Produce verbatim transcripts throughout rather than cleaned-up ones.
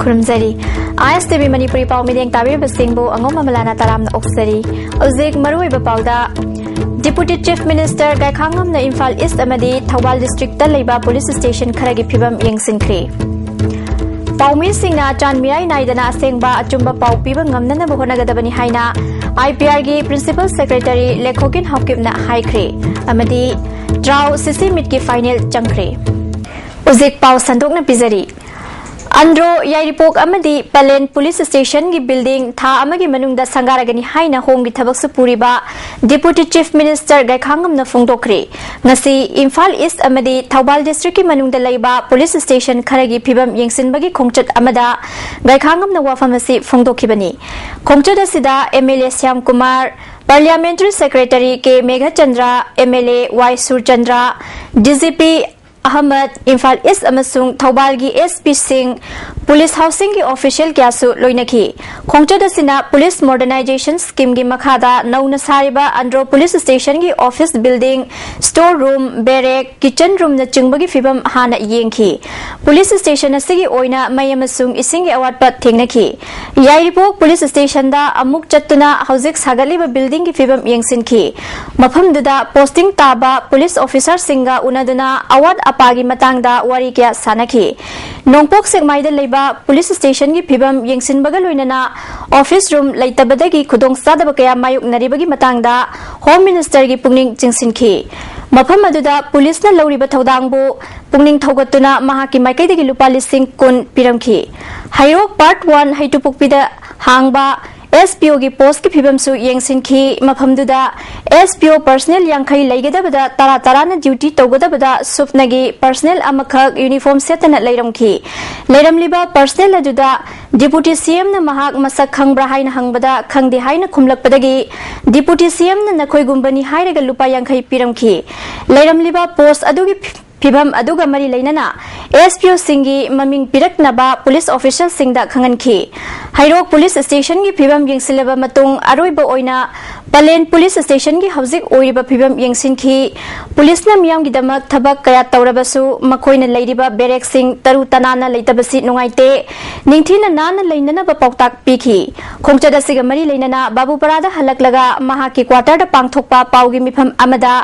ꯈꯨꯔꯨꯝꯖꯔꯤ꯫ ꯑꯥꯏ S T V Manipuri ꯄꯥꯎ ꯃꯤꯠꯌꯦꯡ ꯇꯥꯕꯤꯔꯤꯕꯁꯤꯡꯕꯨ ꯑꯉꯣꯝ ꯑꯃꯂꯥꯅ ꯇꯔꯥꯝꯅ ꯑꯣꯛꯆꯔꯤ꯫ ꯍꯧꯖꯤꯛ ꯃꯔꯨꯑꯣꯏꯕ ꯄꯥꯎꯗ, Deputy Chief Minister ꯒꯥꯏꯈꯥꯉꯝꯅ ꯏꯝꯐꯥꯜ ꯏꯁ꯭ꯠ ꯑꯃꯗꯤ ꯊꯧꯕꯥꯜ district ꯇ ꯂꯩꯕ police station ꯈꯔꯒꯤ ꯐꯤꯕꯝ ꯌꯦꯡꯁꯤꯟꯈ꯭ꯔꯦ꯫ ꯄꯥꯎꯃꯤꯁꯤꯡꯅ ꯆꯥꯟꯃꯤꯔꯥꯏ ꯅꯥꯏꯗꯅ ꯑꯁꯦꯡꯕ ꯑꯆꯨꯝꯕ ꯄꯥꯎ ꯄꯤꯕ ꯉꯝꯅꯅꯕ ꯍꯣꯠꯅꯒꯗꯕꯅꯤ ꯍꯥꯏꯅ ꯑꯥꯏ ꯄꯤ ꯑꯥꯔ ꯒꯤ Principal Secretary ꯂꯦꯈꯣꯀꯤꯟ ꯍꯥꯎꯀꯤꯞꯅ ꯍꯥꯏꯈ꯭ꯔꯦ꯫ ꯑꯃꯗꯤ ꯇ꯭ꯔꯥꯎ ꯁꯤꯁꯤ ꯃꯤꯠꯀꯤ final ꯆꯪꯈ꯭ꯔꯦ꯫ ꯍꯧꯖꯤꯛ ꯄꯥꯎ ꯁꯟꯗꯣꯛꯅ ꯄꯤꯖꯔꯤ꯫ ꯑꯟꯗ꯭ꯔꯣ ꯌꯥꯏꯔꯤꯄꯣꯛ ꯑꯃꯗꯤ ꯄꯂꯦꯟ police station ꯒꯤ building ꯊꯥ ꯑꯃꯒꯤ ꯃꯅꯨꯡꯗ ꯁꯪꯒꯥꯔꯒꯅꯤ ꯍꯥꯏꯅ ꯍꯣꯝꯒꯤ ꯊꯕꯛ ꯁꯨ ꯄꯨꯔꯤꯕ Deputy Chief Minister ꯒꯥꯏꯈꯥꯉꯝꯅ ꯐꯣꯡꯗꯣꯛꯈ꯭ꯔꯦ꯫ ꯉꯁꯤ ꯏꯝꯐꯥꯜ ꯏꯁ꯭ꯠ ꯑꯃꯗꯤ ꯊꯧꯕꯥꯜ district ꯀꯤ ꯃꯅꯨꯡꯗ ꯂꯩꯕ police station ꯈꯔꯒꯤ ꯐꯤꯕꯝ ꯌꯦꯡꯁꯤꯟꯕꯒꯤ ꯈꯣꯡꯆꯠ ꯑꯃꯗ ꯒꯥꯏꯈꯥꯉꯝꯅ ꯋꯥꯐꯝ ꯑꯁꯤ ꯐꯣꯡꯗꯣꯛꯈꯤꯕꯅꯤ꯫ ꯈꯣꯡꯆꯠ ꯑꯁꯤꯗ M L A Shyamkumar, Parliamentary Secretary K Meghachandra, M L A Y Surchandra, D G P Ahmad, Imphal east ꯑꯃꯁꯨꯡ ꯊꯧꯕꯥꯜꯒꯤ ꯑꯦꯁ ꯄꯤ ꯁꯤꯡ, police housing ꯒꯤ official ꯀꯌꯥꯁꯨ ꯂꯣꯏꯅꯈꯤ꯫ ꯈꯣꯡꯆꯠ ꯑꯁꯤꯅ police modernization scheme ꯒꯤ ꯃꯈꯥꯗ ꯅꯧꯅ ꯁꯥꯔꯤꯕ ꯑꯟꯗ꯭ꯔꯣ police station ꯒꯤ office building, store room, barrack, kitchen room ꯅꯆꯤꯡꯕꯒꯤ ꯐꯤꯕꯝ ꯍꯥꯟꯅ ꯌꯦꯡꯈꯤ꯫ Police station ꯑꯁꯤꯒꯤ ꯑꯣꯏꯅ ꯃꯩ ꯑꯃꯁꯨꯡ ꯏꯁꯤꯡꯒꯤ ꯑꯋꯥꯠꯄ ꯊꯦꯡꯅꯈꯤ꯫ ꯌꯥꯏꯔꯤꯄꯣꯛ police station ꯗ ꯑꯃꯨꯛ ꯆꯠꯇꯨꯅ ꯍꯧꯖꯤꯛ ꯁꯥꯒꯠꯂꯤꯕ building ꯒꯤ ꯐꯤꯕꯝ ꯌꯦꯡꯁꯤꯟꯈꯤ꯫ ꯃꯐꯝꯗꯨꯗ posting ꯇꯥꯕ police officer ꯁꯤꯡꯒ ꯎꯅꯗꯨꯅ ꯑꯋꯥꯠ ꯑꯄꯥꯒꯤ ꯃꯇꯥꯡꯗ ꯋꯥꯔꯤ ꯀꯌꯥ ꯁꯥꯅꯈꯤ꯫ ꯅꯣꯡꯄꯣꯛ ꯁꯦꯛꯃꯥꯏꯗ ꯂꯩꯕ police station ꯒꯤ ꯐꯤꯕꯝ ꯌꯦꯡꯁꯤꯟꯕꯒ ꯂꯣꯏꯅꯅ office room ꯂꯩꯇꯕꯗꯒꯤ ꯈꯨꯗꯣꯡꯆꯥꯗꯕ ꯀꯌꯥ ꯃꯥꯌꯣꯛꯅꯔꯤꯕꯒꯤ ꯃꯇꯥꯡꯗ Home Minister ꯒꯤ ꯄꯨꯛꯅꯤꯡ ꯆꯤꯡꯁꯤꯟꯈꯤ꯫ ꯃꯐꯝ ꯑꯗꯨꯗ police ꯅ ꯂꯧꯔꯤꯕ ꯊꯧꯗꯥꯡꯕꯨ ꯄꯨꯛꯅꯤꯡ ꯊꯧꯒꯠꯇꯨꯅ ꯃꯍꯥꯛꯀꯤ ꯃꯥꯏꯀꯩꯗꯒꯤ ꯂꯨꯄꯥ ꯂꯤꯁꯤꯡ ꯀꯨꯟ ꯄꯤꯔꯝꯈꯤ꯫ ꯍꯩꯔꯣꯛ Part One ꯍꯩꯇꯨꯄꯣꯛꯄꯤꯗ ꯍꯥꯡꯕ ꯑꯦꯁ ꯄꯤ ꯑꯣ ꯒꯤ post ꯀꯤ ꯐꯤꯕꯝꯁꯨ ꯌꯦꯡꯁꯤꯟꯈꯤ꯫ ꯃꯐꯝꯗꯨꯗ ꯑꯦꯁ ꯄꯤ ꯑꯣ personnel ꯌꯥꯡꯈꯩ ꯂꯩꯒꯗꯕꯗ ꯇꯔꯥ ꯇꯔꯥꯅ duty ꯇꯧꯒꯗꯕꯗ ꯁꯨꯞꯅꯒꯤ personnel ꯑꯃꯈꯛ uniform ꯁꯦꯠꯇꯅ ꯂꯩꯔꯝꯈꯤ꯫ ꯂꯩꯔꯝꯂꯤꯕ personnel ꯑꯗꯨꯗ Deputy C M ꯅ ꯃꯍꯥꯛ ꯃꯁꯛ ꯈꯪꯕ꯭ꯔꯥ ꯍꯥꯏꯅ ꯍꯪꯕꯗ ꯈꯪꯗꯦ ꯍꯥꯏꯅ ꯈꯨꯝꯂꯛꯄꯗꯒꯤ Deputy C M ꯅ ꯅꯈꯣꯏꯒꯨꯝꯕꯅꯤ ꯍꯥꯏꯔꯒ ꯂꯨꯄꯥ ꯌꯥꯡꯈꯩ ꯄꯤꯔꯝꯈꯤ꯫ ꯂꯩꯔꯝꯂꯤꯕ post ꯑꯗꯨꯒꯤ ꯐꯤꯚꯝ ꯑꯗꯨꯒ ꯃꯔꯤ ꯂꯩꯅꯅ S P O ꯁꯤꯡꯒꯤ ꯃꯃꯤꯡ ꯄꯤꯔꯛꯅꯕ police official ꯁꯤꯡꯗ ꯈꯪꯍꯟꯈꯤ꯫ ꯍꯩꯔꯣꯛ police station ꯒꯤ ꯐꯤꯚꯝ ꯌꯦꯡꯁꯤꯜꯂꯕ ꯃꯇꯨꯡ, ꯑꯔꯣꯏꯕ ꯑꯣꯏꯅ ꯄꯂꯦꯟ police station ꯒꯤ ꯍꯧꯖꯤꯛ ꯑꯣꯏꯔꯤꯕ ꯐꯤꯚꯝ ꯌꯦꯡꯁꯤꯟꯈꯤ꯫ Police ꯅ ꯃꯤꯌꯥꯝꯒꯤꯗꯃꯛ ꯊꯕꯛ ꯀꯌꯥ ꯇꯧꯔꯕꯁꯨ, ꯃꯈꯣꯏꯅ ꯂꯩꯔꯤꯕ barrack ꯁꯤꯡ ꯇꯔꯨ ꯇꯅꯥꯟꯅ ꯂꯩꯇꯕꯁꯤ ꯅꯨꯡꯉꯥꯏꯇꯦ꯫ ꯅꯤꯡꯊꯤꯅ ꯅꯥꯟꯅ ꯂꯩꯅꯅꯕ ꯄꯥꯎꯇꯥꯛ ꯄꯤꯈꯤ꯫ ꯈꯣꯡꯆꯠ ꯑꯁꯤꯒ ꯃꯔꯤ ꯂꯩꯅꯅ ꯕꯥꯕꯨꯄꯥꯔꯥꯗ ꯍꯜꯂꯛꯂꯒ ꯃꯍꯥꯛꯀꯤ quarter ꯗ ꯄꯥꯡꯊꯣꯛꯄ ꯄꯥꯎꯒꯤ ꯃꯤꯐꯝ ꯑꯃꯗ,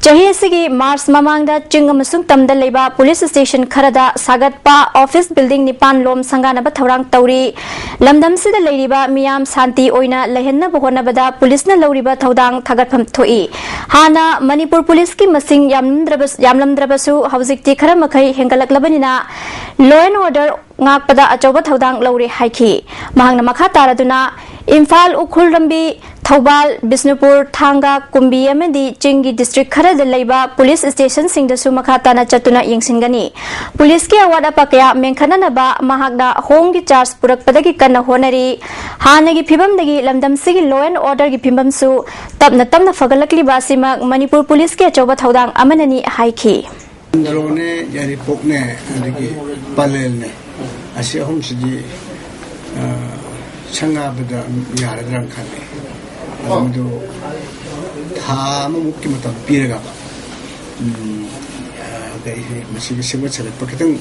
ꯆꯍꯤ ꯑꯁꯤꯒꯤ March ꯃꯃꯥꯡꯗ ꯆꯤꯡ ꯑꯃꯁꯨꯡ ꯇꯝꯗ ꯂꯩꯕ police station ꯈꯔꯗ ꯁꯥꯒꯠꯄ office building ꯅꯤꯄꯥꯟ ꯂꯣꯝ ꯁꯪꯒꯥꯅꯕ ꯊꯧꯔꯥꯡ ꯇꯧꯔꯤ꯫ ꯂꯝꯗꯝꯁꯤꯗ ꯂꯩꯔꯤꯕ ꯃꯤꯌꯥꯝ ꯁꯥꯟꯇꯤ ꯑꯣꯏꯅ ꯂꯩꯍꯟꯅꯕ ꯍꯣꯠꯅꯕꯗ police ꯅ ꯂꯧꯔꯤꯕ ꯊꯧꯗꯥꯡ ꯊꯥꯒꯠꯐꯝ ꯊꯣꯛꯏ꯫ ꯍꯥꯟꯅ ꯃꯅꯤꯄꯨꯔ police ꯀꯤ ꯃꯁꯤꯡ ꯌꯥꯝꯂꯝꯗ꯭ꯔꯕ-, ꯌꯥꯝꯂꯝꯗ꯭ꯔꯕꯁꯨ, ꯍꯧꯖꯤꯛꯇꯤ ꯈꯔ ꯃꯈꯩ ꯍꯦꯟꯒꯠꯂꯛꯂꯕꯅꯤꯅ law and order ꯉꯥꯛꯄꯗ ꯑꯆꯧꯕ ꯊꯧꯗꯥꯡ ꯂꯧꯔꯦ ꯍꯥꯏꯈꯤ꯫ ꯃꯍꯥꯛꯅ ꯃꯈꯥ ꯇꯥꯔꯗꯨꯅ ꯏꯝꯐꯥꯜ ꯎꯈ꯭ꯔꯨꯜ ꯂꯝꯕꯤ, ꯊꯧꯕꯥꯜ, ꯕꯤꯁꯅꯨꯄꯨꯔ, ꯊꯥꯡꯒ, ꯀꯨꯝꯕꯤ ꯑꯃꯗꯤ ꯆꯤꯡꯒꯤ district ꯈꯔꯗ ꯂꯩꯕ police station ꯁꯤꯡꯗꯁꯨ ꯃꯈꯥ ꯇꯥꯅ ꯆꯠꯇꯨꯅ ꯌꯦꯡꯁꯤꯟꯒꯅꯤ꯫ Police ꯀꯤ ꯑꯋꯥꯠ ꯑꯄꯥ ꯀꯌꯥ ꯃꯦꯟꯈꯠꯅꯅꯕ ꯃꯍꯥꯛꯅ home ꯒꯤ charge ꯄꯨꯔꯛꯄꯗꯒꯤ ꯀꯟꯅ ꯍꯣꯠꯅꯔꯤ꯫ ꯍꯥꯟꯅꯒꯤ ꯐꯤꯕꯝꯗꯒꯤ ꯂꯝꯗꯝꯁꯤꯒꯤ law and order ꯒꯤ ꯐꯤꯕꯝꯁꯨ ꯇꯞꯅ ꯇꯞꯅ ꯐꯒꯠꯂꯛꯂꯤꯕ ꯑꯁꯤꯃꯛ ꯃꯅꯤꯄꯨꯔ police ꯀꯤ ꯑꯆꯧꯕ ꯊꯧꯗꯥꯡ ꯑꯃꯅꯅꯤ ꯍꯥꯏꯈꯤ꯫ ꯅꯔꯣꯅꯦ, ꯌꯥꯏꯔꯤꯄꯣꯛꯅꯦ, ꯑꯗꯒꯤ ꯄꯂꯦꯜꯅꯦ, ꯑꯁꯤ ꯑꯍꯨꯝꯁꯤꯗꯤ, ꯑ, ꯁꯪꯒꯥꯕꯗ ꯌꯥꯔꯗ꯭ꯔꯥꯅ ꯈꯜꯂꯤ꯫ ꯑꯗꯨ ꯃꯗꯨ ꯊꯥ ꯑꯃꯃꯨꯛꯀꯤ ꯃꯇꯝ ꯄꯤꯔꯒ, ꯎꯝ, ꯑ, ꯀꯩ, ꯃꯁꯤꯒꯤ ꯁꯦꯝꯒꯠ ꯁꯥꯒꯠꯄ ꯈꯤꯇꯪ,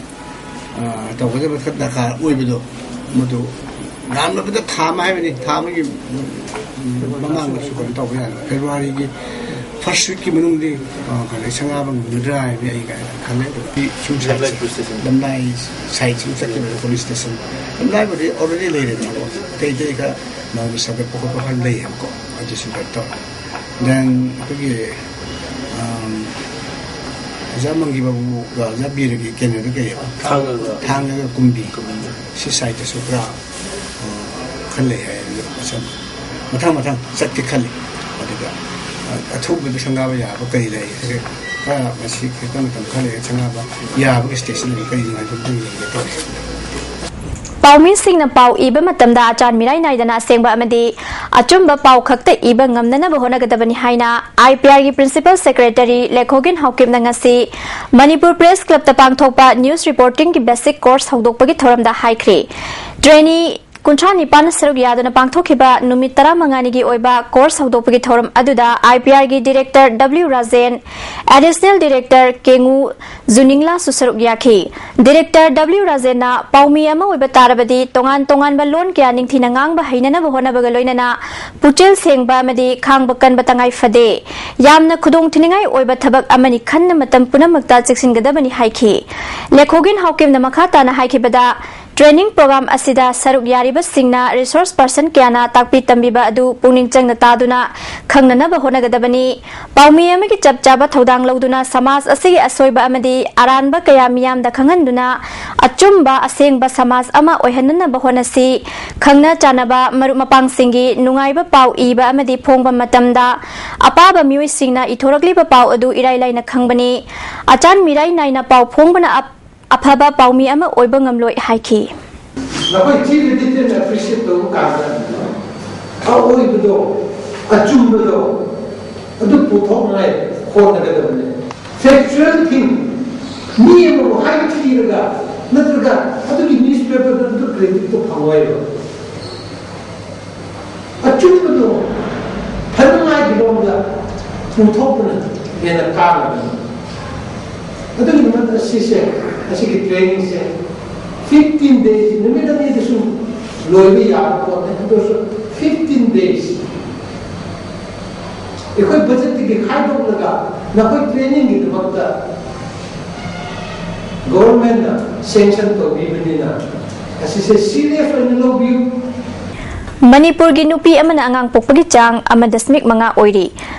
ꯑ, ꯇꯧꯒꯗꯕ ꯈꯔ ꯗꯔꯀꯥꯔ ꯑꯣꯏꯕꯗꯣ, ꯃꯗꯨ ꯌꯥꯝꯂꯕꯗ ꯊꯥ ꯑꯃ ꯍꯥꯏꯕꯅꯤ, ꯊꯥ ꯑꯃꯒꯤ, ꯎꯝ, ꯃꯃꯥꯡꯗꯁꯨ ꯀꯩꯅꯣ ꯇꯧꯕ ꯌꯥꯏ꯫ February ꯒꯤ first week ꯀꯤ ꯃꯅꯨꯡꯗꯤ, ꯑ, ꯀꯩꯅꯣ, ꯁꯪꯒꯥꯕ ꯉꯝꯒꯗ꯭ꯔꯥ ꯍꯥꯏꯕꯗꯤ ꯑꯩ ꯀꯥꯏꯅ ꯈꯜꯂꯦ꯫ ꯑꯗꯨ ꯁꯨꯝ ꯂꯝꯂꯥꯏ side ꯁꯦ꯫ ꯂꯝꯂꯥꯏ side ꯁꯨꯝ ꯆꯠꯈꯤꯕꯗ police station, ꯂꯝꯂꯥꯏꯕꯨꯗꯤ already ꯂꯩꯔꯦꯗꯅꯀꯣ꯫ ꯑꯇꯩ ꯑꯇꯩ ꯈꯔ ꯅꯧꯅ ꯁꯥꯒꯠꯄ ꯈꯣꯠꯄ ꯈꯔ ꯂꯩꯌꯦꯕꯀꯣ꯫ ꯑꯗꯨꯁꯨ ꯀꯩꯅꯣ ꯇꯧꯔꯦ꯫ Then ꯑꯩꯈꯣꯏꯒꯤ, ꯑꯝ, ꯑꯣꯖꯥ ꯃꯪꯒꯤ ꯕꯥꯕꯨꯒ ꯑꯣꯖꯥ ꯕꯤꯔꯒꯤ ꯀꯩꯅꯣꯗꯣ ꯀꯩ ꯍꯥꯏꯕ? ꯊꯥꯡꯒꯒ ꯊꯥꯡꯒꯒ ꯀꯨꯝꯕꯤ꯫ ꯀꯨꯝꯕꯤ꯫ ꯁꯤ side ꯇꯁꯨ ꯈꯔ, ꯑ, ꯈꯔ ꯂꯩ ꯍꯥꯏ꯫ ꯑꯗꯨ ꯃꯊꯪ, ꯃꯊꯪ ꯃꯊꯪ ꯆꯠꯀꯦ ꯈꯜꯂꯤ꯫ ꯑꯗꯨꯒ, ꯑ, ꯑꯊꯨꯕꯗ ꯁꯪꯒꯥꯕ ꯌꯥꯕ ꯀꯔꯤ ꯂꯩ? ꯈꯔ ꯃꯁꯤ ꯈꯤꯇꯪ ꯃꯇꯝ ꯈꯔ ꯂꯩꯔꯒ ꯁꯪꯒꯥꯕ ꯌꯥꯕꯒꯤ station ꯑꯗꯨ ꯀꯔꯤ ꯂꯩ ꯍꯥꯏꯕꯗꯨ ꯑꯝꯇꯪ ꯌꯦꯡꯒꯦ ꯇꯧꯔꯤ꯫ ꯄꯥꯎꯃꯤꯁꯤꯡꯅ ꯄꯥꯎ ꯏꯕ ꯃꯇꯝꯗ ꯑꯆꯥꯟ ꯃꯤꯔꯥꯏ ꯅꯥꯏꯗꯅ ꯑꯁꯦꯡꯕ ꯑꯃꯗꯤ ꯑꯆꯨꯝꯕ ꯄꯥꯎ ꯈꯛꯇ ꯏꯕ ꯉꯝꯅꯅꯕ ꯍꯣꯠꯅꯒꯗꯕꯅꯤ ꯍꯥꯏꯅ ꯑꯥꯏ ꯄꯤ ꯑꯥꯔꯒꯤ ꯄ꯭ꯔꯤꯟꯁꯤꯄꯜ ꯁꯦꯀ꯭ꯔꯦꯇꯔꯤ ꯂꯦꯈꯣꯒꯤꯟ ꯍꯥꯎꯀꯤꯞꯅ ꯉꯁꯤ ꯃꯅꯤꯄꯨꯔ ꯄ꯭ꯔꯦꯁ ꯀ꯭ꯂꯕꯇ ꯄꯥꯡꯊꯣꯛꯄ ꯅ꯭ꯌꯨꯁ ꯔꯤꯄꯣꯔꯇꯤꯡꯒꯤ ꯕꯦꯁꯤꯛ ꯀꯣꯔꯁ ꯍꯧꯗꯣꯛꯄꯒꯤ ꯊꯧꯔꯝꯗ ꯍꯥꯏꯈ꯭ꯔꯤ꯫ ꯇ꯭ꯔꯦꯅꯤ ꯀꯨꯟꯊ꯭ꯔꯥ ꯅꯤꯄꯥꯟ ꯁꯔꯨꯛ ꯌꯥꯗꯨꯅ ꯄꯥꯡꯊꯣꯛꯈꯤꯕ ꯅꯨꯃꯤꯠ ꯇꯔꯥꯃꯉꯥꯅꯤꯒꯤ ꯑꯣꯏꯕ ꯀꯣꯔꯁ ꯍꯧꯗꯣꯛꯄꯒꯤ ꯊꯧꯔꯝ ꯑꯗꯨꯗ ꯑꯥꯏ ꯄꯤ ꯑꯥꯔꯒꯤ director W Rajen, additional director ꯀꯦꯉꯨ ꯖꯨꯅꯤꯡꯂꯥꯁꯨ ꯁꯔꯨꯛ ꯌꯥꯈꯤ꯫ ꯗꯤꯔꯦꯛꯇꯔ ꯗꯕ꯭ꯂꯤꯎ ꯔꯥꯖꯦꯟꯅ ꯄꯥꯎꯃꯤ ꯑꯃ ꯑꯣꯏꯕ ꯇꯥꯔꯕꯗꯤ ꯇꯣꯉꯥꯟ ꯇꯣꯉꯥꯟꯕ ꯂꯣꯟ ꯀꯌꯥ ꯅꯤꯡꯊꯤꯅ ꯉꯥꯡꯕ ꯍꯩꯅꯅꯕ ꯍꯣꯠꯅꯕꯒ ꯂꯣꯏꯅꯅ ꯄꯨꯛꯆꯦꯜ ꯁꯦꯡꯕ ꯑꯃꯗꯤ ꯈꯥꯡꯕ ꯀꯟꯕ ꯇꯉꯥꯏ ꯐꯗꯦ꯫ ꯌꯥꯝꯅ ꯈꯨꯗꯣꯡꯊꯤꯅꯤꯡꯉꯥꯏ ꯑꯣꯏꯕ ꯊꯕꯛ ꯑꯃꯅꯤ ꯈꯟꯅ ꯃꯇꯝ ꯄꯨꯝꯅꯃꯛꯇ ꯆꯦꯛꯁꯤꯟꯒꯗꯕꯅꯤ ꯍꯥꯏꯈꯤ꯫ ꯂꯦꯈꯣꯒꯤꯟ ꯍꯥꯎꯀꯤꯝꯅ ꯃꯈꯥ ꯇꯥꯅ ꯍꯥꯏꯈꯤꯕꯗ, ꯇ꯭ꯔꯦꯅꯤꯡ ꯄ꯭ꯔꯣꯒ꯭ꯔꯥꯝ ꯑꯁꯤꯗ ꯁꯔꯨꯛ ꯌꯥꯔꯤꯕꯁꯤꯡꯅ ꯔꯤꯁꯣꯔꯁ ꯄꯔꯁꯟ ꯀꯌꯥꯅ ꯇꯥꯛꯄꯤ ꯇꯝꯕꯤꯕ ꯑꯗꯨ ꯄꯨꯛꯅꯤꯡ ꯆꯪꯅ ꯇꯥꯗꯨꯅ ꯈꯪꯅꯅꯕ ꯍꯣꯠꯅꯒꯗꯕꯅꯤ꯫ ꯄꯥꯎꯃꯤ ꯑꯃꯒꯤ ꯆꯞ ꯆꯥꯕ ꯊꯧꯗꯥꯡ ꯂꯧꯗꯨꯅ ꯁꯃꯥꯖ ꯑꯁꯤꯒꯤ ꯑꯁꯣꯏꯕ ꯑꯃꯗꯤ ꯑꯔꯥꯟꯕ ꯀꯌꯥ ꯃꯤꯌꯥꯝꯗ ꯈꯪꯍꯟꯗꯨꯅ ꯑꯆꯨꯝꯕ ꯑꯁꯦꯡꯕ ꯁꯃꯥꯖ ꯑꯃ ꯑꯣꯏꯍꯟꯅꯅꯕ ꯍꯣꯠꯅꯁꯤ꯫ ꯈꯪꯅ ꯆꯥꯟꯅꯕ ꯃꯔꯨꯞ ꯃꯄꯥꯡꯁꯤꯡꯒꯤ ꯅꯨꯡꯉꯥꯏꯕ ꯄꯥꯎ ꯏꯕ ꯑꯃꯗꯤ ꯐꯣꯡꯕ ꯃꯇꯝꯗ ꯑꯄꯥꯕ ꯃꯤꯑꯣꯏꯁꯤꯡꯅ ꯏꯊꯣꯔꯛꯂꯤꯕ ꯄꯥꯎ ꯑꯗꯨ ꯏꯔꯥꯏ ꯂꯥꯏꯅ ꯈꯪꯕꯅꯤ꯫ ꯑꯆꯥꯟ ꯃꯤꯔꯥꯏ ꯅꯥꯏꯅ ꯄꯥꯎ ꯐꯣꯡꯕꯅ ꯑꯞ-, ꯑꯐꯕ ꯄꯥꯎꯃꯤ ꯑꯃ ꯑꯣꯏꯕ ꯉꯝꯂꯣꯏ ꯍꯥꯏꯈꯤ꯫ ꯅꯈꯣꯏ ꯊꯤꯔꯗꯤ ꯊꯤꯅ ꯑꯦꯄ꯭ꯔꯤꯁꯤꯌꯦꯠ ꯇꯧꯕ ꯀꯥꯟꯗ ꯑꯑꯣꯏꯕꯗꯣ, ꯑꯆꯨꯝꯕꯗꯣ ꯑꯗꯨ ꯄꯨꯊꯣꯛꯅꯉꯥꯏ ꯍꯣꯠꯅꯒꯗꯕꯅꯦ꯫ ꯐꯦꯛꯆꯨꯋꯦꯜ ꯊꯤꯡ, ꯃꯤ ꯑꯃꯕꯨ ꯍꯥꯏꯊꯤꯔꯒ ꯅꯠꯇ꯭ꯔꯒ ꯑꯗꯨꯒꯤ ꯅ꯭ꯌꯨꯁꯄꯦꯄꯔꯗ ꯑꯗꯨ ꯀ꯭ꯔꯦꯗꯤꯠꯇꯣ ꯐꯪꯉꯣꯏꯕ꯫ ꯑꯆꯨꯝꯕꯗꯣ ꯐꯅꯉꯥꯏꯒꯤꯗꯃꯛꯇ ꯄꯨꯊꯣꯛꯄꯅ ꯍꯦꯟꯅ ꯀꯥꯟꯅꯕꯅꯤ꯫ ꯑꯗꯨꯒꯤꯗꯃꯛꯇ ꯁꯤꯁꯦ, ꯑꯁꯤꯒꯤ ꯇ꯭ꯔꯦꯅꯤꯡꯁꯦ ꯐꯤꯐꯇꯤꯟ ꯗꯦꯖ, ꯅꯨꯃꯤꯠ ꯑꯅꯤꯗꯁꯨ ꯂꯣꯏꯕ ꯌꯥꯕ ꯄꯣꯠꯅꯤ꯫ ꯑꯗꯨꯁꯨ ꯐꯤꯐꯇꯤꯟ ꯗꯦꯖ ꯑꯩꯈꯣꯏ ꯕꯖꯦꯠꯇꯒꯤ ꯈꯥꯏꯗꯣꯛꯂꯒ ꯅꯈꯣꯏ ꯇ꯭ꯔꯦꯅꯤꯡꯒꯤꯗꯃꯛꯇ ꯒꯣꯚꯔꯟꯃꯦꯟꯠꯅ ꯁꯦꯡꯁꯟ ꯇꯧꯕꯤꯕꯅꯤꯅ ꯑꯁꯤꯁꯦ ꯁꯤꯔꯤꯌꯁ ꯑꯣꯏꯅ ꯂꯧꯕꯤꯌꯨ꯫ ꯃꯅꯤꯄꯨꯔꯒꯤ ꯅꯨꯄꯤ ꯑꯃꯅ ꯑꯉꯥꯡ ꯄꯣꯛꯄꯒꯤ ꯆꯥꯡ ꯑꯃ ꯗꯁꯃꯤꯛ ꯃꯉꯥ ꯑꯣꯏꯔꯤ꯫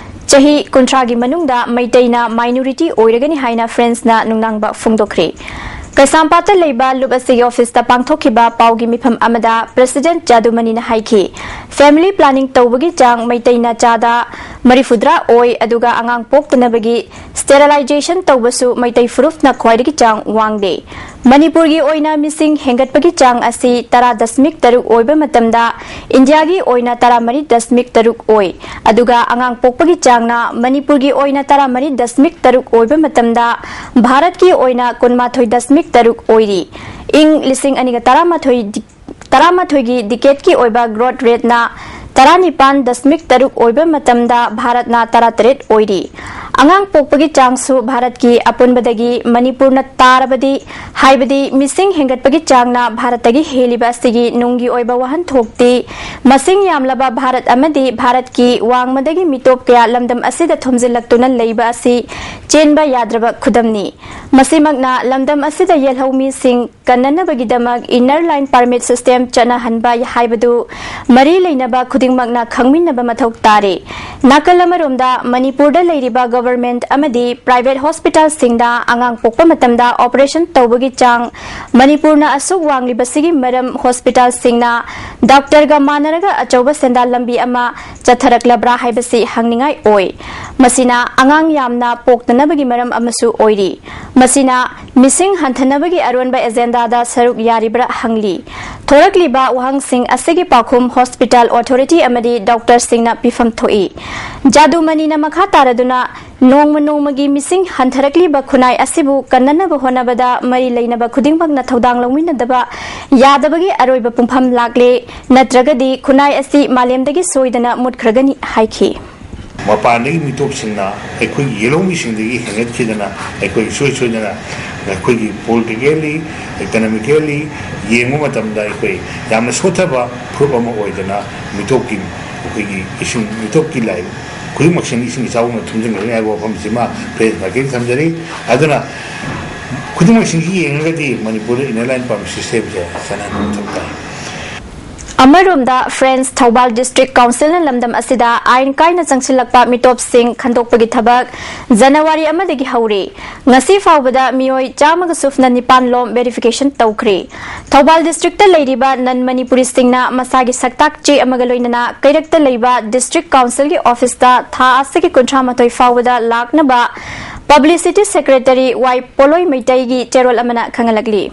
ꯆꯍꯤ ꯀꯨꯟꯊ꯭ꯔꯥꯒꯤ ꯃꯅꯨꯡꯗ ꯃꯩꯇꯩꯅ ꯃꯥꯏꯅꯣꯔꯤꯇꯤ ꯑꯣꯏꯔꯒꯅꯤ ꯍꯥꯏꯅ ꯐ꯭ꯔꯦꯟꯁꯅ ꯅꯨꯡꯅꯥꯡꯕ ꯐꯣꯡꯗꯣꯛꯈ꯭ꯔꯦ꯫ ꯀꯩꯁꯥꯝꯄꯥꯠꯇ ꯂꯩꯕ ꯂꯨꯞ ꯑꯁꯤꯒꯤ ꯑꯣꯐꯤꯁꯇ ꯄꯥꯡꯊꯣꯛꯈꯤꯕ ꯄꯥꯎꯒꯤ ꯃꯤꯐꯝ ꯑꯃꯗ ꯄ꯭ꯔꯦꯁꯤꯗꯦꯟꯠ ꯖꯥꯗꯨꯃꯅꯤꯅ ꯍꯥꯏꯈꯤ, family planning ꯇꯧꯕꯒꯤ ꯆꯥꯡ ꯃꯩꯇꯩꯅ ꯆꯥꯗ ꯃꯔꯤꯐꯨꯇꯔꯥ ꯑꯣꯏ, ꯑꯗꯨꯒ ꯑꯉꯥꯡ ꯄꯣꯛꯇꯅꯕꯒꯤ sterilization ꯇꯧꯕꯁꯨ ꯃꯩꯇꯩ ꯐꯨꯔꯨꯞꯅ ꯈ꯭ꯋꯥꯏꯗꯒꯤ ꯆꯥꯡ ꯋꯥꯡꯗꯦ꯫ ꯃꯅꯤꯄꯨꯔꯒꯤ ꯑꯣꯏꯅ ꯃꯤꯁꯤꯡ ꯍꯦꯟꯒꯠꯄꯒꯤ ꯆꯥꯡ ꯑꯁꯤ ꯇꯔꯥ ꯗꯁꯃꯤꯛ ꯇꯔꯨꯛ ꯑꯣꯏꯕ ꯃꯇꯝꯗ ꯏꯟꯗꯤꯌꯥꯒꯤ ꯑꯣꯏꯅ ꯇꯔꯥꯃꯔꯤ ꯗꯁꯃꯤꯛ ꯇꯔꯨꯛ ꯑꯣꯏ, ꯑꯗꯨꯒ ꯑꯉꯥꯡ ꯄꯣꯛꯄꯒꯤ ꯆꯥꯡꯅ ꯃꯅꯤꯄꯨꯔꯒꯤ ꯑꯣꯏꯅ ꯇꯔꯥꯃꯔꯤ ꯗꯁꯃꯤꯛ ꯇꯔꯨꯛ ꯑꯣꯏꯕ ꯃꯇꯝꯗ ꯚꯥꯔꯠꯀꯤ ꯑꯣꯏꯅ ꯀꯨꯟꯃꯥꯊꯣꯏ ꯗꯁꯃꯤꯛ ꯇꯔꯨꯛ ꯑꯣꯏꯔꯤ꯫ ꯏꯪ ꯂꯤꯁꯤꯡ ꯑꯅꯤꯒ ꯇꯔꯥꯃꯥꯊꯣꯏ ꯗꯤ-, ꯇꯔꯥꯃꯥꯊꯣꯏꯒꯤ decade ꯀꯤ ꯑꯣꯏꯕ growth rate ꯅ ꯇꯔꯥꯅꯤꯄꯥꯟ ꯗꯁꯃꯤꯛ ꯇꯔꯨꯛ ꯑꯣꯏꯕ ꯃꯇꯝꯗ ꯚꯥꯔꯠꯅ ꯇꯔꯥꯇꯔꯦꯠ ꯑꯣꯏꯔꯤ꯫ ꯑꯉꯥꯡ ꯄꯣꯛꯄꯒꯤ ꯆꯥꯡꯁꯨ ꯚꯥꯔꯠꯀꯤ ꯑꯄꯨꯟꯕꯗꯒꯤ ꯃꯅꯤꯄꯨꯔꯅ ꯇꯥꯔꯕꯗꯤ, ꯍꯥꯏꯕꯗꯤ ꯃꯤꯁꯤꯡ ꯍꯦꯟꯒꯠꯄꯒꯤ ꯆꯥꯡꯅ ꯚꯥꯔꯠꯇꯒꯤ ꯍꯦꯜꯂꯤꯕ ꯑꯁꯤꯒꯤ ꯅꯨꯡꯒꯤ ꯑꯣꯏꯕ ꯋꯥꯍꯟꯊꯣꯛꯇꯤ ꯃꯁꯤꯡ ꯌꯥꯝꯂꯕ ꯚꯥꯔꯠ ꯑꯃꯗꯤ ꯚꯥꯔꯠꯀꯤ ꯋꯥꯡꯃꯗꯒꯤ ꯃꯤꯇꯣꯞ ꯀꯌꯥ ꯂꯝꯗꯝ ꯑꯁꯤꯗ ꯊꯨꯝꯖꯤꯜꯂꯛꯇꯨꯅ ꯂꯩꯕ ꯑꯁꯤ ꯆꯦꯟꯕ ꯌꯥꯗ꯭ꯔꯕ ꯈꯨꯗꯝꯅꯤ꯫ ꯃꯁꯤꯃꯛꯅ ꯂꯝꯗꯝ ꯑꯁꯤꯗ ꯌꯦꯜꯍꯧꯃꯤꯁꯤꯡ ꯀꯟꯅꯅꯕꯒꯤꯗꯃꯛ inner line permit system ꯆꯠꯅꯍꯟꯕ ꯍꯥꯏꯕꯗꯨ ꯃꯔꯤ ꯂꯩꯅꯕ ꯈꯨꯗꯤꯡꯃꯛꯅ ꯈꯪꯃꯤꯟꯅꯕ ꯃꯊꯧ ꯇꯥꯔꯦ꯫ ꯅꯥꯀꯜ ꯑꯃꯔꯣꯝꯗ, ꯃꯅꯤꯄꯨꯔꯗ ꯂꯩꯔꯤꯕ government ꯑꯃꯗꯤ private hospital ꯁꯤꯡꯗ ꯑꯉꯥꯡ ꯄꯣꯛꯄ ꯃꯇꯝꯗ operation ꯇꯧꯕꯒꯤ ꯆꯥꯡ ꯃꯅꯤꯄꯨꯔꯅ ꯑꯁꯨꯛ ꯋꯥꯡꯂꯤꯕꯁꯤꯒꯤ ꯃꯔꯝ hospital ꯁꯤꯡꯅ doctor ꯒ ꯃꯥꯟꯅꯔꯒ ꯑꯆꯧꯕ ꯁꯦꯟꯗꯥꯟ ꯂꯝꯕꯤ ꯑꯃ ꯆꯠꯊꯔꯛꯂꯕ꯭ꯔꯥ ꯍꯥꯏꯕꯁꯤ ꯍꯪꯅꯤꯡꯉꯥꯏ ꯑꯣꯏ꯫ ꯃꯁꯤꯅ ꯑꯉꯥꯡ ꯌꯥꯝꯅ ꯄꯣꯛꯇꯅꯕꯒꯤ ꯃꯔꯝ ꯑꯃꯁꯨ ꯑꯣꯏꯔꯤ꯫ ꯃꯁꯤꯅ ꯃꯤꯁꯤꯡ ꯍꯟꯊꯅꯕꯒꯤ ꯑꯔꯣꯟꯕ agenda ꯗ ꯁꯔꯨꯛ ꯌꯥꯔꯤꯕ꯭ꯔꯥ ꯍꯪꯂꯤ꯫ ꯊꯣꯔꯛꯂꯤꯕ ꯋꯥꯍꯪꯁꯤꯡ ꯑꯁꯤꯒꯤ ꯄꯥꯎꯈꯨꯝ hospital authority ꯑꯃꯗꯤ doctor ꯁꯤꯡꯅ ꯄꯤꯐꯝ ꯊꯣꯛꯏ꯫ ꯖꯥꯗꯨꯃꯅꯤꯅ ꯃꯈꯥ ꯇꯥꯔꯗꯨꯅ, ꯅꯣꯡꯃ ꯅꯣꯡꯃꯒꯤ ꯃꯤꯁꯤꯡ ꯍꯟꯊꯔꯛꯂꯤꯕ ꯈꯨꯟꯅꯥꯏ ꯑꯁꯤꯕꯨ ꯀꯟꯅꯅꯕ ꯍꯣꯠꯅꯕꯗ ꯃꯔꯤ ꯂꯩꯅꯕ ꯈꯨꯗꯤꯡꯃꯛꯅ ꯊꯧꯗꯥꯡ ꯂꯧꯃꯤꯟꯅꯗꯕ ꯌꯥꯗꯕꯒꯤ ꯑꯔꯣꯏꯕ ꯄꯨꯡꯐꯝ ꯂꯥꯛꯂꯦ, ꯅꯠꯇ꯭ꯔꯒꯗꯤ ꯈꯨꯟꯅꯥꯏ ꯑꯁꯤ ꯃꯥꯂꯦꯝꯗꯒꯤ ꯁꯣꯏꯗꯅ ꯃꯨꯠꯈ꯭ꯔꯒꯅꯤ ꯍꯥꯏꯈꯤ꯫ ꯃꯄꯥꯟꯗꯒꯤ ꯃꯤꯇꯣꯞꯁꯤꯡꯅ ꯑꯩꯈꯣꯏꯒꯤ ꯌꯦꯜꯍꯧꯃꯤꯁꯤꯡꯗꯒꯤ ꯍꯦꯟꯒꯠꯈꯤꯗꯅ ꯑꯩꯈꯣꯏ ꯏꯁꯣꯏ ꯁꯣꯏꯗꯅ ꯑꯩꯈꯣꯏꯒꯤ politically, economically ꯌꯦꯡꯕ ꯃꯇꯝꯗ ꯑꯩꯈꯣꯏ ꯌꯥꯝꯅ ꯁꯣꯠꯊꯕ ꯐꯨꯔꯨꯞ ꯑꯃ ꯑꯣꯏꯗꯅ ꯃꯤꯇꯣꯞꯀꯤ, ꯑꯩꯈꯣꯏꯒꯤ ꯏꯁꯤꯡ, ꯃꯤꯇꯣꯞꯀꯤ ꯂꯥꯏ ꯈꯨꯗꯤꯡꯃꯛꯁꯤꯅ ꯏꯁꯤꯡ ꯏꯆꯥꯎꯅ ꯊꯨꯝꯖꯤꯟꯈ꯭ꯔꯅꯤ ꯍꯥꯏꯕ ꯋꯥꯐꯝꯁꯤꯃ ꯄ꯭ꯔꯦꯁ ꯃꯥꯏꯀꯩꯗ ꯊꯝꯖꯔꯤ꯫ ꯑꯗꯨꯅ ꯈꯨꯗꯤꯡꯃꯛꯁꯤꯡꯁꯤ ꯌꯦꯡꯉꯒꯗꯤ ꯃꯅꯤꯄꯨꯔꯗ inner line permit system ꯁꯦ ꯆꯠꯅꯍꯟꯕ ꯃꯊꯧ ꯇꯥꯏ꯫ ꯑꯃꯔꯣꯝꯗ, Friends Thoubal District Councilꯅ ꯂꯝꯗꯝ ꯑꯁꯤꯗ ꯑꯥꯏꯟ ꯀꯥꯏꯅ ꯆꯪꯁꯤꯜꯂꯛꯄ ꯃꯤꯇꯣꯞꯁꯤꯡ ꯈꯟꯗꯣꯛꯄꯒꯤ ꯊꯕꯛ ꯖꯅꯋꯥꯔꯤ ꯑꯃꯗꯒꯤ ꯍꯧꯔꯤ꯫ ꯉꯁꯤ ꯐꯥꯎꯕꯗ ꯃꯤꯑꯣꯏ ꯆꯥꯝꯃꯒ ꯁꯨꯞꯅ ꯅꯤꯄꯥꯟ ꯂꯣꯝ verification ꯇꯧꯈ꯭ꯔꯦ꯫ ꯊꯧꯕꯥꯜ districtꯇ ꯂꯩꯔꯤꯕ non Manipuriꯁꯤꯡꯅ ꯃꯁꯥꯒꯤ ꯁꯛꯇꯥꯛ ꯆꯦ ꯑꯃꯒ ꯂꯣꯏꯅꯅ ꯀꯩꯔꯛꯇ ꯂꯩꯕ district councilꯒꯤ officeꯇ ꯊꯥ ꯑꯁꯤꯒꯤ ꯀꯨꯟꯊ꯭ꯔꯥ ꯃꯥꯊꯣꯏ ꯐꯥꯎꯕꯗ ꯂꯥꯛꯅꯕ Publicity Secretary ꯋꯥꯏ ꯄꯣꯂꯣꯏ ꯃꯩꯇꯩꯒꯤ ꯆꯦꯔꯣꯜ ꯑꯃꯅ ꯈꯪꯍꯜꯂꯛꯂꯤ꯫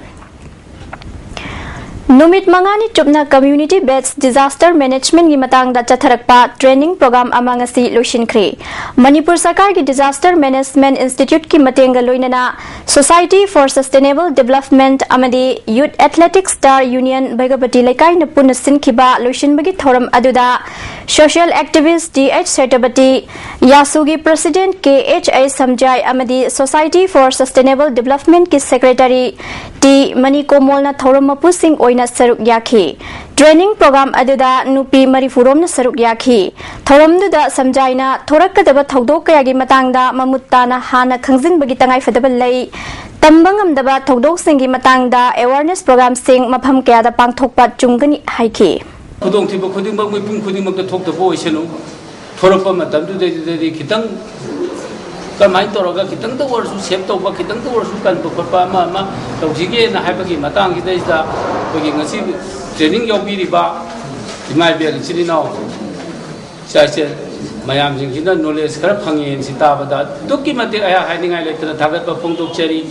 ꯅꯨꯃꯤꯠ ꯃꯉꯥꯅꯤ ꯆꯨꯞꯅ Community Based Disaster Managementꯀꯤ ꯃꯇꯥꯡꯗ ꯆꯠꯊꯔꯛꯄ training program ꯑꯃ ꯉꯁꯤ ꯂꯣꯏꯁꯤꯟꯈ꯭ꯔꯦ꯫ ꯃꯅꯤꯄꯨꯔ ꯁꯔꯀꯥꯔꯒꯤ Disaster Management Instituteꯀꯤ ꯃꯇꯦꯡꯒ ꯂꯣꯏꯅꯅ Society for Sustainable Development ꯑꯃꯗꯤ Youth Athletic Star Union ꯚꯩꯒꯄꯇꯤ ꯂꯩꯀꯥꯏꯅ ꯄꯨꯟꯅ ꯁꯤꯟꯈꯤꯕ ꯂꯣꯏꯁꯤꯟꯕꯒꯤ ꯊꯧꯔꯝ ꯑꯗꯨꯗ social activist T H Setapati, ꯌꯥꯁꯨꯒꯤ president K H A Samjai ꯑꯃꯗꯤ Society for Sustainable Developmentꯀꯤ secretary ꯇꯤ ꯃꯅꯤ ꯀꯣꯃꯣꯜꯅ ꯊꯧꯔꯝ ꯃꯄꯨꯁꯤꯡ ꯑꯣꯏꯅ ꯁꯔꯨꯛ ꯌꯥꯈꯤ꯫ Training program ꯑꯗꯨꯗ ꯅꯨꯄꯤ ꯃꯔꯤꯐꯨ ꯔꯣꯝꯅ ꯁꯔꯨꯛ ꯌꯥꯈꯤ꯫ ꯊꯧꯔꯝꯗꯨꯗ ꯁꯝꯖꯥꯏꯅ ꯊꯣꯔꯛꯀꯗꯕ ꯊꯧꯗꯣꯛ ꯀꯌꯥꯒꯤ ꯃꯇꯥꯡꯗ ꯃꯃꯨꯠ ꯇꯥꯅ ꯍꯥꯟꯅ ꯈꯪꯖꯤꯟꯕꯒꯤ ꯇꯉꯥꯏꯐꯗꯕ ꯂꯩ, ꯇꯝꯕ ꯉꯝꯗꯕ ꯊꯧꯗꯣꯛꯁꯤꯡꯒꯤ ꯃꯇꯥꯡꯗ awareness programꯁꯤꯡ ꯃꯐꯝ ꯀꯌꯥꯗ ꯄꯥꯡꯊꯣꯛꯄ ꯆꯨꯝꯒꯅꯤ ꯍꯥꯏꯈꯤ꯫ ꯈꯨꯗꯣꯡꯊꯤꯕ ꯈꯨꯗꯤꯡꯃꯛ ꯃꯤꯄꯨꯝ ꯈꯨꯗꯤꯡꯃꯛꯇ ꯊꯣꯛꯇꯕ ꯑꯣꯏꯁꯅꯨ꯫ ꯊꯣꯔꯛꯄ ꯃꯇꯝꯗꯨꯗꯩꯗꯨꯗꯗꯤ ꯈꯤꯇꯪ ꯀꯃꯥꯏꯅ ꯇꯧꯔꯒ ꯈꯤꯇꯪꯗ ꯑꯣꯏꯔꯁꯨ save ꯇꯧꯕ, ꯈꯤꯇꯪꯗ ꯑꯣꯏꯔꯁꯨ ꯀꯟꯕ ꯈꯣꯠꯄ ꯑꯃ ꯑꯃ ꯇꯧꯁꯤꯒꯦꯅ ꯍꯥꯏꯕꯒꯤ ꯃꯇꯥꯡꯁꯤꯗꯩꯁꯤꯗ ꯑꯩꯈꯣꯏꯒꯤ ꯉꯁꯤ training ꯌꯥꯎꯕꯤꯔꯤꯕ ꯏꯃꯥ ꯏꯕꯦꯜ ꯏꯆꯤꯜ ꯏꯅꯥꯎ ꯏꯆꯥ ꯏꯆꯦ ꯃꯌꯥꯝꯁꯤꯡꯁꯤꯅ knowledge ꯈꯔ ꯐꯪꯉꯦꯅ ꯁꯤ ꯇꯥꯕꯗ ꯑꯗꯨꯛꯀꯤ ꯃꯇꯤꯛ ꯑꯩꯍꯥꯛ ꯍꯥꯏꯅꯤꯡꯉꯥꯏ ꯂꯩꯇꯅ ꯊꯥꯒꯠꯄ ꯐꯣꯡꯗꯣꯛꯆꯔꯤ꯫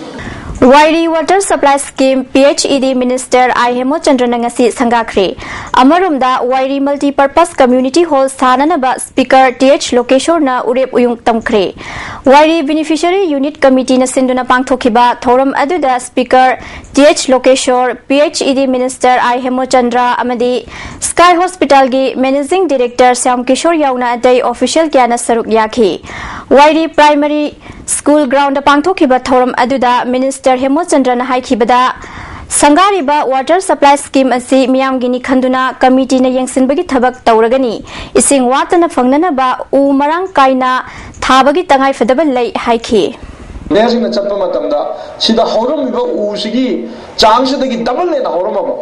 ꯋꯥꯏꯔꯤ Water Supply Scheme P H E D Minister I ꯍꯦꯃꯣꯆꯟꯗ꯭ꯔꯅ ꯉꯁꯤ ꯁꯪꯒꯥꯈ꯭ꯔꯦ꯫ ꯑꯃꯔꯣꯝꯗ, ꯋꯥꯏꯔꯤ Multipurpose Community Hall ꯁꯥꯅꯅꯕ Speaker ꯇꯤ ꯑꯩꯆ ꯂꯣꯀꯦꯁꯣꯔꯅ ꯎꯔꯦꯞ ꯎꯌꯨꯡ ꯇꯝꯈ꯭ꯔꯦ꯫ ꯋꯥꯏꯔꯤ Beneficiary Unit Committeeꯅ ꯁꯤꯟꯗꯨꯅ ꯄꯥꯡꯊꯣꯛꯈꯤꯕ ꯊꯧꯔꯝ ꯑꯗꯨꯗ Speaker T H Lokeshor, P H E D Minister I Hemochandra ꯑꯃꯗꯤ Sky Hospitalꯒꯤ Managing Director Shyam Kishore ꯌꯥꯎꯅ ꯑꯇꯩ official ꯀꯌꯥꯅ ꯁꯔꯨꯛ ꯌꯥꯈꯤ꯫ ꯋꯥꯏꯔꯤ Primary School groundꯗ ꯄꯥꯡꯊꯣꯛꯈꯤꯕ ꯊꯧꯔꯝ ꯑꯗꯨꯗ Minister ꯍꯦꯃꯣꯆꯟꯗ꯭ꯔꯅ ꯍꯥꯏꯈꯤꯕꯗ, ꯁꯪꯒꯥꯔꯤꯕ Water Supply Scheme ꯑꯁꯤ ꯃꯤꯌꯥꯝꯒꯤꯅꯤ ꯈꯟꯗꯨꯅ committeeꯅ ꯌꯦꯡꯁꯤꯟꯕꯒꯤ ꯊꯕꯛ ꯇꯧꯔꯒꯅꯤ꯫ ꯏꯁꯤꯡ ꯋꯥꯠꯇꯅ ꯐꯪꯅꯅꯕ ꯎ ꯃꯔꯥꯡ ꯀꯥꯏꯅ ꯊꯥꯕꯒꯤ ꯇꯉꯥꯏꯐꯗꯕ ꯂꯩ ꯍꯥꯏꯈꯤ꯫ ꯃꯦꯌꯔꯁꯤꯡꯅ ꯆꯠꯄ ꯃꯇꯝꯗ ꯁꯤꯗ ꯍꯧꯔꯝꯃꯤꯕ ꯎꯁꯤꯒꯤ ꯆꯥꯡꯁꯤꯗꯒꯤ double ꯍꯦꯟꯅ ꯍꯧꯔꯝꯃꯕ꯫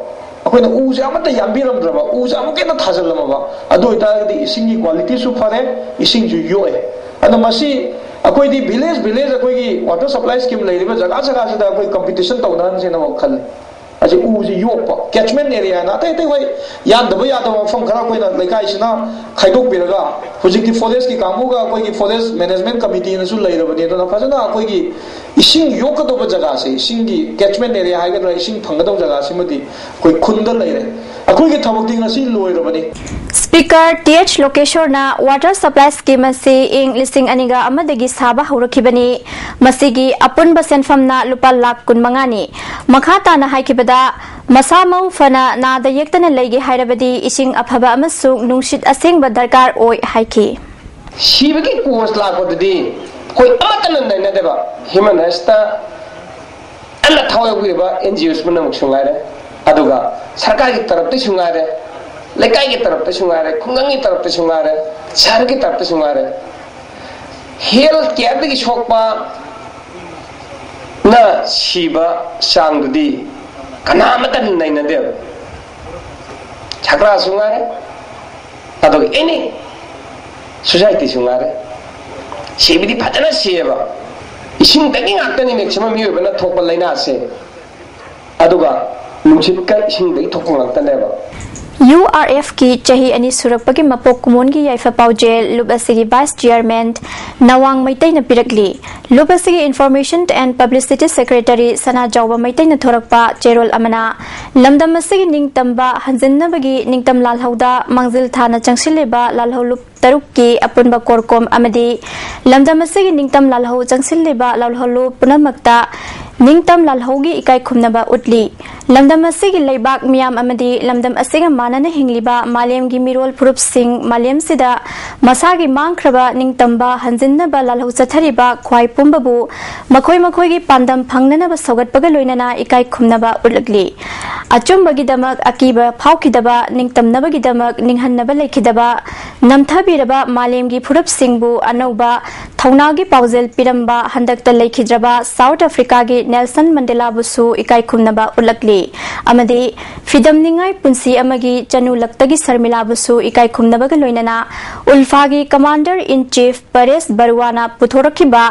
ꯑꯩꯈꯣꯏꯅ ꯎꯁꯦ ꯑꯃꯠꯇ ꯌꯥꯟꯕꯤꯔꯝꯗ꯭ꯔꯕ, ꯎꯁꯦ ꯑꯃꯨꯛꯀ ꯍꯦꯟꯅ ꯊꯥꯖꯤꯜꯂꯝꯃꯕ, ꯑꯗꯨ ꯑꯣꯏꯇꯥꯔꯒꯗꯤ ꯏꯁꯤꯡꯒꯤ ꯀ꯭ꯋꯥꯂꯤꯇꯤꯁꯨ ꯐꯔꯦ, ꯏꯁꯤꯡꯁꯨ ꯌꯣꯛꯑꯦ꯫ ꯑꯗꯣ ꯃꯁꯤ ꯑꯩꯈꯣꯏꯗꯤ ꯚꯤꯂꯦꯖ ꯚꯤꯂꯦꯖ ꯑꯩꯈꯣꯏꯒꯤ ꯋꯥꯇꯔ ꯁꯄ꯭ꯂꯥꯏ ꯁ꯭ꯀꯤꯝ ꯂꯩꯔꯤꯕ ꯖꯒꯥ ꯖꯒꯥꯁꯤꯗ ꯑꯩꯈꯣꯏ ꯀꯝꯄꯤꯇꯤꯁꯟ ꯇꯧꯅꯍꯟꯁꯦꯅ ꯑꯃꯨꯛ ꯈꯜꯂꯤ꯫ ꯑꯁꯤ ꯎꯁꯤ ꯌꯣꯛꯄ, ꯀꯦꯆꯃꯦꯟ ꯑꯦꯔꯤꯌꯥꯅ ꯑꯇꯩ ꯑꯇꯩ ꯍꯣꯏ, ꯌꯥꯟꯗꯕ ꯌꯥꯗꯕ ꯃꯐꯝ ꯈꯔ ꯑꯩꯈꯣꯏꯅ ꯂꯩꯀꯥꯏꯁꯤꯅ ꯈꯥꯏꯗꯣꯛꯄꯤꯔꯒ, ꯍꯧꯖꯤꯛꯇꯤ ꯐꯣꯔꯦꯁꯀꯤ ꯀꯥꯡꯕꯨꯒ ꯑꯩꯈꯣꯏꯒꯤ ꯐꯣꯔꯦꯁ ꯃꯦꯅꯦꯖꯃꯦꯟ ꯀꯃꯤꯇꯤꯅꯁꯨ ꯂꯩꯔꯕꯅꯤ꯫ ꯑꯗꯨꯅ ꯐꯖꯅ ꯑꯩꯈꯣꯏꯒꯤ ꯏꯁꯤꯡ ꯌꯣꯛꯀꯗꯧꯕ ꯖꯒꯥꯁꯦ, ꯏꯁꯤꯡꯒꯤ ꯀꯦꯆꯃꯦꯟ ꯑꯦꯔꯤꯌꯥ ꯍꯥꯏꯒꯗ꯭ꯔꯥ, ꯏꯁꯤꯡ ꯐꯪꯒꯗꯧꯕ ꯖꯒꯥꯁꯤꯃꯗꯤ ꯑꯩꯈꯣꯏ ꯈꯨꯟꯗ ꯂꯩꯔꯦ꯫ ꯑꯩꯈꯣꯏꯒꯤ ꯊꯕꯛꯇꯤ ꯉꯁꯤ ꯂꯣꯏꯔꯕꯅꯤ꯫ ꯁ꯭ꯄꯤꯀꯔ ꯇꯤ ꯑꯩꯆ ꯂꯣꯀꯦꯁꯣꯔꯅ ꯋꯥꯇꯔ ꯁꯄ꯭ꯂꯥꯏ ꯁ꯭ꯀꯤꯝ ꯑꯁꯤ ꯏꯪ ꯂꯤꯁꯤꯡ ꯑꯅꯤꯒ ꯑꯃꯗꯒꯤ ꯁꯥꯕ ꯍꯧꯔꯛꯈꯤꯕꯅꯤ꯫ ꯃꯁꯤꯒꯤ ꯑꯄꯨꯟꯕ ꯁꯦꯟꯐꯝꯅ ꯂꯨꯄꯥ ꯂꯥꯈ ꯀꯨꯟꯃꯉꯥꯅꯤ꯫ ꯃꯈꯥ ꯇꯥꯅ ꯍꯥꯏꯈꯤꯕꯗ, ꯃꯁꯥ ꯃꯎ ꯐꯅ ꯅꯥꯗ ꯌꯦꯛꯇꯅ ꯂꯩꯒꯦ ꯍꯥꯏꯔꯕꯗꯤ ꯏꯁꯤꯡ ꯑꯐꯕ ꯑꯃꯁꯨꯡ ꯅꯨꯡꯁꯤꯠ ꯑꯁꯦꯡꯕ ꯗꯔꯀꯥꯔ ꯑꯣꯏ ꯍꯥꯏꯈꯤ꯫ ꯁꯤꯕꯒꯤ ꯀꯣꯁ ꯂꯥꯛꯄꯗꯨꯗꯤ ꯑꯩꯈꯣꯏ ꯑꯃꯠꯇꯅ ꯅꯩꯅꯗꯦꯕ꯫ ꯍ꯭ꯌꯨꯃꯦꯟ ꯔꯥꯏꯠꯁꯇ ꯀꯟꯅ ꯊꯋꯥꯏ ꯌꯥꯎꯕꯤꯔꯤꯕ ꯑꯦꯟ ꯖꯤ ꯑꯣꯁ ꯄꯨꯝꯅꯃꯛꯁꯨ ꯉꯥꯏꯔꯦ, ꯑꯗꯨꯒ ꯁꯔꯀꯥꯔꯒꯤ ꯇꯔꯞꯇꯁꯨ ꯉꯥꯏꯔꯦ, ꯂꯩꯀꯥꯏꯒꯤ ꯇꯔꯞꯇꯁꯨ ꯉꯥꯏꯔꯦ, ꯈꯨꯡꯒꯪꯒꯤ ꯇꯔꯞꯇꯁꯨ ꯉꯥꯏꯔꯦ, ꯁꯍꯔꯒꯤ ꯇꯔꯞꯇꯁꯨ ꯉꯥꯏꯔꯦ, ꯍꯦꯜꯊ ꯀꯦꯌꯔꯗꯒꯤ ꯁꯣꯛꯄ ꯅ ꯁꯤꯕ ꯆꯥꯡꯗꯨꯗꯤ ꯀꯅꯥ ꯑꯃꯠꯇ ꯅꯩꯅꯗꯦꯕ꯫ ꯁꯔꯀꯥꯔꯁꯨ ꯉꯥꯏꯔꯦ, ꯑꯗꯨꯒ ꯑꯦꯅꯤ ꯁꯣꯁꯥꯏꯇꯤꯁꯨ ꯉꯥꯏꯔꯦ, ꯁꯤꯕꯗꯤ ꯐꯖꯅ ꯁꯤꯌꯦꯕ꯫ ꯏꯁꯤꯡꯗꯒꯤ ꯉꯥꯛꯇꯅꯤ ꯃꯦꯛꯁꯤꯃꯝ ꯃꯤꯑꯣꯏꯕꯅ ꯊꯣꯛꯄ ꯂꯥꯏꯅꯥꯁꯦ, ꯑꯗꯨꯒ ꯅꯨꯡꯁꯤꯠꯀ ꯏꯁꯤꯡꯗꯒꯤ ꯊꯣꯛꯄ ꯉꯥꯛꯇꯅꯦꯕ꯫ ꯌꯨ ꯑꯥꯔ ꯑꯦꯐꯀꯤ ꯆꯍꯤ ꯑꯅꯤ ꯁꯨꯔꯛꯄꯒꯤ ꯃꯄꯣꯛ ꯀꯨꯝꯑꯣꯟꯒꯤ ꯌꯥꯏꯐ ꯄꯥꯎꯖꯦꯜ ꯂꯨꯞ ꯑꯁꯤꯒꯤ ꯚꯥꯏꯁ ꯆꯤꯌꯥꯔꯃꯦꯟ ꯅꯋꯥꯡ ꯃꯩꯇꯩꯅ ꯄꯤꯔꯛꯂꯤ꯫ ꯂꯨꯞ ꯑꯁꯤꯒꯤ Information and Publicity Secretary ꯁꯅꯥꯖꯥꯎꯕ ꯃꯩꯇꯩꯅ ꯊꯣꯔꯛꯄ ꯆꯦꯔꯣꯜ ꯑꯃꯅ ꯂꯝꯗꯝ ꯑꯁꯤꯒꯤ ꯅꯤꯡꯇꯝꯕ ꯍꯟꯖꯤꯟꯅꯕꯒꯤ ꯅꯤꯡꯇꯝ ꯂꯥꯜꯍꯧꯗ ꯃꯥꯡꯖꯤꯜ ꯊꯥꯅ ꯆꯪꯁꯤꯜꯂꯤꯕ ꯂꯥꯜꯍꯧ ꯂꯨꯞ ꯇꯔꯨꯛꯀꯤ ꯑꯄꯨꯟꯕ ꯀꯣꯔꯀꯣꯝ ꯑꯃꯗꯤ ꯂꯝꯗꯝ ꯑꯁꯤꯒꯤ ꯅꯤꯡꯇꯝ ꯂꯥꯜꯍꯧ ꯆꯪꯁꯤꯜꯂꯤꯕ ꯂꯥꯜꯍꯧꯂꯨꯞ ꯄꯨꯝꯅꯃꯛꯇ ꯅꯤꯡꯇꯝ ꯂꯥꯜꯍꯧꯒꯤ ꯏꯀꯥꯏ ꯈꯨꯝꯅꯕ ꯎꯠꯂꯤ꯫ ꯂꯝꯗꯝ ꯑꯁꯤꯒꯤ ꯂꯩꯕꯥꯛ ꯃꯤꯌꯥꯝ ꯑꯃꯗꯤ ꯂꯝꯗꯝ ꯑꯁꯤꯒ ꯃꯥꯟꯅꯅ ꯍꯤꯡꯂꯤꯕ ꯃꯥꯂꯦꯝꯒꯤ ꯃꯤꯔꯣꯜ ꯐꯨꯔꯨꯞꯁꯤꯡ ꯃꯥꯂꯦꯝꯁꯤꯗ ꯃꯁꯥꯒꯤ ꯃꯥꯡꯈ꯭ꯔꯕ ꯅꯤꯡꯇꯝꯕ ꯍꯟꯖꯤꯟꯅꯕ ꯂꯥꯜꯍꯧ ꯆꯠꯊꯔꯤꯕ ꯈ꯭ꯋꯥꯏ ꯄꯨꯝꯕꯕꯨ ꯃꯈꯣꯏ ꯃꯈꯣꯏꯒꯤ ꯄꯥꯟꯗꯝ ꯐꯪꯅꯅꯕ ꯁꯧꯒꯠꯄꯒ ꯂꯣꯏꯅꯅ ꯏꯀꯥꯏ ꯈꯨꯝꯅꯕ ꯎꯠꯂꯛꯂꯤ꯫ ꯑꯆꯨꯝꯕꯒꯤꯗꯃꯛ ꯑꯀꯤꯕ ꯐꯥꯎꯈꯤꯗꯕ, ꯅꯤꯡꯇꯝꯅꯕꯒꯤꯗꯃꯛ ꯅꯤꯡꯍꯟꯅꯕ ꯂꯩꯈꯤꯗꯕ, ꯅꯝꯊꯕꯤꯔꯕ ꯃꯥꯂꯦꯝꯒꯤ ꯐꯨꯔꯨꯞꯁꯤꯡꯕꯨ ꯑꯅꯧꯕ ꯊꯧꯅꯥꯒꯤ ꯄꯥꯎꯖꯦꯜ ꯄꯤꯔꯝꯕ ꯍꯟꯗꯛꯇ ꯂꯩꯈꯤꯗ꯭ꯔꯕ ꯁꯥꯎꯠ ꯑꯐ꯭ꯔꯤꯀꯥꯒꯤ ꯅꯦꯜꯁꯟ ꯃꯟꯗꯦꯂꯥꯕꯨꯁꯨ ꯏꯀꯥꯏ ꯈꯨꯝꯅꯕ ꯎꯠꯂꯛꯂꯤ꯫ ꯑꯃꯗꯤ ꯐꯤꯗꯝꯅꯤꯡꯉꯥꯏ ꯄꯨꯟꯁꯤ ꯑꯃꯒꯤ ꯆꯅꯨ ꯂꯛꯇꯒꯤ ꯁꯔꯃꯤꯂꯥꯕꯨꯁꯨ ꯏꯀꯥꯏ ꯈꯨꯝꯅꯕꯒ ꯂꯣꯏꯅꯅ ꯎꯜꯐꯥꯒꯤ Commander in Chief Pervez ꯕꯔꯨꯋꯥꯅ ꯄꯨꯊꯣꯔꯛꯈꯤꯕ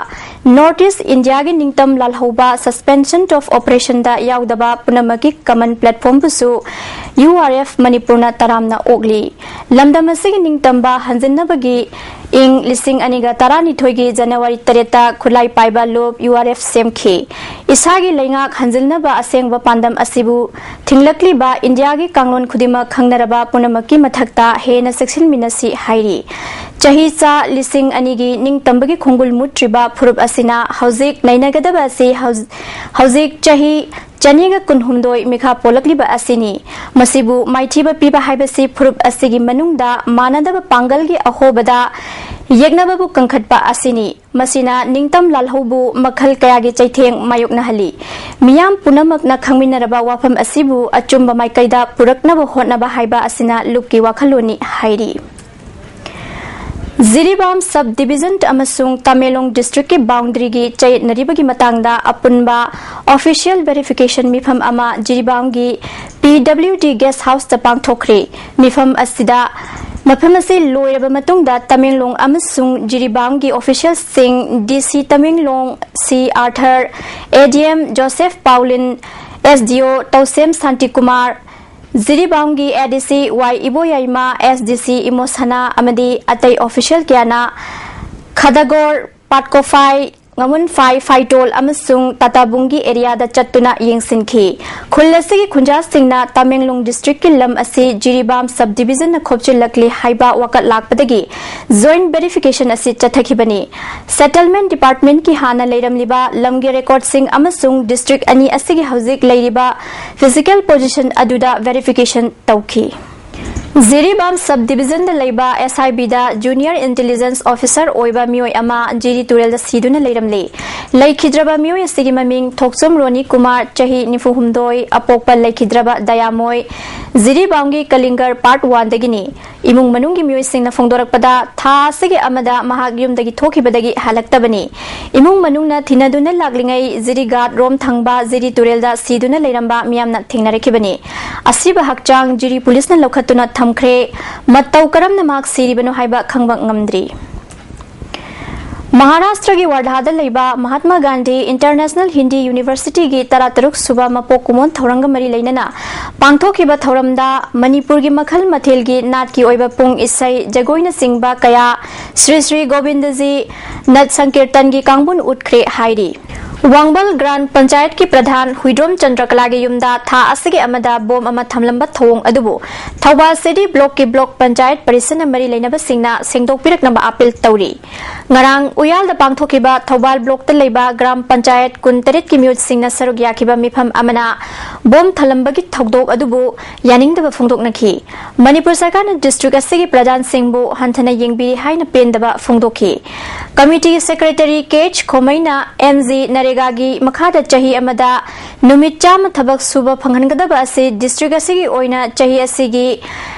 North East Indiaꯒꯤ ꯅꯤꯡꯇꯝ ꯂꯥꯜꯍꯧꯕ Suspension of Operationꯗ ꯌꯥꯎꯗꯕ ꯄꯨꯝꯅꯃꯛꯀꯤ common platformꯕꯨꯁꯨ URF ꯃꯅꯤꯄꯨꯔꯅ ꯇꯔꯥꯝꯅ ꯑꯣꯛꯂꯤ꯫ ꯂꯝꯗꯝ ꯑꯁꯤꯒꯤ ꯅꯤꯡꯇꯝꯕ ꯍꯟꯖꯤꯟꯅꯕꯒꯤ ꯏꯪ ꯂꯤꯁꯤꯡ ꯑꯅꯤꯒ ꯇꯔꯥꯅꯤꯊꯣꯏꯒꯤ January ꯇꯔꯦꯠꯇ ꯈꯨꯠꯂꯥꯏ ꯄꯥꯏꯕ ꯂꯨꯞ URF ꯁꯦꯝꯈꯤ꯫ ꯏꯁꯥꯒꯤ ꯂꯩꯉꯥꯛ ꯍꯟꯖꯤꯟꯅꯕ ꯑꯁꯦꯡꯕ ꯄꯥꯟꯗꯝ ꯑꯁꯤꯕꯨ ꯊꯤꯡꯂꯛꯂꯤꯕ ꯏꯟꯗꯤꯌꯥꯒꯤ ꯀꯥꯡꯂꯣꯟ ꯈꯨꯗꯤꯡꯃꯛ ꯈꯪꯅꯔꯕ ꯄꯨꯝꯅꯃꯛꯀꯤ ꯃꯊꯛꯇ ꯍꯦꯟꯅ ꯆꯦꯛꯁꯤꯟꯃꯤꯟꯅꯁꯤ ꯍꯥꯏꯔꯤ꯫ ꯆꯍꯤ ꯆꯥ ꯂꯤꯁꯤꯡ ꯑꯅꯤꯒꯤ ꯅꯤꯡꯇꯝꯕꯒꯤ ꯈꯣꯡꯒꯨꯜ ꯃꯨꯠꯇ꯭ꯔꯤꯕ ꯐꯨꯔꯨꯞ ꯑꯁꯤꯅ ꯍꯧꯖꯤꯛ ꯅꯩꯅꯒꯗꯕ ꯑꯁꯤ ꯍꯧꯖ-, ꯍꯧꯖꯤꯛ ꯆꯍꯤ ꯆꯅꯤꯒ ꯀꯨꯟꯍꯨꯝꯗꯣꯏ ꯃꯤꯈꯥ ꯄꯣꯜꯂꯛꯂꯤꯕ ꯑꯁꯤꯅꯤ꯫ ꯃꯁꯤꯕꯨ ꯃꯥꯏꯊꯤꯕ ꯄꯤꯕ ꯍꯥꯏꯕꯁꯤ ꯐꯨꯔꯨꯞ ꯑꯁꯤꯒꯤ ꯃꯅꯨꯡꯗ ꯃꯥꯟꯅꯗꯕ ꯄꯥꯡꯒꯜꯒꯤ ꯑꯍꯣꯕꯗ ꯌꯦꯛꯅꯕꯕꯨ ꯀꯟꯈꯠꯄ ꯑꯁꯤꯅꯤ꯫ ꯃꯁꯤꯅ ꯅꯤꯡꯇꯝ ꯂꯥꯜꯍꯧꯕꯨ ꯃꯈꯜ ꯀꯌꯥꯒꯤ ꯆꯩꯊꯦꯡ ꯃꯥꯌꯣꯛꯅꯍꯜꯂꯤ꯫ ꯃꯤꯌꯥꯝ ꯄꯨꯝꯅꯃꯛꯅ ꯈꯪꯃꯤꯟꯅꯔꯕ ꯋꯥꯐꯝ ꯑꯁꯤꯕꯨ ꯑꯆꯨꯝꯕ ꯃꯥꯏꯀꯩꯗ ꯄꯨꯔꯛꯅꯕ ꯍꯣꯠꯅꯕ ꯍꯥꯏꯕ ꯑꯁꯤꯅ ꯂꯨꯞꯀꯤ ꯋꯥꯈꯜꯂꯣꯟꯅꯤ ꯍꯥꯏꯔꯤ꯫ ꯖꯤꯔꯤꯕꯥꯝ Sub Division ꯑꯃꯁꯨꯡ ꯇꯃꯦꯡꯂꯣꯡ Districtꯀꯤ boundaryꯒꯤ ꯆꯌꯦꯠꯅꯔꯤꯕꯒꯤ ꯃꯇꯥꯡꯗ ꯑꯄꯨꯟꯕ official verification ꯃꯤꯐꯝ ꯑꯃ ꯖꯤꯔꯤꯕꯥꯝꯒꯤ PWD Guest Houseꯇ ꯄꯥꯡꯊꯣꯛꯈ꯭ꯔꯦ꯫ ꯃꯤꯐꯝ ꯑꯁꯤꯗ ꯃꯐꯝ ꯑꯁꯤ ꯂꯣꯏꯔꯕ ꯃꯇꯨꯡꯗ ꯇꯃꯦꯡꯂꯣꯡ ꯑꯃꯁꯨꯡ ꯖꯤꯔꯤꯕꯥꯝꯒꯤ officialꯁꯤꯡ, DC Tamenglong C Arthur, ADM Joseph Paulin, SDO ꯇꯧꯁꯦꯝ Shantikumar, ꯖꯤꯔꯤꯕꯥꯝꯒꯤ ADC Y ꯏꯕꯣꯌꯥꯏꯃ, SDC ꯏꯃꯣꯁꯅꯥ ꯑꯃꯗꯤ ꯑꯇꯩ official ꯀꯌꯥꯅ ꯈꯗꯒꯣꯔ, ꯄꯥꯠꯀꯣꯐꯥꯏ, ꯉꯥꯃꯨꯟꯐꯥꯏ, ꯐꯥꯏꯇꯣꯜ ꯑꯃꯁꯨꯡ ꯇꯥꯇꯥꯕꯨꯡꯒꯤ areaꯗ ꯆꯠꯇꯨꯅ ꯌꯦꯡꯁꯤꯟꯈꯤ꯫ ꯈꯨꯜ ꯑꯁꯤꯒꯤ ꯈꯨꯟꯖꯥꯁꯤꯡꯅ ꯇꯃꯦꯡꯂꯣꯡ Districtꯀꯤ ꯂꯝ ꯑꯁꯤ ꯖꯤꯔꯤꯕꯥꯝ Sub Divisionꯅ ꯈꯣꯞꯆꯤꯜꯂꯛꯂꯤ ꯍꯥꯏꯕ ꯋꯥꯀꯠ ꯂꯥꯛꯄꯗꯒꯤ joint verification ꯑꯁꯤ ꯆꯠꯊꯈꯤꯕꯅꯤ꯫ Settlement Departmentꯀꯤ ꯍꯥꯟꯅ ꯂꯩꯔꯝꯂꯤꯕ ꯂꯝꯒꯤ recordꯁꯤꯡ ꯑꯃꯁꯨꯡ district ꯑꯅꯤ ꯑꯁꯤꯒꯤ ꯍꯧꯖꯤꯛ ꯂꯩꯔꯤꯕ physical position ꯑꯗꯨꯗ verification ꯇꯧꯈꯤ꯫ ꯖꯤꯔꯤꯕꯥꯝ ꯁꯕ ꯗꯤꯕꯤꯖꯟꯗ ꯂꯩꯕ ꯑꯦꯁ ꯑꯥꯏ ꯕꯤꯗ ꯖꯨꯅꯤꯌꯔ ꯏꯟꯇꯦꯂꯤꯖꯦꯟꯁ ꯑꯣꯐꯤꯁꯥꯔ ꯑꯣꯏꯕ ꯃꯤꯑꯣꯏ ꯑꯃ ꯖꯤꯔꯤ ꯇꯨꯔꯦꯜꯗ ꯁꯤꯗꯨꯅ ꯂꯩꯔꯝꯂꯦ꯫ ꯂꯩꯈꯤꯗ꯭ꯔꯕ ꯃꯤꯑꯣꯏ ꯑꯁꯤꯒꯤ ꯃꯃꯤꯡ ꯊꯣꯛꯆꯣꯝ ꯔꯣꯅꯤ ꯀꯨꯃꯥꯔ, ꯆꯍꯤ ꯅꯤꯐꯨ ꯍꯨꯝꯗꯣꯏ, ꯑꯄꯣꯛꯄ ꯂꯩꯈꯤꯗ꯭ꯔꯕ ꯗꯌꯥꯃꯣꯏ, ꯖꯤꯔꯤꯕꯥꯝꯒꯤ ꯀꯂꯤꯡꯒꯔ ꯄꯥꯔꯠ ꯋꯥꯟꯗꯒꯤꯅꯤ꯫ ꯏꯃꯨꯡ ꯃꯅꯨꯡꯒꯤ ꯃꯤꯑꯣꯏꯁꯤꯡꯅ ꯐꯣꯡꯗꯣꯔꯛꯄꯗ, ꯊꯥ ꯑꯁꯤꯒꯤ ꯑꯃꯗ ꯃꯍꯥꯛ ꯌꯨꯝꯗꯒꯤ ꯊꯣꯛꯈꯤꯕꯗꯒꯤ ꯍꯜꯂꯛꯇꯕꯅꯤ꯫ ꯏꯃꯨꯡ ꯃꯅꯨꯡꯅ ꯊꯤꯅꯗꯨꯅ ꯂꯥꯛꯂꯤꯉꯩ ꯖꯤꯔꯤ ꯒꯥꯠ ꯔꯣꯝ ꯊꯪꯕ ꯖꯤꯔꯤ ꯇꯨꯔꯦꯜꯗ ꯁꯤꯗꯨꯅ ꯂꯩꯔꯝꯕ ꯃꯤꯌꯥꯝꯅ ꯊꯦꯡꯅꯔꯛꯈꯤꯕꯅꯤ꯫ ꯑꯁꯤꯕ ꯍꯛꯆꯥꯡ ꯖꯤꯔꯤ ꯄꯨꯂꯤꯁꯅ ꯂꯧꯈꯠꯇꯨꯅ ꯊꯝꯈ꯭ꯔꯦ꯫ ꯃꯇꯧ ꯀꯔꯝꯅ ꯃꯍꯥꯛ ꯁꯤꯔꯤꯕꯅꯣ ꯍꯥꯏꯕ ꯈꯪꯕ ꯉꯝꯗ꯭ꯔꯤ꯫ ꯃꯍꯥꯔꯥꯁꯇ꯭ꯔꯒꯤ ꯋꯥꯔꯙꯥꯗ ꯂꯩꯕ ꯃꯍꯥꯠꯃꯥ ꯒꯥꯟꯙꯤ ꯏꯟꯇꯔꯅꯦꯁꯅꯦꯜ ꯍꯤꯟꯗꯤ ꯌꯨꯅꯤꯚꯔꯁꯤꯇꯤꯒꯤ ꯇꯔꯥꯇꯔꯨꯛ ꯁꯨꯕ ꯃꯄꯣꯛ ꯀꯨꯝꯑꯣꯟ ꯊꯧꯔꯝꯒ ꯃꯔꯤ ꯂꯩꯅꯅ ꯄꯥꯡꯊꯣꯛꯈꯤꯕ ꯊꯧꯔꯝꯗ ꯃꯅꯤꯄꯨꯔꯒꯤ ꯃꯈꯜ ꯃꯊꯦꯜꯒꯤ ꯅꯥꯠꯀꯤ ꯑꯣꯏꯕ ꯄꯨꯡ ꯏꯁꯩ, ꯖꯒꯣꯏꯅꯆꯤꯡꯕ ꯀꯌꯥ ꯁ꯭ꯔꯤ ꯁ꯭ꯔꯤ ꯒꯣꯕꯤꯟꯗꯖꯤ ꯅꯠ ꯁꯪꯀꯤꯔꯇꯟꯒꯤ ꯀꯥꯡꯕꯨꯅ ꯎꯠꯈ꯭ꯔꯦ ꯍꯥꯏꯔꯤ꯫ ꯋꯥꯡꯕꯜ ꯒ꯭ꯔꯥꯝ ꯄꯟꯆꯥꯌꯠꯀꯤ ꯄ꯭ꯔꯙꯥꯟ ꯍꯨꯏꯗ꯭ꯔꯣꯝ ꯆꯟꯗ꯭ꯔꯀꯂꯥꯒꯤ ꯌꯨꯝꯗ ꯊꯥ ꯑꯁꯤꯒꯤ ꯑꯃꯗ ꯕꯣꯝ ꯑꯃ ꯊꯝꯂꯝꯕ ꯊꯧꯑꯣꯡ ꯑꯗꯨꯕꯨ ꯊꯧꯕꯥꯜ ꯁꯤꯇꯤ ꯕ꯭ꯂꯣꯛꯀꯤ ꯕ꯭ꯂꯣꯛ ꯄꯟꯆꯥꯌꯠ ꯄꯔꯤꯁꯠꯅ ꯃꯔꯤ ꯂꯩꯅꯕꯁꯤꯡꯅ ꯁꯦꯡꯗꯣꯛꯄꯤꯔꯛꯅꯕ ꯑꯥꯄꯤꯜ ꯇꯧꯔꯤ꯫ ꯉꯔꯥꯡ ꯎꯌꯥꯜꯗ ꯄꯥꯡꯊꯣꯛꯈꯤꯕ ꯊꯧꯕꯥꯜ ꯕ꯭ꯂꯣꯛꯇ ꯂꯩꯕ ꯒ꯭ꯔꯥꯝ ꯄꯟꯆꯥꯌꯠ ꯀꯨꯟꯇꯔꯦꯠꯀꯤ ꯃꯤꯑꯣꯏꯁꯤꯡꯅ ꯁꯔꯨꯛ ꯌꯥꯈꯤꯕ ꯃꯤꯐꯝ ꯑꯃꯅ ꯕꯣꯝ ꯊꯝꯂꯝꯕꯒꯤ ꯊꯧꯗꯣꯛ ꯑꯗꯨꯕꯨ ꯌꯥꯅꯤꯡꯗꯕ ꯐꯣꯡꯗꯣꯛꯅꯈꯤ꯫ ꯃꯅꯤꯄꯨꯔ ꯁꯔꯀꯥꯔꯅ ꯗꯤꯁꯇ꯭ꯔꯤꯛ ꯑꯁꯤꯒꯤ ꯄ꯭ꯔꯙꯥꯟꯁꯤꯡꯕꯨ ꯍꯟꯊꯅ ꯌꯦꯡꯕꯤꯔꯤ ꯍꯥꯏꯅ ꯄꯦꯟꯗꯕ ꯐꯣꯡꯗꯣꯛꯈꯤ꯫ ꯀꯃꯤꯇꯤꯒꯤ ꯁꯦꯀ꯭ꯔꯦꯇꯔꯤ ꯀꯦ ꯑꯩꯆ ꯈꯣꯃꯩꯅ ꯑꯦꯝ ꯖꯤ ꯅꯔꯦꯒꯥꯒꯤ ꯃꯈꯥꯗ ꯆꯍꯤ ꯑꯃꯗ ꯅꯨꯃꯤꯠ ꯆꯥꯝꯃ ꯊꯕꯛ ꯁꯨꯕ ꯐꯪꯍꯟꯒꯗꯕ ꯑꯁꯤ ꯗꯤꯁꯇ꯭ꯔꯤꯛ ꯑꯁꯤꯒꯤ ꯑꯣꯏꯅ ꯆꯍꯤ ꯑꯁꯤꯒꯤ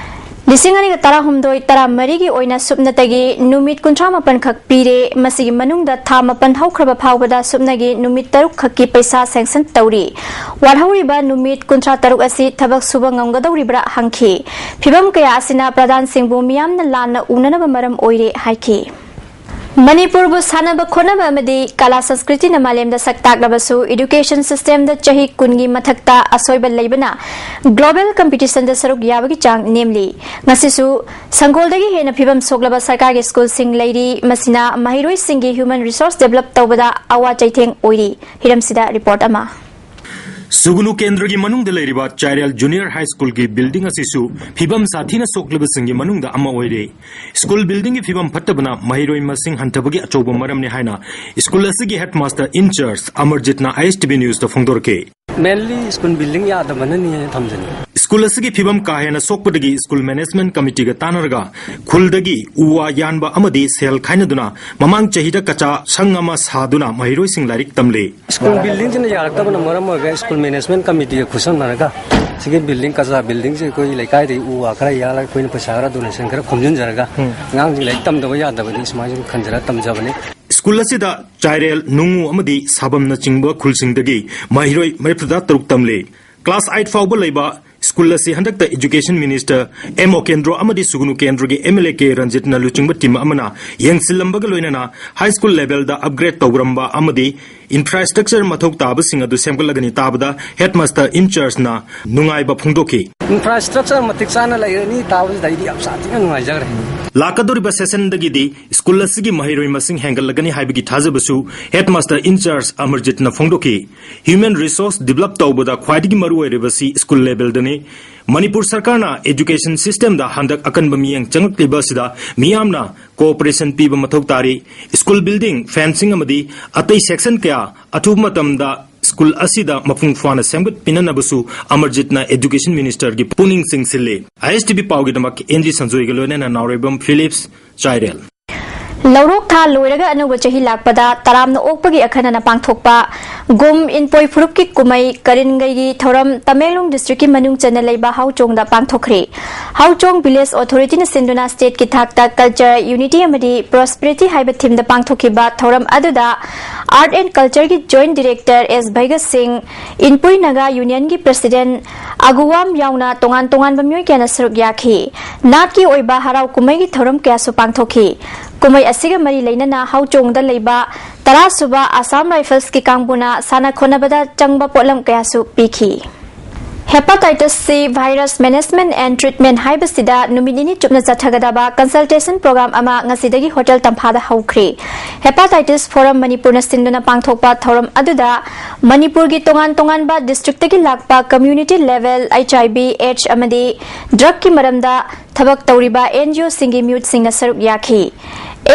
ꯂꯤꯁꯤꯡ ꯑꯅꯤꯒ ꯇꯔꯥꯍꯨꯝꯗꯣꯏ ꯇꯔꯥꯃꯔꯤꯒꯤ ꯑꯣꯏꯅ ꯁꯨꯞꯅꯇꯒꯤ ꯅꯨꯃꯤꯠ ꯀꯨꯟꯊ꯭ꯔꯥ ꯃꯥꯄꯟ ꯈꯛ ꯄꯤꯔꯦ꯫ ꯃꯁꯤꯒꯤ ꯃꯅꯨꯡꯗ ꯊꯥ ꯃꯥꯄꯟ ꯍꯧꯈ꯭ꯔꯕ ꯐꯥꯎꯕꯗ ꯁꯨꯞꯅꯒꯤ ꯅꯨꯃꯤꯠ ꯇꯔꯨꯛ ꯈꯛꯀꯤ ꯄꯩꯁꯥ ꯁꯦꯡꯁꯟ ꯇꯧꯔꯤ꯫ ꯋꯥꯠꯍꯧꯔꯤꯕ ꯅꯨꯃꯤꯠ ꯀꯨꯟꯊ꯭ꯔꯥ ꯇꯔꯨꯛ ꯑꯁꯤ ꯊꯕꯛ ꯁꯨꯕ ꯉꯝꯒꯗꯧꯔꯤꯕ꯭ꯔꯥ ꯍꯪꯈꯤ꯫ ꯐꯤꯚꯝ ꯀꯌꯥ ꯑꯁꯤꯅ ꯄ꯭ꯔꯙꯥꯟꯁꯤꯡꯕꯨ ꯃꯤꯌꯥꯝꯅ ꯂꯥꯟꯅ ꯎꯅꯅꯕ ꯃꯔꯝ ꯑꯣꯏꯔꯦ ꯍꯥꯏꯈꯤ꯫ ꯃꯅꯤꯄꯨꯔꯕꯨ ꯁꯥꯟꯅꯕ ꯈꯣꯠꯅꯕ ꯑꯃꯗꯤ ꯀꯂꯥ ꯁꯪꯁꯀ꯭ꯔꯤꯇꯤꯅ ꯃꯥꯂꯦꯝꯗ ꯁꯛ ꯇꯥꯛꯂꯕꯁꯨ, ꯏꯗꯨꯀꯦꯁꯟ ꯁꯤꯁꯇꯦꯝꯗ ꯆꯍꯤ ꯀꯨꯟꯒꯤ ꯃꯊꯛꯇ ꯑꯁꯣꯏꯕ ꯂꯩꯕꯅ ꯒ꯭ꯂꯣꯕꯦꯜ ꯀꯝꯄꯤꯇꯤꯁꯟꯗ ꯁꯔꯨꯛ ꯌꯥꯕꯒꯤ ꯆꯥꯡ ꯅꯦꯝꯂꯤ꯫ ꯉꯁꯤꯁꯨ ꯁꯪꯒꯣꯜꯗꯒꯤ ꯍꯦꯟꯅ ꯐꯤꯕꯝ ꯁꯣꯛꯂꯕ ꯁꯔꯀꯥꯔꯒꯤ ꯁ꯭ꯀꯨꯜꯁꯤꯡ ꯂꯩꯔꯤ꯫ ꯃꯁꯤꯅ ꯃꯍꯩꯔꯣꯏꯁꯤꯡꯒꯤ ꯍ꯭ꯌꯨꯃꯦꯟ ꯔꯤꯁꯣꯔꯁ ꯗꯦꯕꯂꯞ ꯇꯧꯕꯗ ꯑꯋꯥ ꯆꯩꯊꯦꯡ ꯑꯣꯏꯔꯤ꯫ ꯍꯤꯔꯝꯁꯤꯗ ꯔꯤꯄꯣꯔꯠ ꯑꯃ꯫ ꯁꯨꯒꯨꯅꯨ ꯀꯦꯟꯗ꯭ꯔꯒꯤ ꯃꯅꯨꯡꯗ ꯂꯩꯔꯤꯕ ꯆꯥꯏꯔꯦꯜ ꯖꯨꯅꯤꯌꯔ ꯍꯥꯏ ꯁ꯭ꯀꯨꯜꯒꯤ ꯕꯤꯜꯗꯤꯡ ꯑꯁꯤꯁꯨ ꯐꯤꯕꯝ ꯁꯥꯊꯤꯅ ꯁꯣꯛꯂꯕꯁꯤꯡꯒꯤ ꯃꯅꯨꯡꯗ ꯑꯃ ꯑꯣꯏꯔꯦ꯫ ꯁ꯭ꯀꯨꯜ ꯕꯤꯜꯗꯤꯡꯒꯤ ꯐꯤꯕꯝ ꯐꯠꯇꯕꯅ ꯃꯍꯩꯔꯣꯏ ꯃꯁꯤꯡ ꯍꯟꯊꯕꯒꯤ ꯑꯆꯧꯕ ꯃꯔꯝꯅꯤ ꯍꯥꯏꯅ ꯁ꯭ꯀꯨꯜ ꯑꯁꯤꯒꯤ ꯍꯦꯗꯃꯥꯁꯇꯔ ꯏꯟꯆꯥꯔꯖ ꯑꯃꯔꯖꯤꯠꯅ ꯑꯥꯏ ꯑꯦꯁ ꯇꯤ ꯚꯤ ꯅ꯭ꯌꯨꯁꯇ ꯐꯣꯡꯗꯣꯔꯛꯈꯤ꯫ Mainly school building ꯌꯥꯗꯕꯅꯅꯤ ꯊꯝꯖꯅꯤꯡꯉꯤ꯫ ꯁ꯭ꯀꯨꯜ ꯑꯁꯤꯒꯤ ꯐꯤꯕꯝ ꯀꯥ ꯍꯦꯟꯅ ꯁꯣꯛꯄꯗꯒꯤ ꯁ꯭ꯀꯨꯜ ꯃꯦꯅꯦꯖꯃꯦꯟꯠ ꯀꯃꯤꯇꯤꯒ ꯇꯥꯟꯅꯔꯒ ꯈꯨꯜꯗꯒꯤ ꯎ ꯋꯥ ꯌꯥꯟꯕ ꯑꯃꯗꯤ ꯁꯦꯜ ꯈꯥꯏꯅꯗꯨꯅ ꯃꯃꯥꯡ ꯆꯍꯤꯗ ꯀꯆꯥ ꯁꯪ ꯑꯃ ꯁꯥꯗꯨꯅ ꯃꯍꯩꯔꯣꯏꯁꯤꯡ ꯂꯥꯏꯔꯤꯛ ꯇꯝꯂꯦ꯫ ꯁ꯭ꯀꯨꯜ ꯕꯤꯜꯗꯤꯡꯁꯤꯅ ꯌꯥꯔꯛꯇꯕꯅ ꯃꯔꯝ ꯑꯣꯏꯔꯒ ꯁ꯭ꯀꯨꯜ ꯃꯦꯅꯦꯖꯃꯦꯟꯠ ꯀꯃꯤꯇꯤꯒ ꯈꯨꯠꯁꯝꯅꯔꯒ ꯁꯤꯒꯤ ꯕꯤꯜꯗꯤꯡ, ꯀꯆꯥ ꯕꯤꯜꯗꯤꯡꯁꯦ ꯑꯩꯈꯣꯏ ꯂꯩꯀꯥꯏꯗꯒꯤ ꯎ ꯋꯥ ꯈꯔ ꯌꯥꯜꯂꯒ ꯑꯩꯈꯣꯏꯅ ꯄꯩꯁꯥ ꯈꯔ ꯗꯣꯅꯦꯁꯟ ꯈꯔ ꯈꯣꯝꯖꯤꯟꯖꯔꯒ ꯑꯉꯥꯡꯁꯤꯡ ꯂꯥꯏꯔꯤꯛ ꯇꯝꯗꯕ ꯌꯥꯗꯕꯅꯤ, ꯁꯨꯃꯥꯏꯅ ꯁꯨꯝ ꯈꯟꯖꯔꯒ ꯇꯝꯖꯕꯅꯤ꯫ ꯁ꯭ꯀꯨꯜ ꯑꯁꯤꯗ ꯆꯥꯏꯔꯦꯜ, ꯅꯨꯡꯉꯨ ꯑꯃꯗꯤ ꯁꯥꯕꯝꯅꯆꯤꯡꯕ ꯈꯨꯜꯁꯤꯡꯗꯒꯤ ꯃꯍꯩꯔꯣꯏ ꯃꯔꯤꯐꯨꯇꯔꯥ ꯇꯔꯨꯛ ꯇꯝꯂꯤ꯫ ꯀ꯭ꯂꯥꯁ ꯑꯥꯏꯠ ꯐꯥꯎꯕ ꯂꯩꯕ ꯁ꯭ꯀꯨꯜ ꯑꯁꯤ ꯍꯟꯗꯛꯇ ꯏꯖꯨꯀꯦꯁꯟ ꯃꯤꯅꯤꯁꯇꯔ ꯑꯦꯝ ꯑꯣꯀꯦꯟꯗ꯭ꯔꯣ ꯑꯃꯗꯤ ꯁꯨꯒꯅꯨ ꯀꯦꯟꯗ꯭ꯔꯒꯤ ꯑꯦꯝ ꯑꯦꯜ ꯑꯦ ꯀꯦ ꯔꯟꯖꯤꯠꯅ ꯂꯨꯆꯤꯡꯕ ꯇꯤꯝ ꯑꯃꯅ ꯌꯦꯡꯁꯤꯜꯂꯝꯕꯒ ꯂꯣꯏꯅꯅ ꯍꯥꯏ ꯁ꯭ꯀꯨꯜ ꯂꯦꯚꯦꯜꯗ ꯑꯞꯒ꯭ꯔꯦꯗ ꯇꯧꯔꯝꯕ ꯑꯃꯗꯤ ꯏꯟꯐ꯭ꯔꯥꯁ꯭ꯇ꯭ꯔꯛꯆꯔ ꯃꯊꯧ ꯇꯥꯕꯁꯤꯡ ꯑꯗꯨ ꯁꯦꯝꯒꯠꯂꯒꯅꯤ ꯇꯥꯕꯗ ꯍꯦꯗꯃꯥꯁꯇꯔ ꯏꯟꯆꯥꯔꯖꯅ ꯅꯨꯡꯉꯥꯏꯕ ꯐꯣꯡꯗꯣꯛꯈꯤ꯫ ꯏꯟꯐ꯭ꯔꯥꯁ꯭ꯇ꯭ꯔꯛꯆꯔ ꯃꯇꯤꯛ ꯆꯥꯅ ꯂꯩꯔꯅꯤ ꯇꯥꯕꯁꯤꯗ ꯑꯩꯗꯤ ꯌꯥꯝ ꯁꯥꯊꯤꯅ ꯅꯨꯡꯉꯥꯏꯖꯈ꯭ꯔꯦ꯫ ꯂꯥꯛꯀꯗꯧꯔꯤꯕ ꯁꯦꯁꯟꯗꯒꯤꯗꯤ ꯁ꯭ꯀꯨꯜ ꯑꯁꯤꯒꯤ ꯃꯍꯩꯔꯣꯏ ꯃꯁꯤꯡ ꯍꯦꯟꯒꯠꯂꯒꯅꯤ ꯍꯥꯏꯕꯒꯤ ꯊꯥꯖꯕꯁꯨ ꯍꯦꯗꯃꯥꯁꯇꯔ ꯏꯟꯆꯥꯔꯖ ꯑꯃꯔꯖꯤꯠꯅ ꯐꯣꯡꯗꯣꯛꯈꯤ꯫ ꯍ꯭ꯌꯨꯃꯦꯟ ꯔꯤꯁꯣꯔꯁ ꯗꯤꯕꯂꯞ ꯇꯧꯕꯗ ꯈ꯭ꯋꯥꯏꯗꯒꯤ ꯃꯔꯨꯑꯣꯏꯔꯤꯕꯁꯤ ꯁ꯭ꯀꯨꯜ ꯂꯦꯚꯦꯜꯗꯅꯤ꯫ ꯃꯅꯤꯄꯨꯔ ꯁꯔꯀꯥꯔꯅ ꯏꯖꯨꯀꯦꯁꯟ ꯁꯤꯁꯇꯦꯝꯗ ꯍꯟꯗꯛ ꯑꯀꯟꯕ ꯃꯤꯠꯌꯦꯡ ꯆꯪꯂꯛꯂꯤꯕ ꯑꯁꯤꯗ ꯃꯤꯌꯥꯝꯅ ꯀꯣꯑꯣꯄꯔꯦꯁꯟ ꯄꯤꯕ ꯃꯊꯧ ꯇꯥꯔꯤ꯫ ꯁ꯭ꯀꯨꯜ ꯕꯤꯜꯗꯤꯡ, ꯐꯦꯟꯁꯤꯡ ꯑꯃꯗꯤ ꯑꯇꯩ ꯁꯦꯛꯁꯟ ꯀꯌꯥ ꯑꯊꯨꯕ ꯃꯇꯝꯗ ꯁ꯭ꯀꯨꯜ ꯑꯁꯤꯗ ꯃꯄꯨꯡ ꯐꯥꯅ ꯁꯦꯝꯒꯠꯄꯤꯅꯅꯕꯁꯨ ꯑꯃꯔꯖꯤꯠꯅ ꯏꯖꯨꯀꯦꯁꯟ ꯃꯤꯅꯤꯁꯇꯔꯒꯤ ꯄꯨꯛꯅꯤꯡ ꯆꯤꯡꯁꯤꯜꯂꯤ꯫ ꯑꯥꯏ S T V ꯄꯥꯎꯒꯤꯗꯃꯛ and G ꯁꯟꯖꯣꯏꯒ ꯂꯣꯏꯅꯅ ꯅꯥꯎꯔꯦꯝꯕꯝ ꯐꯤꯂꯤꯞꯁ, ꯆꯥꯏꯔꯦꯜ꯫ ꯂꯧꯔꯣꯛ ꯊꯥ ꯂꯣꯏꯔꯒ ꯑꯅꯧꯕ ꯆꯍꯤ ꯂꯥꯛꯄꯗ ꯇꯔꯥꯝꯅ ꯑꯣꯛꯄꯒꯤ ꯑꯈꯟꯅꯅ ꯄꯥꯡꯊꯣꯛꯄ ꯒꯨꯝ ꯏꯟꯄꯣꯏ ꯐꯨꯔꯨꯞꯀꯤ ꯀꯨꯝꯍꯩ ꯀꯔꯤꯟꯒꯩꯒꯤ ꯊꯧꯔꯝ ꯇꯃꯦꯡꯂꯣꯡ ꯗꯤꯁꯇ꯭ꯔꯤꯛꯀꯤ ꯃꯅꯨꯡ ꯆꯟꯅ ꯂꯩꯕ ꯍꯥꯎꯆꯣꯡꯗ ꯄꯥꯡꯊꯣꯛꯈ꯭ꯔꯦ꯫ ꯍꯥꯎꯆꯣꯡ ꯚꯤꯂꯦꯖ ꯑꯣꯊꯣꯔꯤꯇꯤꯅ ꯁꯤꯟꯗꯨꯅ ꯁ꯭ꯇꯦꯠꯀꯤ ꯊꯥꯛꯇ ꯀꯜꯆꯔ, ꯌꯨꯅꯤꯇꯤ ꯑꯃꯗꯤ ꯄ꯭ꯔꯣꯁꯄꯦꯔꯤꯇꯤ ꯍꯥꯏꯕ ꯊꯤꯝꯗ ꯄꯥꯡꯊꯣꯛꯈꯤꯕ ꯊꯧꯔꯝ ꯑꯗꯨꯗ ꯑꯥꯔꯠ ꯑꯦꯟ ꯀꯜꯆꯔꯒꯤ ꯖꯣꯏꯟꯠ ꯗꯤꯔꯦꯛꯇꯔ ꯑꯦꯁ ꯚꯩꯒ ꯁꯤꯡ, ꯏꯟꯄꯨꯏ ꯅꯥꯒꯥ ꯌꯨꯅꯤꯌꯟꯒꯤ ꯄ꯭ꯔꯁꯤꯗꯦꯟꯠ ꯑꯒꯨꯋꯥꯝ ꯌꯥꯎꯅ ꯇꯣꯉꯥꯟ ꯇꯣꯉꯥꯟꯕ ꯃꯤꯑꯣꯏ ꯀꯌꯥꯅ ꯁꯔꯨꯛ ꯌꯥꯈꯤ꯫ ꯅꯥꯠꯀꯤ ꯑꯣꯏꯕ ꯍꯔꯥꯎ ꯀꯨꯝꯍꯩꯒꯤ ꯊꯧꯔꯝ ꯀꯌꯥꯁꯨ ꯄꯥꯡꯊꯣꯛꯈꯤ꯫ ꯀꯨꯝꯍꯩ ꯑꯁꯤꯒ ꯃꯔꯤ ꯂꯩꯅꯅ ꯍꯥꯎꯆꯣꯡꯗ ꯂꯩꯕ ꯇꯔꯥ ꯁꯨꯕ ꯑꯁꯥꯝ ꯔꯥꯏꯐꯜꯁꯀꯤ ꯀꯥꯡꯕꯨꯅ ꯁꯥꯟꯅ ꯈꯣꯠꯅꯕꯗ ꯆꯪꯕ ꯄꯣꯠꯂꯝ ꯀꯌꯥꯁꯨ ꯄꯤꯈꯤ꯫ Hepatitis C virus management and treatment ꯍꯥꯏꯕꯁꯤꯗ ꯅꯨꯃꯤꯠ ꯅꯤꯅꯤ ꯆꯨꯞꯅ ꯆꯠꯊꯒꯗꯕ consultation program ꯑꯃ ꯉꯁꯤꯗꯒꯤ ꯍꯣꯇꯦꯜ ꯇꯝꯐꯥꯗ ꯍꯧꯈ꯭ꯔꯦ꯫ Hepatitis Forum ꯃꯅꯤꯄꯨꯔꯅ ꯁꯤꯟꯗꯨꯅ ꯄꯥꯡꯊꯣꯛꯄ ꯊꯧꯔꯝ ꯑꯗꯨꯗ ꯃꯅꯤꯄꯨꯔꯒꯤ ꯇꯣꯉꯥꯟ ꯇꯣꯉꯥꯟꯕ ꯗꯤꯁꯇ꯭ꯔꯤꯛꯇꯒꯤ ꯂꯥꯛꯄ community level H I V, AIDS ꯑꯃꯗꯤ ꯗ꯭ꯔꯒꯀꯤ ꯃꯔꯝꯗ ꯊꯕꯛ ꯇꯧꯔꯤꯕ N G O ꯁꯤꯡꯒꯤ ꯃꯤꯍꯨꯠꯁꯤꯡꯅ ꯁꯔꯨꯛ ꯌꯥꯈꯤ꯫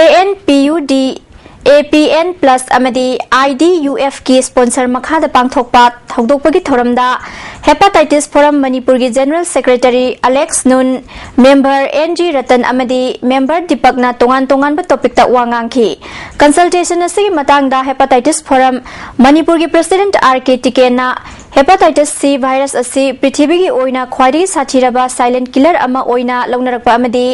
A N P U D A P N plus ꯑꯃꯗꯤ ꯑꯥꯏ ꯗꯤ ꯌꯨ ꯑꯦꯐꯀꯤ ꯁ꯭ꯄꯣꯟꯁꯔ ꯃꯈꯥꯗ ꯄꯥꯡꯊꯣꯛꯄ ꯍꯧꯗꯣꯛꯄꯒꯤ ꯊꯧꯔꯝꯗ ꯍꯦꯄꯥꯇꯥꯏꯇꯤꯁ ꯐꯣꯔꯝ ꯃꯅꯤꯄꯨꯔꯒꯤ general secretary Alex Noon, member N G Ratan ꯑꯃꯗꯤ ꯃꯦꯝꯕꯔ ꯗꯤꯄꯛꯅ ꯇꯣꯉꯥꯟ ꯇꯣꯉꯥꯟꯕ ꯇꯣꯄꯤꯛꯇ ꯋꯥ ꯉꯥꯡꯈꯤ꯫ ꯀꯟꯁꯜꯇꯦꯁꯟ ꯑꯁꯤꯒꯤ ꯃꯇꯥꯡꯗ ꯍꯦꯄꯥꯇꯥꯏꯇꯤꯁ ꯐꯣꯔꯝ ꯃꯅꯤꯄꯨꯔꯒꯤ ꯄ꯭ꯔꯁꯤꯗꯦꯟꯠ ꯑꯥꯔ ꯀꯦ ꯇꯤꯀꯦꯟꯅ ꯍꯦꯄꯥꯇꯥꯏꯇꯤꯁ ꯁꯤ ꯚꯥꯏꯔꯁ ꯑꯁꯤ ꯄ꯭ꯔꯤꯊꯤꯕꯤꯒꯤ ꯑꯣꯏꯅ ꯈ꯭ꯋꯥꯏꯗꯒꯤ ꯁꯥꯊꯤꯔꯕ ꯁꯥꯏꯂꯦꯟꯠ ꯀꯤꯂꯔ ꯑꯃ ꯑꯣꯏꯅ ꯂꯧꯅꯔꯛꯄ ꯑꯃꯗꯤ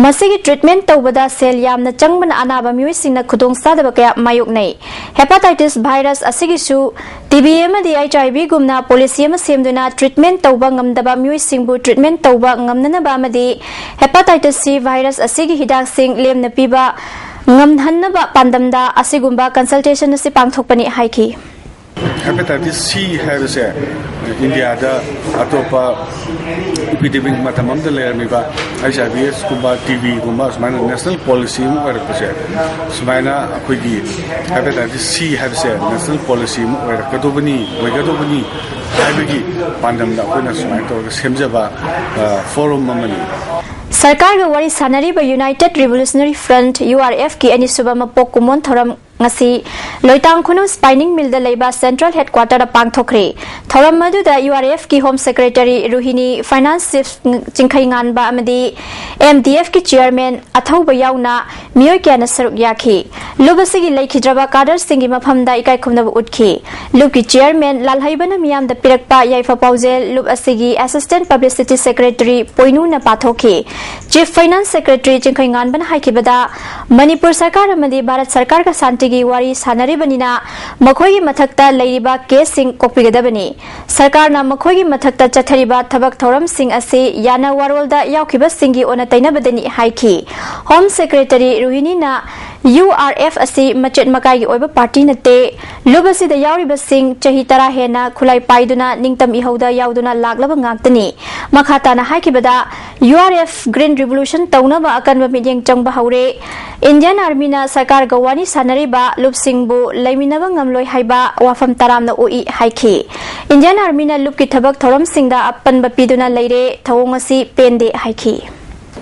ꯃꯁꯤꯒꯤ ꯇ꯭ꯔꯤꯠꯃꯦꯟꯠ ꯇꯧꯕꯗ ꯁꯦꯜ ꯌꯥꯝꯅ ꯆꯪꯕꯅ ꯑꯅꯥꯕ ꯃꯤꯑꯣꯏꯁꯤꯡꯅ ꯈꯨꯗꯣꯡꯆꯥꯗꯕ ꯀꯌꯥ ꯃꯥꯌꯣꯛꯅꯩ꯫ ꯍꯦꯄꯥꯇꯥꯏꯇꯤꯁ ꯚꯥꯏꯔꯁ ꯑꯁꯤꯒꯤꯁꯨ ꯇꯤ ꯕꯤ ꯑꯃꯗꯤ ꯑꯩꯆ ꯑꯥꯏ ꯚꯤꯒꯨꯝꯅ ꯄꯣꯂꯤꯁꯤ ꯑꯃ ꯁꯦꯝꯗꯨꯅ ꯇ꯭ꯔꯤꯠꯃꯦꯟꯠ ꯇꯧꯕ ꯉꯝꯗꯕ ꯃꯤꯑꯣꯏꯁꯤꯡꯕꯨ ꯇ꯭ꯔꯤꯠꯃꯦꯟꯠ ꯇꯧꯕ ꯉꯝꯅꯅꯕ ꯑꯃꯗꯤ ꯍꯦꯄꯥꯇꯥꯏꯇꯤꯁ ꯁꯤ ꯚꯥꯏꯔꯁ ꯑꯁꯤꯒꯤ ꯍꯤꯗꯥꯛꯁꯤꯡ ꯂꯦꯝꯅ ꯄꯤꯕ ꯉꯝꯍꯟꯅꯕ ꯄꯥꯟꯗꯝꯗ ꯑꯁꯤꯒꯨꯝꯕ ꯀꯟꯁꯜꯇꯦꯁꯟ ꯑꯁꯤ ꯄꯥꯡꯊꯣꯛꯄꯅꯤ ꯍꯥꯏꯈꯤ꯫ ꯍꯦꯄꯥꯇꯥꯏꯇꯤꯁ ꯁꯤ ꯍꯥꯏꯕꯁꯦ ꯏꯟꯗꯤꯌꯥꯗ ꯑꯇꯣꯞꯄ ꯏꯄꯤꯗꯦꯃꯤꯛ ꯃꯇꯝ ꯑꯃꯗ ꯂꯩꯔꯝꯃꯤꯕ ꯑꯩꯆ ꯑꯥꯏ ꯚꯤ ꯑꯦꯁ ꯀꯨꯝꯕ, ꯇꯤ ꯕꯤꯒꯨꯝꯕ ꯁꯨꯃꯥꯏꯅ ꯅꯦꯁꯅꯦꯜ ꯄꯣꯂꯤꯁꯤ ꯑꯃ ꯑꯣꯏꯔꯛꯄꯁꯦ, ꯁꯨꯃꯥꯏꯅ ꯑꯩꯈꯣꯏꯒꯤ ꯍꯦꯄꯥꯇꯥꯏꯇꯤꯁ ꯁꯤ ꯍꯥꯏꯕꯁꯦ ꯅꯦꯁꯅꯦꯜ ꯄꯣꯂꯤꯁꯤ ꯑꯃ ꯑꯣꯏꯔꯛꯀꯗꯧꯕꯅꯤ, ꯑꯣꯏꯒꯗꯧꯕꯅꯤ ꯍꯥꯏꯕꯒꯤ ꯄꯥꯟꯗꯝꯗ ꯑꯩꯈꯣꯏꯅ ꯁꯨꯃꯥꯏꯅ ꯇꯧꯔꯒ ꯁꯦꯝꯖꯕ ꯐꯣꯔꯝ ꯑꯃꯅꯤ꯫ ꯁꯔꯀꯥꯔꯒ ꯋꯥꯔꯤ ꯁꯥꯟꯅꯔꯤꯕ united revolutionary front, U R ꯑꯦꯐꯀꯤ ꯑꯅꯤꯁꯨꯕ ꯃꯄꯣꯛ ꯀꯨꯝꯑꯣꯟ ꯊꯧꯔꯝ ꯉꯁꯤ ꯂꯣꯏꯇꯥꯡ ꯈꯨꯅꯨ ꯁ꯭ꯄꯥꯏꯅꯤꯡ ꯃꯤꯜꯗ ꯂꯩꯕ ꯁꯦꯟꯇ꯭ꯔꯦꯜ ꯍꯦꯗꯀ꯭ꯋꯥꯇꯔꯗ ꯄꯥꯡꯊꯣꯛꯈ꯭ꯔꯦ꯫ ꯊꯧꯔꯝ ꯑꯗꯨꯗ ꯌꯨ ꯑꯥꯔ ꯑꯦꯐꯀꯤ home secretary Rohini, finance chief Chingkheinganba ꯑꯃꯗꯤ ꯑꯦꯝ ꯗꯤ ꯑꯦꯐꯀꯤ ꯆꯤꯌꯔꯃꯦꯟ ꯑꯊꯧꯕ ꯌꯥꯎꯅ ꯃꯤꯑꯣꯏ ꯀꯌꯥꯅ ꯁꯔꯨꯛ ꯌꯥꯈꯤ꯫ ꯂꯨꯞ ꯑꯁꯤꯒꯤ ꯂꯩꯈꯤꯗ꯭ꯔꯕ ꯀꯥꯗꯔꯁꯤꯡꯒꯤ ꯃꯐꯝꯗ ꯏꯀꯥꯏ ꯈꯨꯝꯅꯕ ꯎꯠꯈꯤ꯫ ꯂꯨꯞꯀꯤ ꯆꯤꯌꯔꯃꯦꯟ ꯂꯥꯜꯍꯩꯕꯅ ꯃꯤꯌꯥꯝꯗ ꯄꯤꯔꯛꯄ ꯌꯥꯏꯐ ꯄꯥꯎꯖꯦꯜ ꯂꯨꯞ ꯑꯁꯤꯒꯤ ꯑꯦꯁꯤꯁꯇꯦꯟꯠ ꯄꯕ꯭ꯂꯤꯁꯤꯇꯤ ꯁꯦꯀ꯭ꯔꯦꯇꯔꯤ ꯄꯣꯏꯅꯨꯅ ꯄꯥꯊꯣꯛꯈꯤ꯫ ꯆꯤꯐ ꯐꯥꯏꯅꯥꯟꯁ ꯁꯦꯀ꯭ꯔꯦꯇꯔꯤ ꯆꯤꯡꯈꯩꯉꯥꯟꯕꯅ ꯍꯥꯏꯈꯤꯕꯗ, ꯃꯅꯤꯄꯨꯔ ꯁꯔꯀꯥꯔ ꯑꯃꯗꯤ ꯚꯥꯔꯠ ꯁꯔꯀꯥꯔꯒ ꯁꯥꯟꯇꯤꯒꯤ ꯋꯥꯔꯤ ꯁꯥꯟꯅꯔꯤꯕꯅꯤꯅ ꯃꯈꯣꯏꯒꯤ ꯃꯊꯛꯇ ꯂꯩꯔꯤꯕ ꯀꯦꯁꯁꯤꯡ ꯀꯣꯛꯄꯤꯒꯗꯕꯅꯤ꯫ ꯁꯔꯀꯥꯔꯅ ꯃꯈꯣꯏꯒꯤ ꯃꯊꯛꯇ ꯆꯠꯊꯔꯤꯕ ꯊꯕꯛ ꯊꯧꯔꯝꯁꯤꯡ ꯑꯁꯤ ꯌꯥꯅ ꯋꯥꯔꯣꯜꯗ ꯌꯥꯎꯈꯤꯕꯁꯤꯡꯒꯤ ꯑꯣꯟꯅ ꯇꯩꯅꯕꯗꯅꯤ ꯍꯥꯏꯈꯤ꯫ ꯍꯣꯝ ꯁꯦꯀ꯭ꯔꯦꯇꯔꯤ ꯔꯣꯍꯤꯅꯤꯅ ꯌꯨ ꯑꯥꯔ ꯑꯦꯐ ꯑꯁꯤ ꯃꯆꯦꯠ ꯃꯀꯥꯏꯒꯤ ꯑꯣꯏꯕ ꯄꯥꯔꯇꯤ ꯅꯠꯇꯦ꯫ ꯂꯨꯞ ꯑꯁꯤꯗ ꯌꯥꯎꯔꯤꯕꯁꯤꯡ ꯆꯍꯤ ꯇꯔꯥ ꯍꯦꯟꯅ ꯈꯨꯠꯂꯥꯏ ꯄꯥꯏꯗꯨꯅ ꯅꯤꯡꯇꯝ ꯏꯍꯧꯗ ꯌꯥꯎꯗꯨꯅ ꯂꯥꯛꯂꯕ ꯉꯥꯛꯇꯅꯤ꯫ ꯃꯈꯥ ꯇꯥꯅ ꯍꯥꯏꯈꯤꯕꯗ, U R F green revolution ꯇꯧꯅꯕ ꯑꯀꯟꯕ ꯃꯤꯠꯌꯦꯡ ꯆꯪꯕ ꯍꯧꯔꯦ꯫ ꯏꯟꯗꯤꯌꯥꯟ ꯑꯥꯔꯃꯤꯅ ꯁꯔꯀꯥꯔꯒ ꯋꯥꯔꯤ ꯁꯥꯟꯅꯔꯤꯕ ꯂꯨꯞꯁꯤꯡꯕꯨ ꯂꯩꯃꯤꯟꯅꯕ ꯉꯝꯂꯣꯏ ꯍꯥꯏꯕ ꯋꯥꯐꯝ ꯇꯔꯥꯝꯅ ꯑꯣꯛꯏ ꯍꯥꯏꯈꯤ꯫ ꯏꯟꯗꯤꯌꯥꯟ ꯑꯥꯔꯃꯤꯅ ꯂꯨꯞꯀꯤ ꯊꯕꯛ ꯊꯧꯔꯝꯁꯤꯡꯗ ꯑꯄꯟꯕ ꯄꯤꯗꯨꯅ ꯂꯩꯔꯦ, ꯊꯧꯑꯣꯡ ꯑꯁꯤ ꯄꯦꯟꯗꯦ ꯍꯥꯏꯈꯤ꯫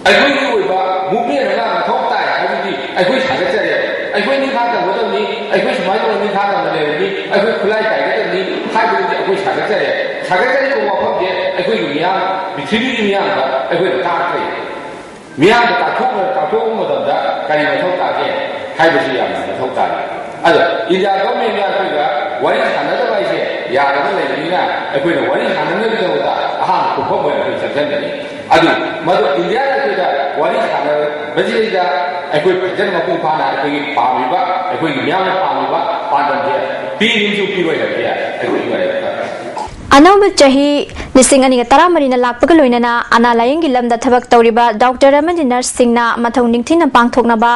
ꯑꯩꯈꯣꯏꯒꯤ ꯑꯣꯏꯕ movement ꯑꯃ ꯃꯊꯧ ꯇꯥꯏ ꯍꯥꯏꯕꯗꯤ ꯑꯩꯈꯣꯏ ꯊꯥꯒꯠꯆꯔꯤ꯫ ꯑꯩꯈꯣꯏ ꯅꯤꯡꯊꯥ ꯁꯥꯒꯠꯆꯔꯤꯕ ꯋꯥꯐꯝꯁꯦ ꯑꯩꯈꯣꯏꯒꯤ ꯃꯤꯌꯥꯝ, ꯄ꯭ꯔꯤꯊꯤꯕꯤꯒꯤ ꯃꯤꯌꯥꯝꯗ ꯑꯩꯈꯣꯏꯅ ꯇꯥꯛꯈ꯭ꯔꯦ꯫ ꯃꯤꯌꯥꯝꯗ ꯇꯥꯛꯊꯣꯛ-, ꯇꯥꯛꯊꯣꯛꯄ ꯃꯇꯝꯗ ꯀꯔꯤ ꯃꯊꯧ ꯇꯥꯒꯦ ꯍꯥꯏꯕꯁꯤ ꯌꯥꯝꯅ ꯃꯊꯧ ꯇꯥꯔꯤ꯫ ꯑꯗꯣ ꯏꯟꯗꯤꯌꯥ ꯒꯚꯔꯟꯃꯦꯟꯒ ꯑꯩꯈꯣꯏꯒ ꯋꯥꯔꯤ ꯁꯥꯟꯅꯗꯕ ꯍꯥꯏꯁꯦ ꯌꯥꯗꯕ ꯂꯩꯕꯅꯤꯅ, ꯑꯩꯈꯣꯏꯅ ꯋꯥꯔꯤ ꯁꯥꯟꯅꯅꯕꯒꯤꯗꯃꯛꯇ ꯑꯍꯥꯟꯕ ꯈꯣꯡꯐꯝ ꯑꯣꯏꯅ ꯑꯩꯈꯣꯏ ꯆꯪꯁꯤꯟꯕꯅꯤ꯫ ꯑꯗꯨ ꯃꯗꯨ ꯏꯟꯗꯤꯌꯥꯒ ꯑꯩꯈꯣꯏꯒ ꯋꯥꯔꯤ ꯁꯥꯟꯅꯕꯁꯤꯗꯩꯗ ꯑꯩꯈꯣꯏ ꯐꯖꯅ ꯃꯄꯨꯡ ꯐꯥꯅ ꯑꯩꯈꯣꯏꯒꯤ ꯄꯥꯝꯃꯤꯕ, ꯑꯩꯈꯣꯏꯒꯤ ꯃꯤꯌꯥꯝꯅ ꯄꯥꯝꯃꯤꯕ ꯄꯥꯟꯗꯝꯁꯦ ꯄꯤꯔꯤꯕꯁꯨ ꯄꯤꯔꯣꯏꯗꯕꯗꯤ ꯌꯥꯏ꯫ ꯑꯩꯈꯣꯏ ꯏꯃꯥ ꯂꯩꯕꯥꯛꯇ ꯑꯅꯧꯕ ꯆꯍꯤ ꯂꯤꯁꯤꯡ ꯑꯅꯤꯒ ꯇꯔꯥꯃꯔꯤꯅ ꯂꯥꯛꯄꯒ ꯂꯣꯏꯅꯅ ꯑꯅꯥ ꯂꯥꯌꯦꯡꯒꯤ ꯂꯝꯗ ꯊꯕꯛ ꯇꯧꯔꯤꯕ ꯗꯣꯛꯇꯔ ꯑꯃꯗꯤ ꯅꯔꯁꯁꯤꯡꯅ ꯃꯊꯧ ꯅꯤꯡꯊꯤꯅ ꯄꯥꯡꯊꯣꯛꯅꯕ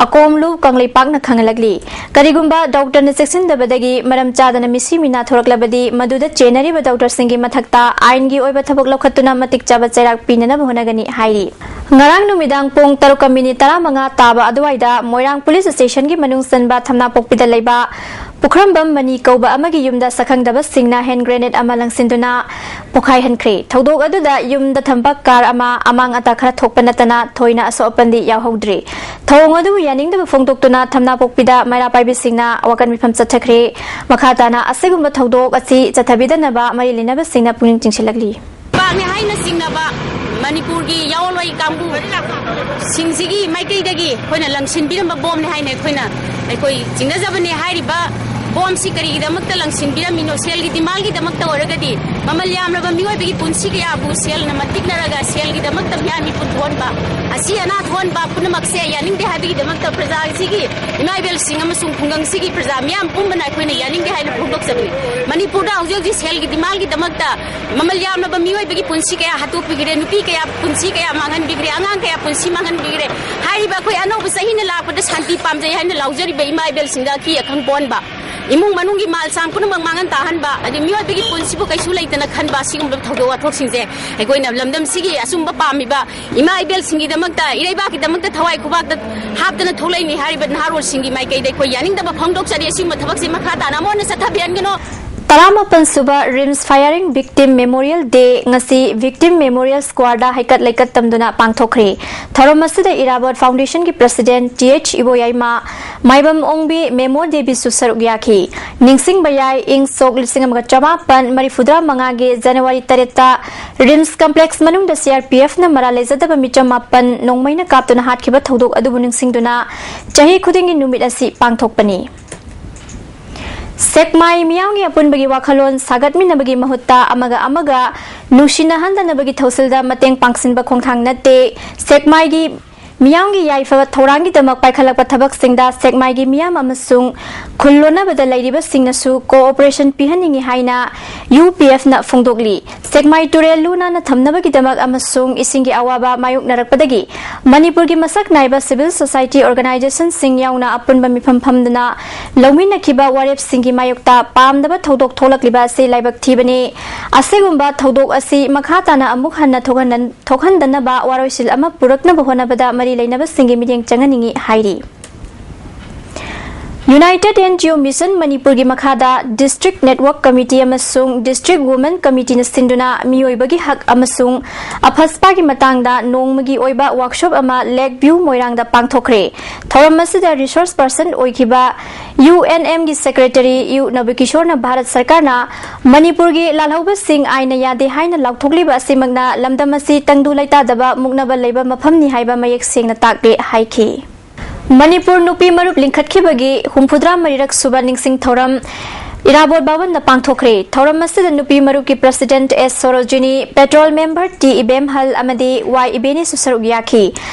ꯑꯀꯣꯝꯂꯨ ꯀꯪꯂꯩꯄꯥꯛꯅ ꯈꯪꯍꯜꯂꯛꯂꯤ꯫ ꯀꯔꯤꯒꯨꯝꯕ ꯗꯣꯛꯇꯔꯅ ꯆꯦꯛꯁꯤꯟꯗꯕꯗꯒꯤ ꯃꯔꯝ ꯆꯥꯗꯅ ꯃꯤꯁꯤ ꯃꯤꯅꯥ ꯊꯣꯔꯛꯂꯕꯗꯤ, ꯃꯗꯨꯗ ꯆꯦꯟꯅꯔꯤꯕ ꯗꯣꯛꯇꯔꯁꯤꯡꯒꯤ ꯃꯊꯛꯇ ꯑꯥꯏꯟꯒꯤ ꯑꯣꯏꯕ ꯊꯕꯛ ꯂꯧꯈꯠꯇꯨꯅ ꯃꯇꯤꯛ ꯆꯥꯕ ꯆꯩꯔꯥꯛ ꯄꯤꯅꯅꯕ ꯍꯣꯠꯅꯒꯅꯤ ꯍꯥꯏꯔꯤ꯫ ꯉꯔꯥꯡ ꯅꯨꯃꯤꯗꯥꯡ ꯄꯨꯡ ꯇꯔꯨꯛꯀ ꯃꯤꯅꯤꯠ ꯇꯔꯥꯃꯉꯥ ꯇꯥꯕ ꯑꯗꯨꯋꯥꯏꯗ ꯃꯣꯏꯔꯥꯡ ꯄꯨꯂꯤꯁ ꯁ꯭ꯇꯦꯁꯟꯒꯤ ꯃꯅꯨꯡ ꯆꯟꯕ ꯊꯝꯅꯥꯄꯣꯛꯄꯤꯗ ꯂꯩꯕ ꯄꯨꯈ꯭ꯔꯝꯕꯝ ꯃꯅꯤ ꯀꯧꯕ ꯑꯃꯒꯤ ꯌꯨꯝꯗ ꯁꯛꯈꯪꯗꯕꯁꯤꯡꯅ ꯍꯦꯟ ꯒ꯭ꯔꯦꯅꯦꯗ ꯑꯃ ꯂꯪꯁꯤꯟꯗꯨꯅ ꯄꯣꯈꯥꯏꯍꯟꯈ꯭ꯔꯦ꯫ ꯊꯧꯗꯣꯛ ꯑꯗꯨꯗ ꯌꯨꯝꯗ ꯊꯝꯕ ꯀꯥꯔ ꯑꯃ ꯑꯃꯥꯡ ꯑꯇꯥ ꯈꯔ ꯊꯣꯛꯄ ꯅꯠꯇꯅ ꯊꯣꯏꯅ ꯑꯁꯣꯛ ꯑꯄꯟꯗꯤ ꯌꯥꯎꯍꯧꯗ꯭ꯔꯤ꯫ ꯊꯧꯑꯣꯡ ꯑꯗꯨꯕꯨ ꯌꯥꯅꯤꯡꯗꯕ ꯐꯣꯡꯗꯣꯛꯇꯨꯅ ꯊꯝꯅꯥꯄꯣꯛꯄꯤꯗ ꯃꯩꯔꯥ ꯄꯥꯏꯕꯤꯁꯤꯡꯅ ꯋꯥꯀꯠ ꯃꯤꯐꯝ ꯆꯠꯊꯈ꯭ꯔꯦ꯫ ꯃꯈꯥ ꯇꯥꯅ ꯑꯁꯤꯒꯨꯝꯕ ꯊꯧꯗꯣꯛ ꯑꯁꯤ ꯆꯠꯊꯕꯤꯗꯅꯕ ꯃꯔꯤ ꯂꯩꯅꯕꯁꯤꯡꯅ ꯄꯨꯛꯅꯤꯡ ꯆꯤꯡꯁꯤꯜꯂꯛꯂꯤ꯫ ꯄꯥꯛꯅꯤ ꯍꯥꯏꯅ ꯆꯤꯡꯅꯕ ꯃꯅꯤꯄꯨꯔꯒꯤ ꯌꯥꯑꯣꯟꯂꯣꯏ ꯀꯥꯡꯕꯨꯁꯤꯡꯁꯤꯒꯤ ꯃꯥꯏꯀꯩꯗꯒꯤ ꯑꯩꯈꯣꯏꯅ ꯂꯪꯁꯤꯟꯕꯤꯔꯝꯕ ꯕꯣꯝꯅꯤ ꯍꯥꯏꯅ ꯑꯩꯈꯣꯏꯅ, ꯑꯩꯈꯣꯏ ꯆꯤꯡꯅꯖꯕꯅꯤ꯫ ꯍꯥꯏꯔꯤꯕ ꯕꯣꯝꯁꯤ ꯀꯔꯤꯒꯤꯗꯃꯛꯇ ꯂꯪꯁꯤꯟꯕꯤꯔꯝꯃꯤꯅꯣ? ꯁꯦꯜꯒꯤ ꯗꯤꯃꯥꯟꯒꯤꯗꯃꯛꯇ ꯑꯣꯏꯔꯒꯗꯤ ꯃꯃꯜ ꯌꯥꯝꯂꯕ ꯃꯤꯑꯣꯏꯕꯒꯤ ꯄꯨꯟꯁꯤ ꯀꯌꯥꯕꯨ ꯁꯦꯜꯅ ꯃꯟꯇꯤꯛꯅꯔꯒ ꯁꯦꯜꯒꯤꯗꯃꯛꯇ ꯃꯤꯌꯥꯝ ꯃꯤꯄꯨꯟ ꯊꯣꯛꯍꯟꯕ, ꯑꯁꯤ ꯑꯅꯥ ꯊꯣꯛꯍꯟꯕ ꯄꯨꯝꯅꯃꯛꯁꯦ ꯌꯥꯅꯤꯡꯗꯦ ꯍꯥꯏꯕꯒꯤꯗꯃꯛꯇ ꯄ꯭ꯔꯖꯥꯁꯤꯒꯤ ꯏꯃꯥ ꯏꯕꯦꯜꯁꯤꯡ ꯑꯃꯁꯨꯡ ꯈꯨꯡꯒꯪꯁꯤꯒꯤ ꯄ꯭ꯔꯖꯥ ꯃꯤꯌꯥꯝ ꯄꯨꯝꯕꯅ ꯑꯩꯈꯣꯏꯅ ꯌꯥꯅꯤꯡꯗꯦ ꯍꯥꯏꯅ ꯐꯣꯡꯗꯣꯛꯆꯕꯅꯤ꯫ ꯃꯅꯤꯄꯨꯔꯗ ꯍꯧꯖꯤꯛ ꯍꯧꯖꯤꯛ ꯁꯦꯜꯒꯤ ꯗꯤꯃꯥꯟꯒꯤꯗꯃꯛꯇ ꯃꯃꯜ ꯌꯥꯝꯂꯕ ꯃꯤꯑꯣꯏꯕꯒꯤ ꯄꯨꯟꯁꯤ ꯀꯌꯥ ꯍꯥꯠꯇꯣꯛꯄꯤꯈ꯭ꯔꯦ, ꯅꯨꯄꯤ ꯀꯌꯥ ꯄꯨꯟꯁꯤ ꯀꯌꯥ ꯃꯥꯡꯍꯟꯕꯤꯈ꯭ꯔꯦ, ꯑꯉꯥꯡ ꯀꯌꯥ ꯄꯨꯟꯁꯤ ꯃꯥꯡꯍꯟꯕꯤꯈ꯭ꯔꯦ꯫ ꯍꯥꯏꯔꯤꯕ ꯑꯩꯈꯣꯏ ꯑꯅꯧꯕ ꯆꯍꯤꯅ ꯂꯥꯛꯄꯗ ꯁꯥꯟꯇꯤ ꯄꯥꯝꯖꯩ ꯍꯥꯏꯅ ꯂꯥꯎꯖꯔꯤꯕ ꯏꯃꯥ ꯏꯕꯦꯜꯁꯤꯡꯗ ꯑꯀꯤ ꯑꯈꯪ ꯄꯣꯛꯍꯟꯕ, ꯏꯃꯨꯡ ꯃꯅꯨꯡꯒꯤ ꯃꯥꯜ ꯁꯥꯟ ꯄꯨꯝꯅꯃꯛ ꯃꯥꯡꯍꯟ ꯇꯥꯍꯟꯕ, ꯑꯗꯩ ꯃꯤꯑꯣꯏꯕꯒꯤ ꯄꯨꯟꯁꯤꯕꯨ ꯀꯩꯁꯨ ꯂꯩꯇꯅ ꯈꯟꯕ, ꯑꯁꯤꯒꯨꯝꯕ ꯊꯧꯗꯣꯛ ꯋꯥꯊꯣꯛꯁꯤꯡꯁꯦ ꯑꯩꯈꯣꯏꯅ ꯂꯝꯗꯝꯁꯤꯒꯤ ꯑꯆꯨꯝꯕ ꯄꯥꯝꯃꯤꯕ ꯏꯃꯥ ꯏꯕꯦꯜꯁꯤꯡꯒꯤꯗꯃꯛꯇ, ꯏꯔꯩꯕꯥꯛꯀꯤꯗꯃꯛꯇ ꯊꯋꯥꯏ ꯈꯨꯕꯥꯛꯇ ꯍꯥꯞꯇꯅ ꯊꯣꯛꯂꯛꯏꯅꯤ ꯍꯥꯏꯔꯤꯕ ꯅꯍꯥꯔꯣꯜꯁꯤꯡꯒꯤ ꯃꯥꯏꯀꯩꯗ ꯑꯩꯈꯣꯏ ꯌꯥꯅꯤꯡꯗꯕ ꯐꯣꯡꯗꯣꯛꯆꯔꯤ꯫ ꯑꯁꯤꯒꯨꯝꯕ ꯊꯕꯛꯁꯦ ꯃꯈꯥ ꯇꯥꯅ ꯑꯃꯨꯛ ꯍꯟꯅ ꯆꯠꯊꯕꯤꯍꯟꯒꯅꯨ꯫ ꯇꯔꯥꯃꯥꯄꯟ ꯁꯨꯕ ꯔꯤꯝꯁ ꯐꯥꯌꯔꯤꯡ ꯚꯤꯛꯇꯤꯝ ꯃꯦꯃꯣꯔꯤꯌꯦꯜ ꯗꯦ ꯉꯁꯤ ꯚꯤꯛꯇꯤꯝ ꯃꯦꯃꯣꯔꯤꯌꯦꯜ ꯁ꯭ꯀ꯭ꯋꯥꯔꯗ ꯍꯩꯀꯠ ꯂꯩꯀꯠ ꯇꯝꯗꯨꯅ ꯄꯥꯡꯊꯣꯛꯈ꯭ꯔꯦ꯫ ꯊꯧꯔꯝ ꯑꯁꯤꯗ ꯏꯔꯥꯕꯣꯠ ꯐꯥꯎꯟꯗꯦꯁꯟꯒꯤ ꯄ꯭ꯔꯁꯤꯗꯦꯟꯠ ꯇꯤ ꯑꯩꯆ ꯏꯕꯣꯌꯥꯏꯃ, ꯃꯥꯏꯕꯝ ꯑꯣꯡꯕꯤ, ꯃꯦꯃꯣ ꯗꯦꯕꯤꯁꯨ ꯁꯔꯨꯛ ꯌꯥꯈꯤ꯫ ꯅꯤꯡꯁꯤꯡꯕ ꯌꯥꯏ, ꯏꯪ ꯁꯣꯛ ꯂꯤꯁꯤꯡ ꯑꯃꯒ ꯆꯃꯥꯄꯟ ꯃꯔꯤꯐꯨꯇꯔꯥ ꯃꯉꯥꯒꯤ ꯖꯅꯋꯥꯔꯤ ꯇꯔꯦꯠꯇ ꯔꯤꯝꯁ ꯀꯝꯄ꯭ꯂꯦꯛꯁ ꯃꯅꯨꯡꯗ ꯁꯤ ꯑꯥꯔ ꯄꯤ ꯑꯦꯐꯅ ꯃꯔꯥꯜ ꯂꯩꯖꯗꯕ ꯃꯤꯆꯝ ꯃꯥꯄꯟ ꯅꯣꯡꯃꯩꯅ ꯀꯥꯞꯇꯨꯅ ꯍꯥꯠꯈꯤꯕ ꯊꯧꯗꯣꯛ ꯑꯗꯨꯕꯨ ꯅꯤꯡꯁꯤꯡꯗꯨꯅ ꯆꯍꯤ ꯈꯨꯗꯤꯡꯒꯤ ꯅꯨꯃꯤꯠ ꯑꯁꯤ ꯄꯥꯡꯊꯣꯛꯄꯅꯤ꯫ ꯁꯦꯛꯃꯥꯏ ꯃꯤꯌꯥꯝꯒꯤ ꯑꯄꯨꯟꯕꯒꯤ ꯋꯥꯈꯜꯂꯣꯟ ꯁꯥꯒꯠꯃꯤꯟꯅꯕꯒꯤ ꯃꯍꯨꯠꯇ ꯑꯃꯒ ꯑꯃꯒ ꯅꯨꯡꯁꯤꯅꯍꯟꯗꯅꯕꯒꯤ ꯊꯧꯁꯤꯜꯗ ꯃꯇꯦꯡ ꯄꯥꯡꯁꯤꯟꯕ ꯈꯣꯡꯊꯥꯡ ꯅꯠꯇꯦ꯫ ꯁꯦꯛꯃꯥꯏꯒꯤ ꯃꯤꯌꯥꯝꯒꯤ ꯌꯥꯏꯐꯕ ꯊꯧꯔꯥꯡꯒꯤꯗꯃꯛ ꯄꯥꯏꯈꯠꯂꯛꯄ ꯊꯕꯛꯁꯤꯡꯗ ꯁꯦꯛꯃꯥꯏꯒꯤ ꯃꯤꯌꯥꯝ ꯑꯃꯁꯨꯡ ꯈꯨꯜ ꯂꯣꯟꯅꯕꯗ ꯂꯩꯔꯤꯕꯁꯤꯡꯅꯁꯨ ꯀꯣꯑꯣꯄꯔꯦꯁꯟ ꯄꯤꯍꯟꯅꯤꯡꯏ ꯍꯥꯏꯅ ꯌꯨ ꯄꯤ ꯑꯦꯐꯅ ꯐꯣꯡꯗꯣꯛꯂꯤ꯫ ꯁꯦꯛꯃꯥꯏ ꯇꯨꯔꯦꯜ ꯂꯨ ꯅꯥꯟꯅ ꯊꯝꯅꯕꯒꯤꯗꯃꯛ ꯑꯃꯁꯨꯡ ꯏꯁꯤꯡꯒꯤ ꯑꯋꯥꯕ ꯃꯥꯌꯣꯛꯅꯔꯛꯄꯗꯒꯤ ꯃꯅꯤꯄꯨꯔꯒꯤ ꯃꯁꯛ ꯅꯥꯏꯕ ꯁꯤꯚꯤꯜ ꯁꯣꯁꯥꯏꯇꯤ ꯑꯣꯔꯒꯅꯥꯏꯖꯦꯁꯟꯁꯤꯡ ꯌꯥꯎꯅ ꯑꯄꯨꯟꯕ ꯃꯤꯐꯝ ꯐꯝꯗꯨꯅ ꯂꯧꯃꯤꯟꯅꯈꯤꯕ ꯋꯥꯔꯦꯞꯁꯤꯡꯒꯤ ꯃꯥꯌꯣꯛꯇ ꯄꯥꯝꯗꯕ ꯊꯧꯗꯣꯛ ꯊꯣꯛꯂꯛꯂꯤꯕ ꯑꯁꯤ ꯂꯥꯏꯕꯛ ꯊꯤꯕꯅꯤ꯫ ꯑꯁꯤꯒꯨꯝꯕ ꯊꯧꯗꯣꯛ ꯑꯁꯤ ꯃꯈꯥ ꯇꯥꯅ ꯑꯃꯨꯛ ꯍꯟꯅ ꯊꯣꯛꯍꯟ-, ꯊꯣꯛꯍꯟꯗꯅꯕ ꯋꯥꯔꯣꯏꯁꯤꯜ ꯑꯃ ꯄꯨꯔꯛꯅꯕ ꯍꯣꯠꯅꯕꯗ ꯃꯔꯤ ꯂꯩꯅꯕꯁꯤꯡꯒꯤ ꯃꯤꯠꯌꯦꯡ ꯆꯪꯍꯟꯅꯤꯡꯏ ꯍꯥꯏꯔꯤ꯫ United and G O mission ꯃꯅꯤꯄꯨꯔꯒꯤ ꯃꯈꯥꯗ ꯗꯤꯁꯇ꯭ꯔꯤꯛ ꯅꯦꯠꯋꯥꯔꯛ ꯀꯃꯤꯇꯤ ꯑꯃꯁꯨꯡ ꯗꯤꯁꯇ꯭ꯔꯤꯛ ꯋꯨꯃꯦꯟ ꯀꯃꯤꯇꯤꯅ ꯁꯤꯟꯗꯨꯅ ꯃꯤꯑꯣꯏꯕꯒꯤ ꯍꯛ ꯑꯃꯁꯨꯡ ꯑꯐꯁꯄꯥꯒꯤ ꯃꯇꯥꯡꯗ ꯅꯣꯡꯃꯒꯤ ꯑꯣꯏꯕ ꯋꯥꯔꯛꯁꯣꯞ ꯑꯃ ꯂꯦꯛ ꯚ꯭ꯌꯨ ꯃꯣꯏꯔꯥꯡꯗ ꯄꯥꯡꯊꯣꯛꯈ꯭ꯔꯦ꯫ ꯊꯧꯔꯝ ꯑꯁꯤꯗ ꯔꯤꯁꯣꯔꯁ ꯄꯔꯁꯟ ꯑꯣꯏꯈꯤꯕ ꯌꯨ ꯑꯦꯟ ꯑꯦꯝꯒꯤ ꯁꯦꯀ꯭ꯔꯦꯇꯔꯤ ꯌꯨ ꯅꯕꯀꯤꯁꯣꯔꯅ ꯚꯥꯔꯠ ꯁꯔꯀꯥꯔꯅ ꯃꯅꯤꯄꯨꯔꯒꯤ ꯂꯥꯜꯍꯧꯕꯁꯤꯡ ꯑꯥꯏꯟꯅ ꯌꯥꯗꯦ ꯍꯥꯏꯅ ꯂꯥꯎꯊꯣꯛꯂꯤꯕ ꯑꯁꯤꯃꯛꯅ ꯂꯝꯗꯝ ꯑꯁꯤ ꯇꯪꯗꯨ ꯂꯩꯇꯥꯗꯕ ꯃꯨꯛꯅꯕ ꯂꯩꯕ ꯃꯐꯝꯅꯤ ꯍꯥꯏꯕ ꯃꯌꯦꯛ ꯁꯦꯡꯅ ꯇꯥꯛꯂꯦ ꯍꯥꯏꯈꯤ꯫ ꯃꯅꯤꯄꯨꯔ ꯅꯨꯄꯤ ꯃꯔꯨꯞ ꯂꯤꯡꯈꯠꯈꯤꯕꯒꯤ ꯍꯨꯝꯐꯨꯇꯔꯥ ꯃꯔꯤꯔꯛ ꯁꯨꯕ ꯅꯤꯡꯁꯤꯡ ꯊꯧꯔꯝ ꯏꯔꯥꯕꯣꯠ ꯚꯕꯟꯗ ꯄꯥꯡꯊꯣꯛꯈ꯭ꯔꯦ꯫ ꯊꯧꯔꯝ ꯑꯁꯤꯗ ꯅꯨꯄꯤ ꯃꯔꯨꯞꯀꯤ ꯄ꯭ꯔꯁꯤꯗꯦꯟꯠ ꯑꯦꯁ ꯁꯣꯔꯣꯖꯤꯅꯤ, ꯄꯦꯇ꯭ꯔꯣꯜ ꯃꯦꯝꯕꯔ ꯇꯤ ꯏꯕꯦꯝꯍꯜ ꯑꯃꯗꯤ ꯋꯥꯏ ꯏꯕꯦꯅꯤꯁꯨ ꯁꯔꯨꯛ ꯌꯥꯈꯤ꯫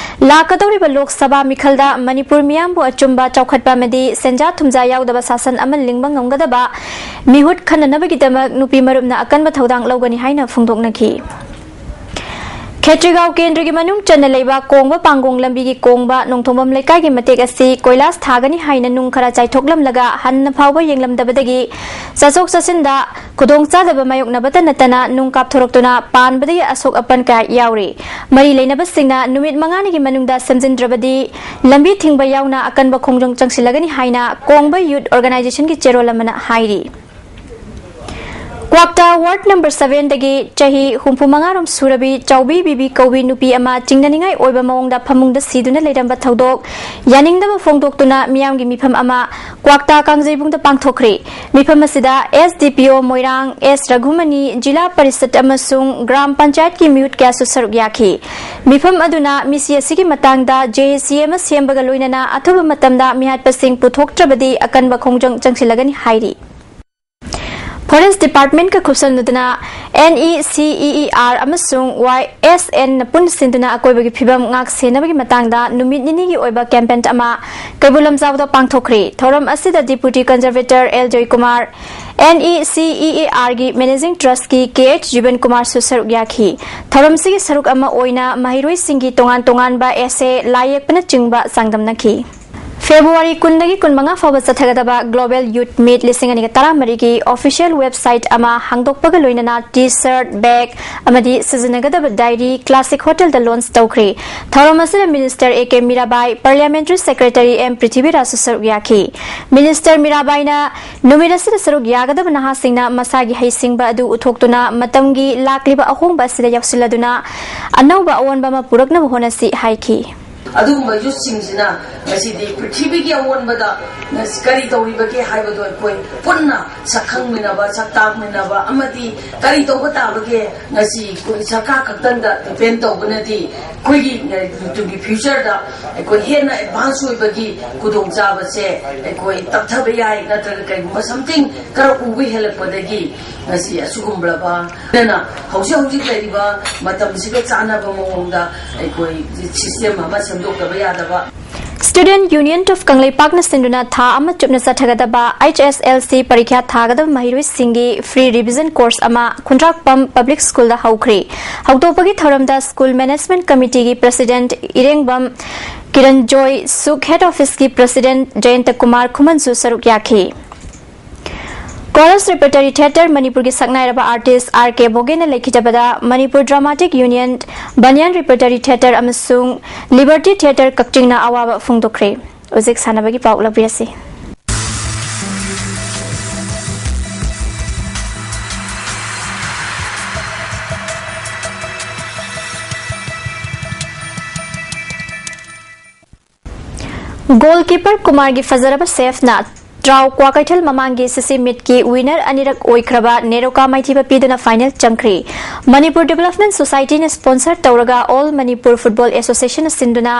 ꯂꯥꯛꯀꯗꯧꯔꯤꯕ ꯂꯣꯛ ꯁꯚꯥ ꯃꯤꯈꯜꯗ ꯃꯅꯤꯄꯨꯔ ꯃꯤꯌꯥꯝꯕꯨ ꯑꯆꯨꯝꯕ, ꯆꯥꯎꯈꯠꯄ ꯑꯃꯗꯤ ꯁꯦꯟꯖꯥ ꯊꯨꯝꯖꯥ ꯌꯥꯎꯗꯕ ꯁꯥꯁꯟ ꯑꯃ ꯂꯤꯡꯕ ꯉꯝꯒꯗꯕ ꯃꯤꯍꯨꯠ ꯈꯟꯅꯅꯕꯒꯤꯗꯃꯛ ꯅꯨꯄꯤ ꯃꯔꯨꯞꯅ ꯑꯀꯟꯕ ꯊꯧꯗꯥꯡ ꯂꯧꯒꯅꯤ ꯍꯥꯏꯅ ꯐꯣꯡꯗꯣꯛꯅꯈꯤ꯫ ꯈꯦꯇ꯭ꯔꯤꯒꯥꯎ ꯀꯦꯟꯗ꯭ꯔꯒꯤ ꯃꯅꯨꯡ ꯆꯟꯅ ꯂꯩꯕ ꯀꯣꯡꯕ ꯄꯥꯡꯒꯣꯡ ꯂꯝꯕꯤꯒꯤ ꯀꯣꯡꯕ ꯅꯣꯡꯊꯣꯡꯕꯝ ꯂꯩꯀꯥꯏꯒꯤ ꯃꯇꯦꯛ ꯑꯁꯤ ꯀꯣꯏꯂꯥꯁ ꯊꯥꯒꯅꯤ ꯍꯥꯏꯅ ꯅꯨꯡ ꯈꯔ ꯆꯥꯏꯊꯣꯛꯂꯝꯂꯒ ꯍꯟꯅ ꯐꯥꯎꯕ ꯌꯦꯡꯂꯝꯗꯕꯗꯒꯤ ꯆꯠꯊꯣꯛ ꯆꯠꯁꯤꯟꯗ ꯈꯨꯗꯣꯡꯆꯥꯗꯕ ꯃꯥꯌꯣꯛꯅꯕꯇ ꯅꯠꯇꯅ ꯅꯨꯡ ꯀꯥꯞꯊꯣꯔꯛꯇꯨꯅ ꯄꯥꯟꯕꯗꯒꯤ ꯑꯁꯣꯛ ꯑꯄꯟ ꯀꯌꯥ ꯌꯥꯎꯔꯤ꯫ ꯃꯔꯤ ꯂꯩꯅꯕꯁꯤꯡꯅ ꯅꯨꯃꯤꯠ ꯃꯉꯥꯅꯤꯒꯤ ꯃꯅꯨꯡꯗ ꯁꯦꯝꯖꯤꯟꯗ꯭ꯔꯕꯗꯤ ꯂꯝꯕꯤ ꯊꯤꯡꯕ ꯌꯥꯎꯅ ꯑꯀꯟꯕ ꯈꯣꯡꯖꯪ ꯆꯪꯁꯤꯜꯂꯒꯅꯤ ꯍꯥꯏꯅ ꯀꯣꯡꯕ ꯌꯨꯠ ꯑꯣꯔꯒꯅꯥꯏꯖꯦꯁꯟꯒꯤ ꯆꯦꯔꯣꯜ ꯑꯃꯅ ꯍꯥꯏꯔꯤ꯫ ꯀ꯭ꯋꯥꯛꯇꯥ ꯋꯥꯔꯗ ꯅꯝꯕꯔ ꯁꯚꯦꯟꯗꯒꯤ ꯆꯍꯤ ꯍꯨꯝꯐꯨ ꯃꯉꯥꯔꯣꯝ ꯁꯨꯔꯕꯤ ꯆꯥꯎꯕꯤ ꯕꯤꯕꯤ ꯀꯧꯕꯤ ꯅꯨꯄꯤ ꯑꯃ ꯆꯤꯡꯅꯅꯤꯡꯉꯥꯏ ꯑꯣꯏꯕ ꯃꯑꯣꯡꯗ ꯐꯃꯨꯡꯗ ꯁꯤꯗꯨꯅ ꯂꯩꯔꯝꯕ ꯊꯧꯗꯣꯛ ꯌꯥꯅꯤꯡꯗꯕ ꯐꯣꯡꯗꯣꯛꯇꯨꯅ ꯃꯤꯌꯥꯝꯒꯤ ꯃꯤꯐꯝ ꯑꯃ ꯀ꯭ꯋꯥꯛꯇꯥ ꯀꯥꯡꯖꯩꯕꯨꯡꯗ ꯄꯥꯡꯊꯣꯛꯈ꯭ꯔꯤ꯫ ꯃꯤꯐꯝ ꯑꯁꯤꯗ S D P O ꯃꯣꯏꯔꯥꯡ, S ꯔꯘꯨꯃꯅꯤ, ꯖꯤꯂꯥ ꯄꯔꯤꯁꯠ ꯑꯃꯁꯨꯡ ꯒ꯭ꯔꯥꯝ ꯄꯟꯆꯥꯌꯠꯀꯤ ꯃꯤꯍꯨꯠ ꯀꯌꯥꯁꯨ ꯁꯔꯨꯛ ꯌꯥꯈꯤ꯫ ꯃꯤꯐꯝ ꯑꯗꯨꯅ ꯃꯤꯁꯤ ꯑꯁꯤꯒꯤ ꯃꯇꯥꯡꯗ J A C ꯑꯃ ꯁꯦꯝꯕꯒ ꯂꯣꯏꯅꯅ ꯑꯊꯨꯕ ꯃꯇꯝꯗ ꯃꯤꯍꯥꯠꯄꯁꯤꯡ ꯄꯨꯊꯣꯛꯇ꯭ꯔꯕꯗꯤ ꯑꯀꯟꯕ ꯈꯣꯡꯖꯪ ꯆꯪꯁꯤꯜꯂꯒꯅꯤ ꯍꯥꯏꯔꯤ꯫ ꯐꯣꯔꯦꯁ꯭ꯠ ꯗꯤꯄꯥꯔꯠꯃꯦꯟꯠꯀ ꯈꯨꯠꯁꯝꯅꯗꯨꯅ N E C E E R ꯑꯃꯁꯨꯡ Y S N ꯅ ꯄꯨꯟꯅ ꯁꯤꯟꯗꯨꯅ ꯑꯀꯣꯏꯕꯒꯤ ꯐꯤꯕꯝ ꯉꯥꯛ ꯁꯦꯟꯅꯕꯒꯤ ꯃꯇꯥꯡꯗ ꯅꯨꯃꯤꯠ ꯅꯤꯅꯤꯒꯤ ꯑꯣꯏꯕ ꯀꯦꯝꯄꯦꯟ ꯑꯃ ꯀꯩꯕꯨꯜ ꯂꯝꯖꯥꯎꯗ ꯄꯥꯡꯊꯣꯛꯈ꯭ꯔꯤ꯫ ꯊꯧꯔꯝ ꯑꯁꯤꯗ Deputy Conservator L Joykumar, N E C E E R ꯒꯤ Managing Trustꯀꯤ K H Jiban Kumarꯁꯨ ꯁꯔꯨꯛ ꯌꯥꯈꯤ꯫ ꯊꯧꯔꯝꯁꯤꯒꯤ ꯁꯔꯨꯛ ꯑꯃ ꯑꯣꯏꯅ ꯃꯍꯩꯔꯣꯏꯁꯤꯡꯒꯤ ꯇꯣꯉꯥꯟ ꯇꯣꯉꯥꯟꯕ essay, ꯂꯥꯏ ꯌꯦꯛꯄꯅꯆꯤꯡꯕ ꯆꯥꯡꯗꯝꯅꯈꯤ꯫ ꯐꯦꯕ꯭ꯔꯨꯋꯥꯔꯤ ꯀꯨꯟꯗꯒꯤ ꯀꯨꯟꯃꯉꯥ ꯐꯥꯎꯕ ꯆꯠꯊꯒꯗꯕ Global Youth Meet ꯂꯤꯁꯤꯡ ꯑꯅꯤꯒ ꯇꯔꯥꯃꯔꯤꯒꯤ official website ꯑꯃ ꯍꯥꯡꯗꯣꯛꯄꯒ ꯂꯣꯏꯅꯅ T-shirt, bag ꯑꯃꯗꯤ ꯁꯤꯖꯤꯟꯅꯒꯗꯕ diary Classic Hotelꯗ launch ꯇꯧꯈ꯭ꯔꯦ꯫ ꯊꯧꯔꯝ ꯑꯁꯤꯗ Minister A K Mirabai, Parliamentary Secretary M ꯄ꯭ꯔꯤꯊꯤꯕꯤꯔꯥꯖꯁꯨ ꯁꯔꯨꯛ ꯌꯥꯈꯤ꯫ Minister ꯃꯤꯔꯥꯕꯥꯏꯅ ꯅꯨꯃꯤꯠ ꯑꯁꯤꯗ ꯁꯔꯨꯛ ꯌꯥꯒꯗꯕ ꯅꯍꯥꯁꯤꯡꯅ ꯃꯁꯥꯒꯤ ꯍꯩꯁꯤꯡꯕ ꯑꯗꯨ ꯎꯠꯊꯣꯛꯇꯨꯅ ꯃꯇꯝꯒꯤ ꯂꯥꯛꯂꯤꯕ ꯑꯍꯣꯡꯕ ꯑꯁꯤꯗ ꯌꯥꯎꯁꯤꯜꯂꯗꯨꯅ ꯑꯅꯧꯕ ꯑꯑꯣꯟꯕ ꯑꯃ ꯄꯨꯔꯛꯅꯕ ꯍꯣꯠꯅꯁꯤ ꯍꯥꯏꯈꯤ꯫ ꯑꯗꯨꯒꯨꯝꯕ ꯌꯨꯠꯁꯤꯡꯁꯤꯅ ꯉꯁꯤꯗꯤ ꯄ꯭ꯔꯤꯊꯤꯕꯤꯒꯤ ꯑꯑꯣꯟꯕꯗ ꯉꯁꯤ ꯀꯔꯤ ꯇꯧꯔꯤꯕꯒꯦ ꯍꯥꯏꯕꯗꯣ ꯑꯩꯈꯣꯏ ꯄꯨꯟꯅ ꯁꯛꯈꯪꯃꯤꯟꯅꯕ, ꯁꯛꯇꯥꯛꯃꯤꯟꯅꯕ ꯑꯃꯗꯤ ꯀꯔꯤ ꯇꯧꯕ ꯇꯥꯕꯒꯦ? ꯉꯁꯤ ꯑꯩꯈꯣꯏ ꯁꯔꯀꯥꯔ ꯈꯛꯇꯪꯗ depend ꯇꯧꯕꯅꯗꯤ ꯑꯩꯈꯣꯏꯒꯤ ꯇꯨꯡꯒꯤ futureꯗ ꯑꯩꯈꯣꯏ ꯍꯦꯟꯅ advance ꯑꯣꯏꯕꯒꯤ ꯈꯨꯗꯣꯡꯆꯥꯕꯁꯦ ꯑꯩꯈꯣꯏ ꯇꯞꯊꯕ ꯌꯥꯏ, ꯅꯠꯇ꯭ꯔꯒ ꯀꯩꯒꯨꯝꯕ something ꯈꯔ ꯎꯕ ꯍꯦꯜꯂꯛꯄꯗꯒꯤ ꯉꯁꯤ ꯑꯁꯤꯒꯨꯝꯂꯕ ꯑꯗꯨꯅ ꯍꯧꯖꯤꯛ ꯍꯧꯖꯤꯛ ꯂꯩꯔꯤꯕ ꯃꯇꯝꯁꯤꯒ ꯆꯥꯟꯅꯕ ꯃꯑꯣꯡꯗ ꯑꯩꯈꯣꯏ system ꯑꯃ ꯁꯦꯝꯗꯣꯛꯇꯕ ꯌꯥꯗꯕ꯫ Student Union of ꯀꯪꯂꯩꯄꯥꯛꯅ ꯁꯤꯟꯗꯨꯅ ꯊꯥ ꯑꯃ ꯆꯨꯞꯅ ꯆꯠꯊꯒꯗꯕ H S L C ꯄꯔꯤꯈ꯭ꯌꯥ ꯊꯥꯒꯗꯕ ꯃꯍꯩꯔꯣꯏꯁꯤꯡꯒꯤ free revision course ꯑꯃ ꯈꯨꯟꯗ꯭ꯔꯥꯛꯄꯝ Public Schoolꯗ ꯍꯧꯈ꯭ꯔꯦ꯫ ꯍꯧꯗꯣꯛꯄꯒꯤ ꯊꯧꯔꯝꯗ School Management Committeeꯒꯤ President ꯏꯔꯦꯡꯕꯝ ꯀꯤꯔꯟꯖꯣꯏ, SUC Head Officeꯀꯤ President ꯖꯌꯟꯇ Kumar ꯈꯨꯃꯟꯁꯨ ꯁꯔꯨꯛ ꯌꯥꯈꯤ꯫ Chorus Repertory Theatre ꯃꯅꯤꯄꯨꯔꯒꯤ ꯁꯛꯅꯥꯏꯔꯕ artist R K ꯕꯣꯒꯦꯅ ꯂꯩꯈꯤꯗꯕꯗ Manipur Dramatic Union, Banyan Repertory Theatre ꯑꯃꯁꯨꯡ Liberty Theatre ꯀꯛꯆꯤꯡꯅ ꯑꯋꯥꯕ ꯐꯣꯡꯗꯣꯛꯈ꯭ꯔꯦ꯫ ꯍꯧꯖꯤꯛ ꯁꯥꯟꯅꯕꯒꯤ ꯄꯥꯎ ꯂꯧꯕꯤꯔꯁꯤ꯫ ꯒꯣꯜꯀꯤꯄꯔ ꯀꯨꯃꯥꯔꯒꯤ ꯐꯖꯔꯕ ꯁꯦꯐꯅ ꯇ꯭ꯔꯥꯎ ꯀ꯭ꯋꯥꯀꯩꯊꯦꯜ ꯃꯃꯥꯡꯒꯤ ꯁꯤꯁꯤ ꯃꯤꯠꯀꯤ ꯋꯤꯅꯔ ꯑꯅꯤꯔꯛ ꯑꯣꯏꯈ꯭ꯔꯕ ꯅꯦꯔꯣꯀꯥ ꯃꯥꯏꯊꯤꯕ ꯄꯤꯗꯨꯅ ꯐꯥꯏꯅꯦꯜ ꯆꯪꯈ꯭ꯔꯤ꯫ ꯃꯅꯤꯄꯨꯔ ꯗꯤꯕꯦꯂꯞꯃꯦꯟ ꯁꯣꯁꯥꯏꯇꯤꯅ ꯁ꯭ꯄꯣꯟꯁꯔ ꯇꯧꯔꯒ ꯑꯣꯜ ꯃꯅꯤꯄꯨꯔ ꯐꯨꯠꯕꯣꯜ ꯑꯦꯁꯣꯁꯤꯌꯦꯁꯟꯅ ꯁꯤꯟꯗꯨꯅ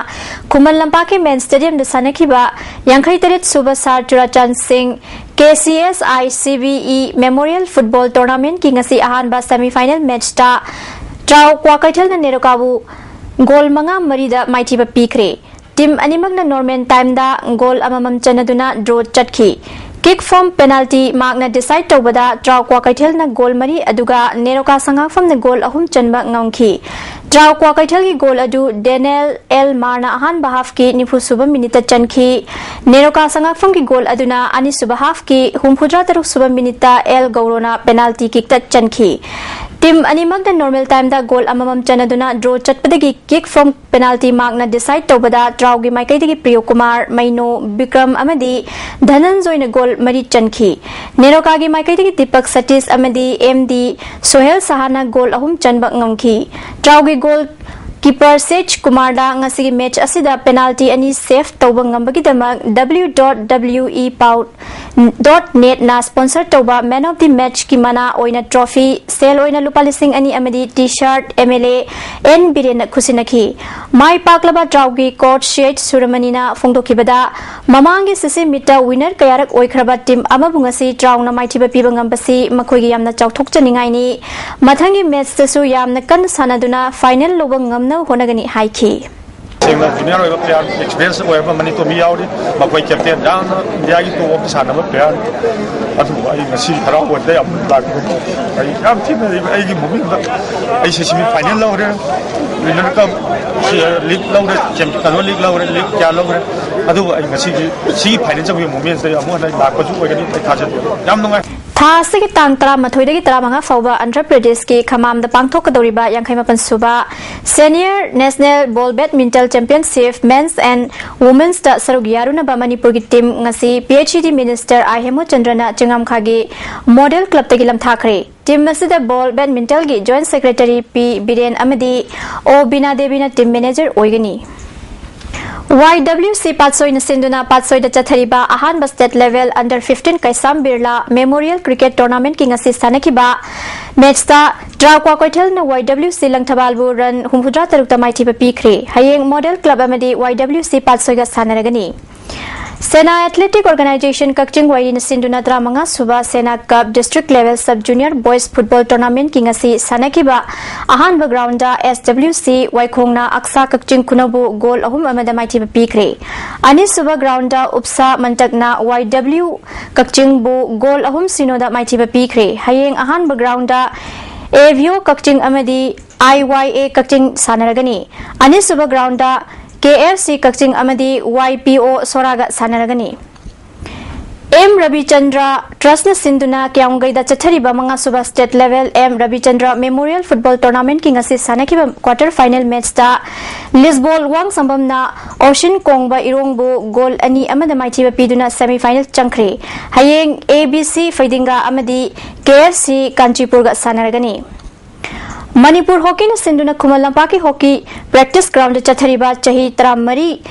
ꯈꯨꯃꯟ ꯂꯝꯄꯥꯛꯀꯤ ꯃꯦꯟ ꯁ꯭ꯇꯦꯗꯤꯌꯝꯗ ꯁꯥꯟꯅꯈꯤꯕ ꯌꯥꯡꯈꯩ ꯇꯔꯦꯠ ꯁꯨꯕ ꯁꯥꯔ ꯆꯨꯔꯥꯆꯥꯟ ꯁꯤꯡ K C S I C B E memorial football ꯇꯣꯔꯅꯥꯃꯦꯟꯠꯀꯤ ꯉꯁꯤ ꯑꯍꯥꯟꯕ ꯁꯦꯃꯤꯐꯥꯏꯅꯦꯜ ꯃꯦꯠꯆꯇ ꯇ꯭ꯔꯥꯎ ꯀ꯭ꯋꯥꯀꯩꯊꯦꯜꯅ ꯅꯦꯔꯣꯀꯥꯕꯨ ꯒꯣꯜ ꯃꯉꯥ ꯃꯔꯤꯗ ꯃꯥꯏꯊꯤꯕ ꯄꯤꯈ꯭ꯔꯦ꯫ ꯇꯤꯝ ꯑꯅꯤꯃꯛꯅ ꯅꯣꯔꯃꯦꯜ ꯇꯥꯏꯝꯗ ꯒꯣꯜ ꯑꯃꯃꯝ ꯆꯟꯅꯗꯨꯅ ꯗ꯭ꯔꯣ ꯆꯠꯈꯤ꯫ ꯀꯤꯛ ꯐ꯭ꯔꯣꯝ ꯄꯦꯅꯥꯜꯇꯤ ꯃꯥꯔꯛꯅ ꯗꯤꯁꯥꯏꯗ ꯇꯧꯕꯗ ꯇ꯭ꯔꯥꯎ ꯀ꯭ꯋꯥꯀꯩꯊꯦꯜꯅ ꯒꯣꯜ ꯃꯔꯤ ꯑꯗꯨꯒ ꯅꯦꯔꯣꯀꯥ ꯁꯉꯥꯛꯐꯝꯅ ꯒꯣꯜ ꯑꯍꯨꯝ ꯆꯟꯕ ꯉꯝꯈꯤ꯫ ꯇ꯭ꯔꯥꯎ ꯀ꯭ꯋꯥꯀꯩꯊꯦꯜꯒꯤ ꯒꯣꯜ ꯑꯗꯨ ꯗꯦꯅꯦꯜ ꯑꯦꯜ ꯃꯥꯔꯅ ꯑꯍꯥꯟꯕ ꯍꯥꯐꯀꯤ ꯅꯤꯐꯨ ꯁꯨꯕ ꯃꯤꯅꯤꯠꯇ ꯆꯟꯈꯤ꯫ ꯅꯦꯔꯣꯀꯥ ꯁꯉꯥꯛꯐꯝꯒꯤ ꯒꯣꯜ ꯑꯗꯨꯅ ꯑꯅꯤꯁꯨꯕ ꯍꯥꯐꯀꯤ ꯍꯨꯝꯐꯨꯇꯔꯥ ꯇꯔꯨꯛ ꯁꯨꯕ ꯃꯤꯅꯤꯠꯇ ꯑꯦꯜ ꯒꯧꯔꯣꯅ ꯄꯦꯅꯥꯜꯇꯤ ꯀꯤꯛꯇ ꯆꯟꯈꯤ꯫ ꯇꯤꯝ ꯑꯅꯤꯃꯛꯅ ꯅꯣꯔꯃꯦꯜ ꯇꯥꯏꯝꯗ ꯒꯣꯜ ꯑꯃꯃꯝ ꯆꯟꯅꯗꯨꯅ ꯗ꯭ꯔꯣ ꯆꯠꯄꯗꯒꯤ ꯀꯤꯛ ꯐ꯭ꯔꯣꯝ ꯄꯦꯅꯥꯜꯇꯤ ꯃꯥꯔꯛꯅ ꯗꯤꯁꯥꯏꯗ ꯇꯧꯕꯗ ꯇ꯭ꯔꯥꯎꯒꯤ ꯃꯥꯏꯀꯩꯗꯒꯤ ꯄ꯭ꯔꯤꯌꯣ ꯀꯨꯃꯥꯔ, ꯃꯩꯅꯣ, ꯕꯤꯀ꯭ꯔꯝ ꯑꯃꯗꯤ ꯙꯅꯟꯖꯣꯏꯅ ꯒꯣꯜ ꯃꯔꯤ ꯆꯟꯈꯤ꯫ ꯅꯦꯔꯣꯀꯥꯒꯤ ꯃꯥꯏꯀꯩꯗꯒꯤ ꯗꯤꯄꯛ ꯁꯇꯤꯁ ꯑꯃꯗꯤ ꯑꯦꯝ ꯗꯤ ꯁꯣꯍꯦꯜ ꯁꯍꯥꯅ ꯒꯣꯜ ꯑꯍꯨꯝ ꯆꯟꯕ ꯉꯝꯈꯤ꯫ ꯇ꯭ꯔꯥꯎꯒꯤ ꯒꯣꯜ ꯀꯤꯄꯔ ꯁꯦꯖ ꯀꯨꯃꯥꯔꯗ ꯉꯁꯤꯒꯤ ꯃꯦꯆ ꯑꯁꯤꯗ ꯄꯦꯅꯥꯜꯇꯤ ꯑꯅꯤ ꯁꯦꯐ ꯇꯧꯕ ꯉꯝꯕꯒꯤꯗꯃꯛ W dot W E Pau dot net ꯅ ꯁ꯭ꯄꯣꯟꯁꯔ ꯇꯧꯕ ꯃꯦꯟ ꯑꯣꯐ ꯗꯤ ꯃꯦꯆꯀꯤ ꯃꯅꯥ ꯑꯣꯏꯅ ꯇ꯭ꯔꯣꯐꯤ, ꯁꯦꯜ ꯑꯣꯏꯅ ꯂꯨꯄꯥ ꯂꯤꯁꯤꯡ ꯑꯅꯤ ꯑꯃꯗꯤ T Sarat M L A N ꯕꯤꯔꯦꯟꯅ ꯈꯨꯠꯁꯤꯟꯅꯈꯤ꯫ ꯃꯥꯏ ꯄꯥꯛꯂꯕ ꯇ꯭ꯔꯥꯎꯒꯤ ꯀꯣꯆ ꯁꯤ ꯑꯩꯆ ꯁꯨꯔꯃꯅꯤꯅ ꯐꯣꯡꯗꯣꯛꯈꯤꯕꯗ, ꯃꯃꯥꯡꯒꯤ ꯁꯤꯁꯤ ꯃꯤꯠꯇ ꯋꯤꯅꯔ ꯀꯌꯥꯔꯛ ꯑꯣꯏꯈ꯭ꯔꯕ ꯇꯤꯝ ꯑꯃꯕꯨ ꯉꯁꯤ ꯇ꯭ꯔꯥꯎꯅ ꯃꯥꯏꯊꯤꯕ ꯄꯤꯕ ꯉꯝꯕꯁꯤ ꯃꯈꯣꯏꯒꯤ ꯌꯥꯝꯅ ꯆꯥꯎꯊꯣꯛꯆꯅꯤꯡꯉꯥꯏꯅꯤ꯫ ꯃꯊꯪꯒꯤ ꯃꯦꯆꯇꯁꯨ ꯌꯥꯝꯅ ꯀꯟꯅ ꯁꯥꯟꯅꯗꯨꯅ ꯐꯥꯏꯅꯦꯜ ꯂꯧꯕ ꯉꯝꯅꯕ ꯍꯣꯠꯅꯒꯅꯤ ꯍꯥꯏꯈꯤ꯫ ꯁꯦꯡꯅ ꯖꯨꯅꯤꯌꯔ ꯑꯣꯏꯕ ꯄ꯭ꯂꯦꯌꯥꯔ, ꯑꯦꯛꯁꯄꯤꯔꯤꯌꯟꯁ ꯑꯣꯏꯔꯕ ꯃꯅꯤꯄꯨꯔ ꯃꯤ ꯌꯥꯎꯔꯤ꯫ ꯃꯈꯣꯏ ꯀꯦꯞꯇꯦꯟ ꯌꯥꯝꯅ ꯏꯟꯗꯤꯌꯥꯒꯤ ꯇꯣꯞ ꯑꯣꯐꯇ ꯁꯥꯟꯅꯕ ꯄ꯭ꯂꯦꯌꯥꯔ꯫ ꯑꯗꯨꯕꯨ ꯑꯩ ꯉꯁꯤ ꯍꯔꯥꯎꯕꯗ ꯌꯥꯝ ꯂꯥꯛꯄꯅꯤ꯫ ꯑꯩ ꯌꯥꯝ ꯊꯤꯅ ꯑꯩꯒꯤ ꯃꯃꯤꯡꯗ ꯑꯩꯁꯦ ꯁꯤꯃꯤ ꯐꯥꯏꯅꯦꯜ ꯂꯧꯔꯦ, ꯋꯤꯅꯔ ꯀꯞ, ꯂꯤꯒ ꯂꯧꯔꯦ, ꯆꯦꯝꯄꯤꯌꯟ ꯂꯤꯒ ꯂꯧꯔꯦ, ꯂꯤꯒ ꯀꯌꯥ ꯂꯧꯈ꯭ꯔꯦ꯫ ꯑꯗꯨꯕꯨ ꯑꯩ ꯉꯁꯤꯒꯤ ꯁꯤꯒꯤ ꯐꯥꯏꯅꯦꯜ ꯆꯪꯕꯒꯤ ꯃꯣꯃꯦꯟꯁꯤꯗ ꯑꯃꯨꯛ ꯍꯟꯅ ꯂꯥꯛꯄꯁꯨ ꯑꯣꯏꯒꯅꯤ ꯑꯩ ꯊꯥꯖꯗꯦ꯫ ꯌꯥꯝ ꯅꯨꯡꯉꯥꯏ꯫ ꯊꯥ ꯑꯁꯤꯒꯤ ꯇꯥꯡ ꯇꯔꯥꯃꯥꯊꯣꯏꯗꯒꯤ ꯇꯔꯥꯃꯉꯥ ꯐꯥꯎꯕ ꯑꯟꯙ꯭ꯔ ꯄ꯭ꯔꯗꯦꯁꯀꯤ ꯈꯃꯥꯝꯗ ꯄꯥꯡꯊꯣꯛꯀꯗꯧꯔꯤꯕ ꯌꯥꯡꯈꯩ ꯃꯥꯄꯟ ꯁꯨꯕ senior national ball badminton championship men's and ꯋꯨꯃꯦꯟꯁꯇ ꯁꯔꯨꯛ ꯌꯥꯔꯨꯅꯕ ꯃꯅꯤꯄꯨꯔꯒꯤ ꯇꯤꯝ ꯉꯁꯤ P H E D minister I ꯍꯦꯃꯨꯆꯟꯗ꯭ꯔꯅ ꯆꯤꯡꯉꯝꯈꯥꯒꯤ ꯃꯣꯗꯦꯜ ꯀ꯭ꯂꯕꯇꯒꯤ ꯂꯝꯊꯥꯈ꯭ꯔꯦ꯫ ꯇꯤꯝ ꯑꯁꯤꯗ ꯕꯣꯜ ꯕꯦꯗꯃꯤꯟꯇꯟꯒꯤ ꯖꯣꯏꯟꯠ ꯁꯦꯀ꯭ꯔꯦꯇꯔꯤ ꯄꯤ ꯕꯤꯔꯦꯟ ꯑꯃꯗꯤ ꯑꯣ ꯕꯤꯅꯥ ꯗꯦꯕꯤꯅ ꯇꯤꯝ ꯃꯦꯅꯦꯖꯔ ꯑꯣꯏꯒꯅꯤ꯫ ꯋꯥꯏ ꯗꯕ꯭ꯂꯤꯎ ꯁꯤ ꯄꯥꯠꯁꯣꯏꯅ ꯁꯤꯟꯗꯨꯅ ꯄꯥꯠꯁꯣꯏꯗ ꯆꯠꯊꯔꯤꯕ ꯑꯍꯥꯟꯕ state level under fifteen Keisham Birla memorial cricket ꯇꯣꯔꯅꯥꯃꯦꯟꯠꯀꯤ ꯉꯁꯤ ꯁꯥꯟꯅꯈꯤꯕ ꯃꯦꯠꯁꯇ ꯇ꯭ꯔꯥꯎ ꯀ꯭ꯋꯥꯀꯩꯊꯦꯜꯅ ꯋꯥꯏ ꯗꯕ꯭ꯂꯤꯎ ꯁꯤ ꯂꯪꯊꯕꯥꯜꯕꯨ ꯔꯟ ꯍꯨꯝꯐꯨꯇꯔꯥ ꯇꯔꯨꯛꯇ ꯃꯥꯏꯊꯤꯕ ꯄꯤꯈ꯭ꯔꯦ꯫ ꯍꯌꯦꯡ ꯃꯣꯗꯦꯜ ꯀ꯭ꯂꯕ ꯑꯃꯗꯤ ꯋꯥꯏ ꯗꯕ꯭ꯂꯤꯎ ꯁꯤ ꯄꯥꯠꯁꯣꯏꯒ ꯁꯥꯟꯅꯔꯒꯅꯤ꯫ ꯁꯦꯅꯥ ꯑꯦꯊꯂꯦꯇꯤꯛ ꯑꯣꯔꯒꯅꯥꯏꯖꯦꯁꯟ ꯀꯛꯆꯤꯡ ꯋꯥꯏꯔꯤꯅ ꯁꯤꯟꯗꯨꯅ ꯇꯔꯥꯃꯉꯥ ꯁꯨꯕ Sena cup district level sub junior boys football ꯇꯣꯔꯅꯥꯃꯦꯟꯠꯀꯤ ꯉꯁꯤ ꯁꯥꯟꯅꯈꯤꯕ ꯑꯍꯥꯟꯕ ꯒ꯭ꯔꯥꯎꯟꯗ ꯑꯦꯁ ꯗꯕ꯭ꯂꯤꯎ ꯁꯤ ꯋꯥꯏꯈꯣꯡꯅ ꯑꯛꯁꯥ ꯀꯛꯆꯤꯡ ꯈꯨꯅꯧꯕꯨ ꯒꯣꯜ ꯑꯍꯨꯝ ꯑꯃꯗ ꯃꯥꯏꯊꯤꯕ ꯄꯤꯈ꯭ꯔꯦ꯫ ꯑꯅꯤꯁꯨꯕ ꯒ꯭ꯔꯥꯎꯟꯗ ꯎꯞꯁꯥ ꯃꯟꯇꯛꯅ ꯋꯥꯏ ꯗꯕ꯭ꯂꯤꯎ ꯀꯛꯆꯤꯡꯕꯨ ꯒꯣꯜ ꯑꯍꯨꯝ ꯁꯤꯅꯣꯗ ꯃꯥꯏꯊꯤꯕ ꯄꯤꯈ꯭ꯔꯦ꯫ ꯍꯌꯦꯡ ꯑꯍꯥꯟꯕ ꯒ꯭ꯔꯥꯎꯟꯗ ꯑꯦ ꯚꯤ ꯑꯣ ꯀꯛꯆꯤꯡ ꯑꯃꯗꯤ ꯑꯥꯏ ꯋꯥꯏ ꯑꯦ ꯀꯛꯆꯤꯡ ꯁꯥꯟꯅꯔꯒꯅꯤ꯫ ꯑꯅꯤꯁꯨꯕ ꯒ꯭ꯔꯥꯎꯟꯗ ꯀꯦ ꯑꯦꯐ ꯁꯤ ꯀꯛꯆꯤꯡ ꯑꯃꯗꯤ ꯋꯥꯏ ꯄꯤ ꯑꯣ ꯁꯣꯔꯥꯒ ꯁꯥꯟꯅꯔꯒꯅꯤ꯫ ꯑꯦꯝ ꯔꯕꯤꯆꯟꯗ꯭ꯔ ꯇ꯭ꯔꯁꯅ ꯁꯤꯟꯗꯨꯅ ꯀ꯭ꯌꯥꯝꯒꯩꯗ ꯆꯠꯊꯔꯤꯕ ꯃꯉꯥꯁꯨꯕ state level M Rabichandra memorial football ꯇꯣꯔꯅꯥꯃꯦꯟꯠꯀꯤ ꯉꯁꯤ ꯁꯥꯟꯅꯈꯤꯕ ꯀ꯭ꯋꯥꯔꯇꯔ ꯐꯥꯏꯅꯦꯜ ꯃꯦꯠꯁꯇ ꯂꯤꯁꯕꯣꯜ ꯋꯥꯡꯁꯪꯕꯝꯅ ꯑꯣꯁꯤꯟ ꯀꯣꯡꯕ ꯏꯔꯣꯡꯕꯨ ꯒꯣꯜ ꯑꯅꯤ ꯑꯃꯗ ꯃꯥꯏꯊꯤꯕ ꯄꯤꯗꯨꯅ ꯁꯦꯃꯤ ꯐꯥꯏꯅꯦꯜ ꯆꯪꯈ꯭ꯔꯦ꯫ ꯍꯌꯦꯡ ꯑꯦ ꯕꯤ ꯁꯤ ꯐꯩꯗꯤꯡꯒꯥ ꯑꯃꯗꯤ ꯀꯦ ꯑꯦꯐ ꯁꯤ ꯀꯥꯟꯆꯤꯄꯨꯔꯒ ꯁꯥꯟꯅꯔꯒꯅꯤ꯫ ꯃꯅꯤꯄꯨꯔ ꯍꯣꯀꯤꯅ ꯁꯤꯟꯗꯨꯅ ꯈꯨꯃꯟ ꯂꯝꯄꯥꯛꯀꯤ ꯍꯣꯀꯤ ꯄ꯭ꯔꯦꯛꯇꯤꯁ ꯒ꯭ꯔꯥꯎꯟꯗ ꯆꯠꯊꯔꯤꯕ ꯆꯍꯤ ꯇꯔꯥꯃꯔꯤ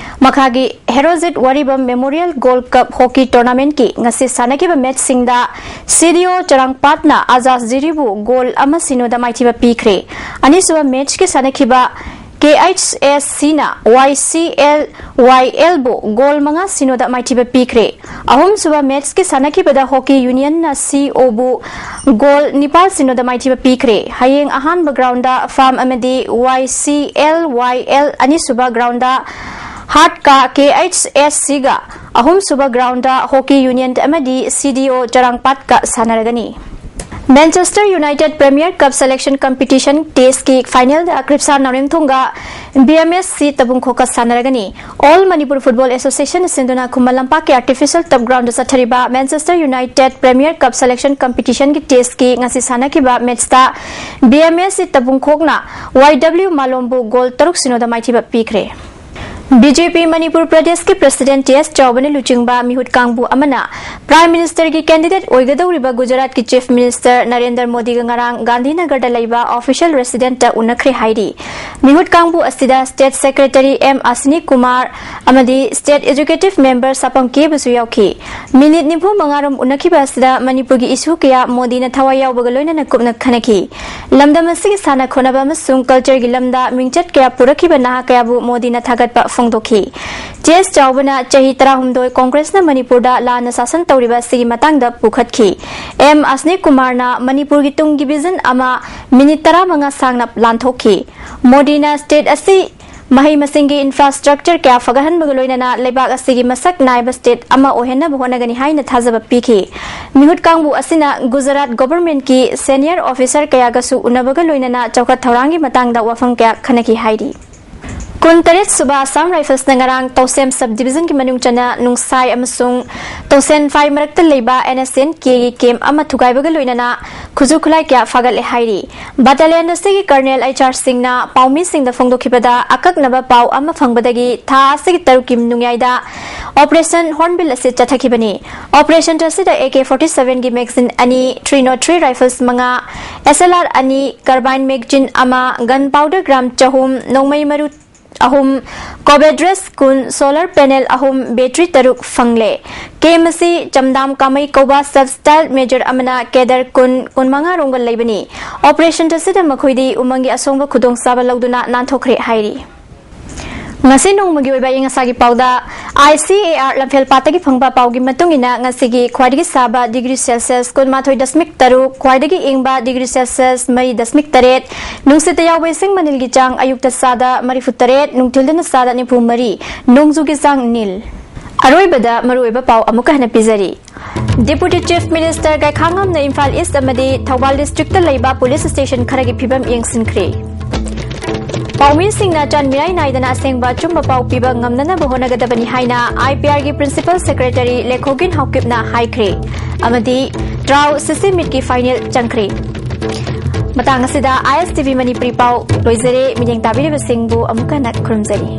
ꯃꯈꯥꯒꯤ ꯍꯦꯔꯣꯖꯤꯠ ꯋꯥꯔꯤꯕꯝ ꯃꯦꯃꯣꯔꯤꯌꯦꯜ ꯒꯣꯜꯗ ꯀꯞ ꯍꯣꯀꯤ ꯇꯣꯔꯅꯥꯃꯦꯟꯠꯀꯤ ꯉꯁꯤ ꯁꯥꯟꯅꯈꯤꯕ ꯃꯦꯠꯁꯁꯤꯡꯗ ꯁꯤ ꯗꯤ ꯑꯣ ꯆꯔꯥꯡꯄꯥꯠꯅ ꯑꯖꯥꯁ ꯖꯤꯔꯤꯕꯨ ꯒꯣꯜ ꯑꯃ ꯁꯤꯅꯣꯗ ꯃꯥꯏꯊꯤꯕ ꯄꯤꯈ꯭ꯔꯦ꯫ ꯑꯅꯤꯁꯨꯕ ꯃꯦꯠꯁꯀꯤ ꯁꯥꯟꯅꯈꯤꯕ ꯀꯦ ꯑꯩꯆ ꯑꯦꯁ ꯁꯤꯅ ꯋꯥꯏ ꯁꯤ ꯑꯦꯜ ꯋꯥꯏ ꯑꯦꯜꯕꯨ ꯒꯣꯜ ꯃꯉꯥ ꯁꯤꯅꯣꯗ ꯃꯥꯏꯊꯤꯕ ꯄꯤꯈ꯭ꯔꯦ꯫ ꯑꯍꯨꯝꯁꯨꯕ ꯃꯦꯠꯁꯀꯤ ꯁꯥꯟꯅꯈꯤꯕꯗ ꯍꯣꯀꯤ ꯌꯨꯅꯤꯌꯟꯅ ꯁꯤ ꯑꯣꯕꯨ ꯒꯣꯜ ꯅꯤꯄꯥꯜ ꯁꯤꯅꯣꯗ ꯃꯥꯏꯊꯤꯕ ꯄꯤꯈ꯭ꯔꯦ꯫ ꯍꯌꯦꯡ ꯑꯍꯥꯟꯕ ꯒ꯭ꯔꯥꯎꯟꯗ ꯐꯥꯝ ꯑꯃꯗꯤ Y C L Y L, ꯑꯅꯤꯁꯨꯕ ꯒ꯭ꯔꯥꯎꯟꯗ ꯍꯥꯠꯀ ꯀꯦ ꯑꯩꯆ ꯑꯦꯁ ꯁꯤꯒ, ꯑꯍꯨꯝꯁꯨꯕ ꯒ꯭ꯔꯥꯎꯟꯗ ꯍꯣꯀꯤ ꯌꯨꯅꯤꯌꯟ ꯑꯃꯗꯤ ꯁꯤ ꯗꯤ ꯑꯣ ꯆꯔꯥꯡꯄꯥꯠꯀ ꯁꯥꯟꯅꯔꯒꯅꯤ꯫ Manchester United premier cup selection competition ꯇꯦꯁꯀꯤ ꯐꯥꯏꯅꯦꯜꯗ ꯀ꯭ꯔꯤꯞꯁꯥ ꯅꯥꯎꯔꯦꯝꯊꯣꯡꯒ ꯕꯤ ꯑꯦꯝ ꯑꯦꯁ ꯁꯤ ꯇꯕꯨꯡꯈꯣꯛꯀ ꯁꯥꯟꯅꯔꯒꯅꯤ꯫ ꯑꯣꯜ ꯃꯅꯤꯄꯨꯔ ꯐꯨꯠꯕꯣꯜ ꯑꯦꯁꯣꯁꯤꯌꯦꯁꯟꯅ ꯁꯤꯟꯗꯨꯅ ꯈꯨꯃꯟ ꯂꯝꯄꯥꯛꯀꯤ ꯑꯥꯔꯇꯤꯐꯤꯁꯤꯌꯦꯜ ꯇꯔꯐ ꯒ꯭ꯔꯥꯎꯟꯗ ꯆꯠꯊꯔꯤꯕ Manchester United premier cup selection ꯀꯝꯄꯤꯇꯤꯁꯟꯒꯤ ꯇꯦꯁꯀꯤ ꯉꯁꯤ ꯁꯥꯟꯅꯈꯤꯕ ꯃꯦꯠꯁꯇ ꯕꯤ ꯑꯦꯝ ꯑꯦꯁ ꯁꯤ ꯇꯕꯨꯡꯈꯣꯛꯅ ꯋꯥꯏ ꯗꯕ꯭ꯂꯤꯎ ꯃꯥꯂꯣꯝꯕꯨ ꯒꯣꯜ ꯇꯔꯨꯛ ꯁꯤꯅꯣꯗ ꯃꯥꯏꯊꯤꯕ ꯄꯤꯈ꯭ꯔꯦ꯫ ꯕꯤ ꯖꯦ ꯄꯤ ꯃꯅꯤꯄꯨꯔ ꯄ꯭ꯔꯗꯦꯁꯀꯤ ꯄ꯭ꯔꯁꯤꯗꯦꯟꯠ ꯇꯤ ꯑꯦꯁ ꯆꯥꯎꯕꯅ ꯂꯨꯆꯤꯡꯕ ꯃꯤꯍꯨꯠ ꯀꯥꯡꯕꯨ ꯑꯃꯅ ꯄ꯭ꯔꯥꯏꯝ ꯃꯤꯅꯤꯁꯇꯔꯒꯤ ꯀꯦꯟꯗꯤꯗꯦꯠ ꯑꯣꯏꯒꯗꯧꯔꯤꯕ ꯒꯨꯖꯔꯥꯠꯀꯤ ꯆꯤꯐ ꯃꯤꯅꯤꯁꯇꯔ ꯅꯔꯦꯟꯗ꯭ꯔ ꯃꯣꯗꯤꯒ ꯉꯔꯥꯡ ꯒꯥꯟꯙꯤꯅꯒꯔꯗ ꯂꯩꯕ ꯑꯣꯐꯤꯁꯤꯌꯦꯜ ꯔꯦꯁꯤꯗꯦꯟꯠꯇ ꯎꯅꯈ꯭ꯔꯦ ꯍꯥꯏꯔꯤ꯫ ꯃꯤꯍꯨꯠ ꯀꯥꯡꯕꯨ ꯑꯁꯤꯗ ꯁ꯭ꯇꯦꯠ ꯁꯦꯀ꯭ꯔꯦꯇꯔꯤ ꯑꯦꯝ ꯑꯁꯤꯅꯤ ꯀꯨꯃꯥꯔ ꯑꯃꯗꯤ ꯁ꯭ꯇꯦꯠ ꯑꯦꯛꯖꯤꯀ꯭ꯌꯨꯇꯤꯚ ꯃꯦꯝꯕꯔ ꯁꯥꯄꯝ ꯀꯦꯕꯁꯨ ꯌꯥꯎꯈꯤ꯫ ꯃꯤꯅꯤꯠ ꯅꯤꯐꯨ ꯃꯉꯥꯔꯣꯝ ꯎꯅꯈꯤꯕ ꯑꯁꯤꯗ ꯃꯅꯤꯄꯨꯔꯒꯤ ꯏꯁꯨ ꯀꯌꯥ ꯃꯣꯗꯤꯅ ꯊꯋꯥꯏ ꯌꯥꯎꯕꯒ ꯂꯣꯏꯅꯅ ꯀꯨꯞꯅ ꯈꯟꯅꯈꯤ꯫ ꯂꯝꯗꯝ ꯑꯁꯤꯒꯤ ꯁꯥꯟꯅ ꯈꯣꯠꯅꯕ ꯑꯃꯁꯨꯡ ꯀꯜꯆꯔꯒꯤ ꯂꯝꯗ ꯃꯤꯡꯆꯠ ꯀꯌꯥ ꯄꯨꯔꯛꯈꯤꯕ ꯅꯍꯥ ꯀꯌꯥꯕꯨ ꯃꯣꯗꯤꯅ ꯊꯥꯒꯠꯄ ꯐꯣꯡꯗꯣꯛꯈꯤ꯫ ꯇꯤ ꯑꯦꯁ ꯆꯥꯎꯕꯅ ꯆꯍꯤ ꯇꯔꯥꯍꯨꯝꯗꯣꯏ ꯀꯣꯡꯒ꯭ꯔꯦꯁꯅ ꯃꯅꯤꯄꯨꯔꯗ ꯂꯥꯟꯅ ꯁꯥꯁꯟ ꯇꯧꯔꯤꯕ ꯑꯁꯤꯒꯤ ꯃꯇꯥꯡꯗ ꯄꯨꯈꯠꯈꯤ꯫ ꯑꯦꯝ ꯑꯁꯅꯤ ꯀꯨꯃꯥꯔꯅ ꯃꯅꯤꯄꯨꯔꯒꯤ ꯇꯨꯡꯒꯤ ꯚꯤꯖꯟ ꯑꯃ ꯃꯤꯅꯤꯠ ꯇꯔꯥꯃꯉꯥ ꯁꯥꯡꯅ ꯂꯥꯟꯊꯣꯛꯈꯤ꯫ ꯃꯣꯗꯤꯅ ꯁ꯭ꯇꯦꯠ ꯑꯁꯤ ꯃꯍꯩ ꯃꯁꯤꯡꯒꯤ ꯏꯟꯐ꯭ꯔꯥꯁ꯭ꯇ꯭ꯔꯛꯆꯔ ꯀꯌꯥ ꯐꯒꯠꯍꯟꯕꯒ ꯂꯣꯏꯅꯅ ꯂꯩꯕꯥꯛ ꯑꯁꯤꯒꯤ ꯃꯁꯛ ꯅꯥꯏꯕ ꯁ꯭ꯇꯦꯠ ꯑꯃ ꯑꯣꯏꯍꯟꯅꯕ ꯍꯣꯠꯅꯒꯅꯤ ꯍꯥꯏꯅ ꯊꯥꯖꯕ ꯄꯤꯈꯤ꯫ ꯃꯤꯍꯨꯠ ꯀꯥꯡꯕꯨ ꯑꯁꯤꯅ ꯒꯨꯖꯔꯥꯠ ꯒꯣꯚꯔꯟꯃꯦꯟꯠꯀꯤ ꯁꯦꯅꯤꯌꯔ ꯑꯣꯐꯤꯁꯔ ꯀꯌꯥꯒꯁꯨ ꯎꯅꯕꯒ ꯂꯣꯏꯅꯅ ꯆꯥꯎꯈꯠ ꯊꯧꯔꯥꯡꯒꯤ ꯃꯇꯥꯡꯗ ꯋꯥꯐꯝ ꯀꯌꯥ ꯈꯟꯅꯈꯤ ꯍꯥꯏꯔꯤ꯫ ꯀꯨꯟꯇꯔꯦꯠ ꯁꯨꯕ ꯑꯁꯥꯝ ꯔꯥꯏꯐꯜꯁꯅ ꯉꯔꯥꯡ ꯇꯧꯁꯦꯝ ꯁꯕ ꯗꯤꯚꯤꯖꯟꯒꯤ ꯃꯅꯨꯡ ꯆꯟꯅ ꯅꯨꯡꯁꯥꯏ ꯑꯃꯁꯨꯡ ꯇꯧꯁꯦꯟꯐꯥꯏ ꯃꯔꯛꯇ ꯂꯩꯕ ꯑꯦꯟ ꯑꯦꯁ ꯑꯦꯟ ꯀꯦꯒꯤ ꯀꯦꯝꯞ ꯑꯃ ꯊꯨꯒꯥꯏꯕꯒ ꯂꯣꯏꯅꯅ ꯈꯨꯠꯁꯨ ꯈꯨꯠꯂꯥꯏ ꯀꯌꯥ ꯐꯥꯒꯠꯂꯦ ꯍꯥꯏꯔꯤ꯫ ꯕꯠꯇꯥꯂꯤꯌꯟ ꯑꯁꯤꯒꯤ ꯀꯔꯅꯦꯜ ꯑꯩꯆ ꯑꯥꯔ ꯁꯤꯡꯅ ꯄꯥꯎꯃꯤꯁꯤꯡꯗ ꯐꯣꯡꯗꯣꯛꯈꯤꯕꯗ, ꯑꯀꯛꯅꯕ ꯄꯥꯎ ꯑꯃ ꯐꯪꯕꯗꯒꯤ ꯊꯥ ꯑꯁꯤꯒꯤ ꯇꯔꯨꯛꯀꯤ ꯅꯣꯡꯌꯥꯏꯗ ꯑꯣꯄꯔꯦꯁꯟ ꯍꯣꯔꯟꯕꯤꯜ ꯑꯁꯤ ꯆꯠꯊꯈꯤꯕꯅꯤ꯫ ꯑꯣꯄꯔꯦꯁꯟ ꯑꯁꯤꯗ ꯑꯦ ꯀꯦ ꯐꯣꯔꯇꯤ ꯁꯚꯦꯟꯒꯤ ꯃꯦꯒꯥꯖꯤꯟ ꯑꯅꯤ, ꯊ꯭ꯔꯤ ꯅꯣꯠ ꯊ꯭ꯔꯤ ꯔꯥꯏꯐꯜꯁ ꯃꯉꯥ, ꯑꯦꯁ ꯑꯦꯜ ꯑꯥꯔ ꯑꯅꯤ, ꯀꯥꯔꯕꯥꯏꯟ ꯃꯦꯒꯥꯖꯤꯟ ꯑꯃ, ꯒꯟ ꯄꯥꯎꯗꯔ ꯒ꯭ꯔꯥꯝ ꯆꯍꯨꯝ, ꯅꯣꯡꯃꯩ ꯃꯔꯨ ꯑꯍꯨꯝ, ꯀꯣꯕꯦꯗ꯭ꯔꯦꯁ ꯀꯨꯟ, ꯁꯣꯂꯔ ꯄꯦꯅꯦꯜ ꯑꯍꯨꯝ, ꯕꯦꯇ꯭ꯔꯤ ꯇꯔꯨꯛ ꯐꯪꯂꯦ꯫ ꯀꯦꯝꯞ ꯑꯁꯤ ꯆꯝꯗꯥꯝ ꯀꯥꯃꯩ ꯀꯧꯕ ꯁꯕ ꯁ꯭ꯇꯥꯏꯜ ꯃꯦꯖꯔ ꯑꯃꯅ ꯀꯦꯗꯔ ꯀꯨꯟ, ꯀꯨꯟꯃꯉꯥ ꯔꯣꯝꯒ ꯂꯩꯕꯅꯤ꯫ ꯑꯣꯄꯔꯦꯁꯟ ꯑꯁꯤꯗ ꯃꯈꯣꯏꯗꯤ ꯎꯃꯪꯒꯤ ꯑꯁꯣꯡꯕ ꯈꯨꯗꯣꯡꯆꯥꯕ ꯂꯧꯗꯨꯅ ꯅꯥꯟꯊꯣꯛꯈ꯭ꯔꯦ ꯍꯥꯏꯔꯤ꯫ ꯉꯁꯤ ꯅꯣꯡꯃꯒꯤ ꯑꯣꯏꯕ ꯑꯌꯤꯡ ꯑꯁꯥꯒꯤ ꯄꯥꯎꯗ, ꯑꯥꯏ ꯁꯤ ꯑꯦ ꯑꯥꯔ ꯂꯝꯐꯦꯜ ꯄꯥꯠꯇꯒꯤ ꯐꯪꯕ ꯄꯥꯎꯒꯤ ꯃꯇꯨꯡ ꯏꯟꯅ, ꯉꯁꯤꯒꯤ ꯈ꯭ꯋꯥꯏꯗꯒꯤ ꯁꯥꯕ ꯗꯤꯒ꯭ꯔꯤ ꯁꯦꯜꯁꯤꯌꯁ ꯀꯨꯟꯃꯥꯊꯣꯏ ꯗꯁꯃꯤꯛ ꯇꯔꯨꯛ, ꯈ꯭ꯋꯥꯏꯗꯒꯤ ꯏꯪꯕ ꯗꯤꯒ꯭ꯔꯤ ꯁꯦꯜꯁꯤꯌꯁ ꯃꯔꯤ ꯗꯁꯃꯤꯛ ꯇꯔꯦꯠ, ꯅꯨꯡꯁꯤꯠꯇ ꯌꯥꯎꯕ ꯏꯁꯤꯡ ꯃꯅꯤꯜꯒꯤ ꯆꯥꯡ ꯑꯌꯨꯛꯇ ꯆꯥꯗ ꯃꯔꯤꯐꯨ ꯇꯔꯦꯠ, ꯅꯨꯡꯊꯤꯜꯗꯅ ꯆꯥꯗ ꯅꯤꯐꯨ ꯃꯔꯤ, ꯅꯣꯡꯖꯨꯒꯤ ꯆꯥꯡ ꯅꯤꯜ꯫ ꯑꯔꯣꯏꯕꯗ ꯃꯔꯨꯑꯣꯏꯕ ꯄꯥꯎ ꯑꯃꯨꯛꯀ ꯍꯟꯅ ꯄꯤꯖꯔꯤ꯫ ꯗꯦꯄꯨꯇꯤ ꯆꯤꯐ ꯃꯤꯅꯤꯁꯇꯔ ꯒꯥꯏꯈꯥꯉꯝꯅ ꯏꯝꯐꯥꯜ ꯏꯁ ꯑꯃꯗꯤ ꯊꯧꯕꯥꯜ ꯗꯤꯁꯇ꯭ꯔꯤꯛꯇ ꯂꯩꯕ ꯄꯨꯂꯤꯁ ꯁ꯭ꯇꯦꯁꯟ ꯈꯔꯒꯤ ꯐꯤꯕꯝ ꯌꯦꯡꯁꯤꯟꯈ꯭ꯔꯦ꯫ ꯄꯥꯎꯃꯤꯁꯤꯡꯅ ꯆꯥꯟꯃꯤꯔꯥꯏ ꯅꯥꯏꯗꯅ ꯑꯁꯦꯡꯕ ꯑꯆꯨꯝꯕ ꯄꯥꯎ ꯄꯤꯕ ꯉꯝꯅꯅꯕ ꯍꯣꯠꯅꯒꯗꯕꯅꯤ ꯍꯥꯏꯅ ꯑꯥꯏ ꯄꯤ ꯑꯥꯔꯒꯤ ꯄ꯭ꯔꯤꯟꯁꯤꯄꯜ ꯁꯦꯀ꯭ꯔꯦꯇꯔꯤ ꯂꯦꯈꯣꯒꯤꯟ ꯍꯥꯎꯀꯤꯞꯅ ꯍꯥꯏꯈ꯭ꯔꯦ꯫ ꯑꯃꯗꯤ ꯇ꯭ꯔꯥꯎ ꯁꯤꯁꯤ ꯃꯤꯠꯀꯤ ꯐꯥꯏꯅꯦꯜ ꯆꯪꯈ꯭ꯔꯦ꯫ ꯃꯇꯥꯡ ꯑꯁꯤꯗ ꯑꯥꯏ ꯑꯦꯁ ꯇꯤ ꯚꯤ ꯃꯅꯤꯄꯨꯔꯤ ꯄꯥꯎ ꯂꯣꯏꯖꯔꯦ꯫ ꯃꯤꯠꯌꯦꯡ ꯇꯥꯕꯤꯔꯤꯕꯁꯤꯡꯕꯨ ꯑꯃꯨꯛ ꯍꯟꯅ ꯈꯨꯔꯨꯝꯖꯔꯤ꯫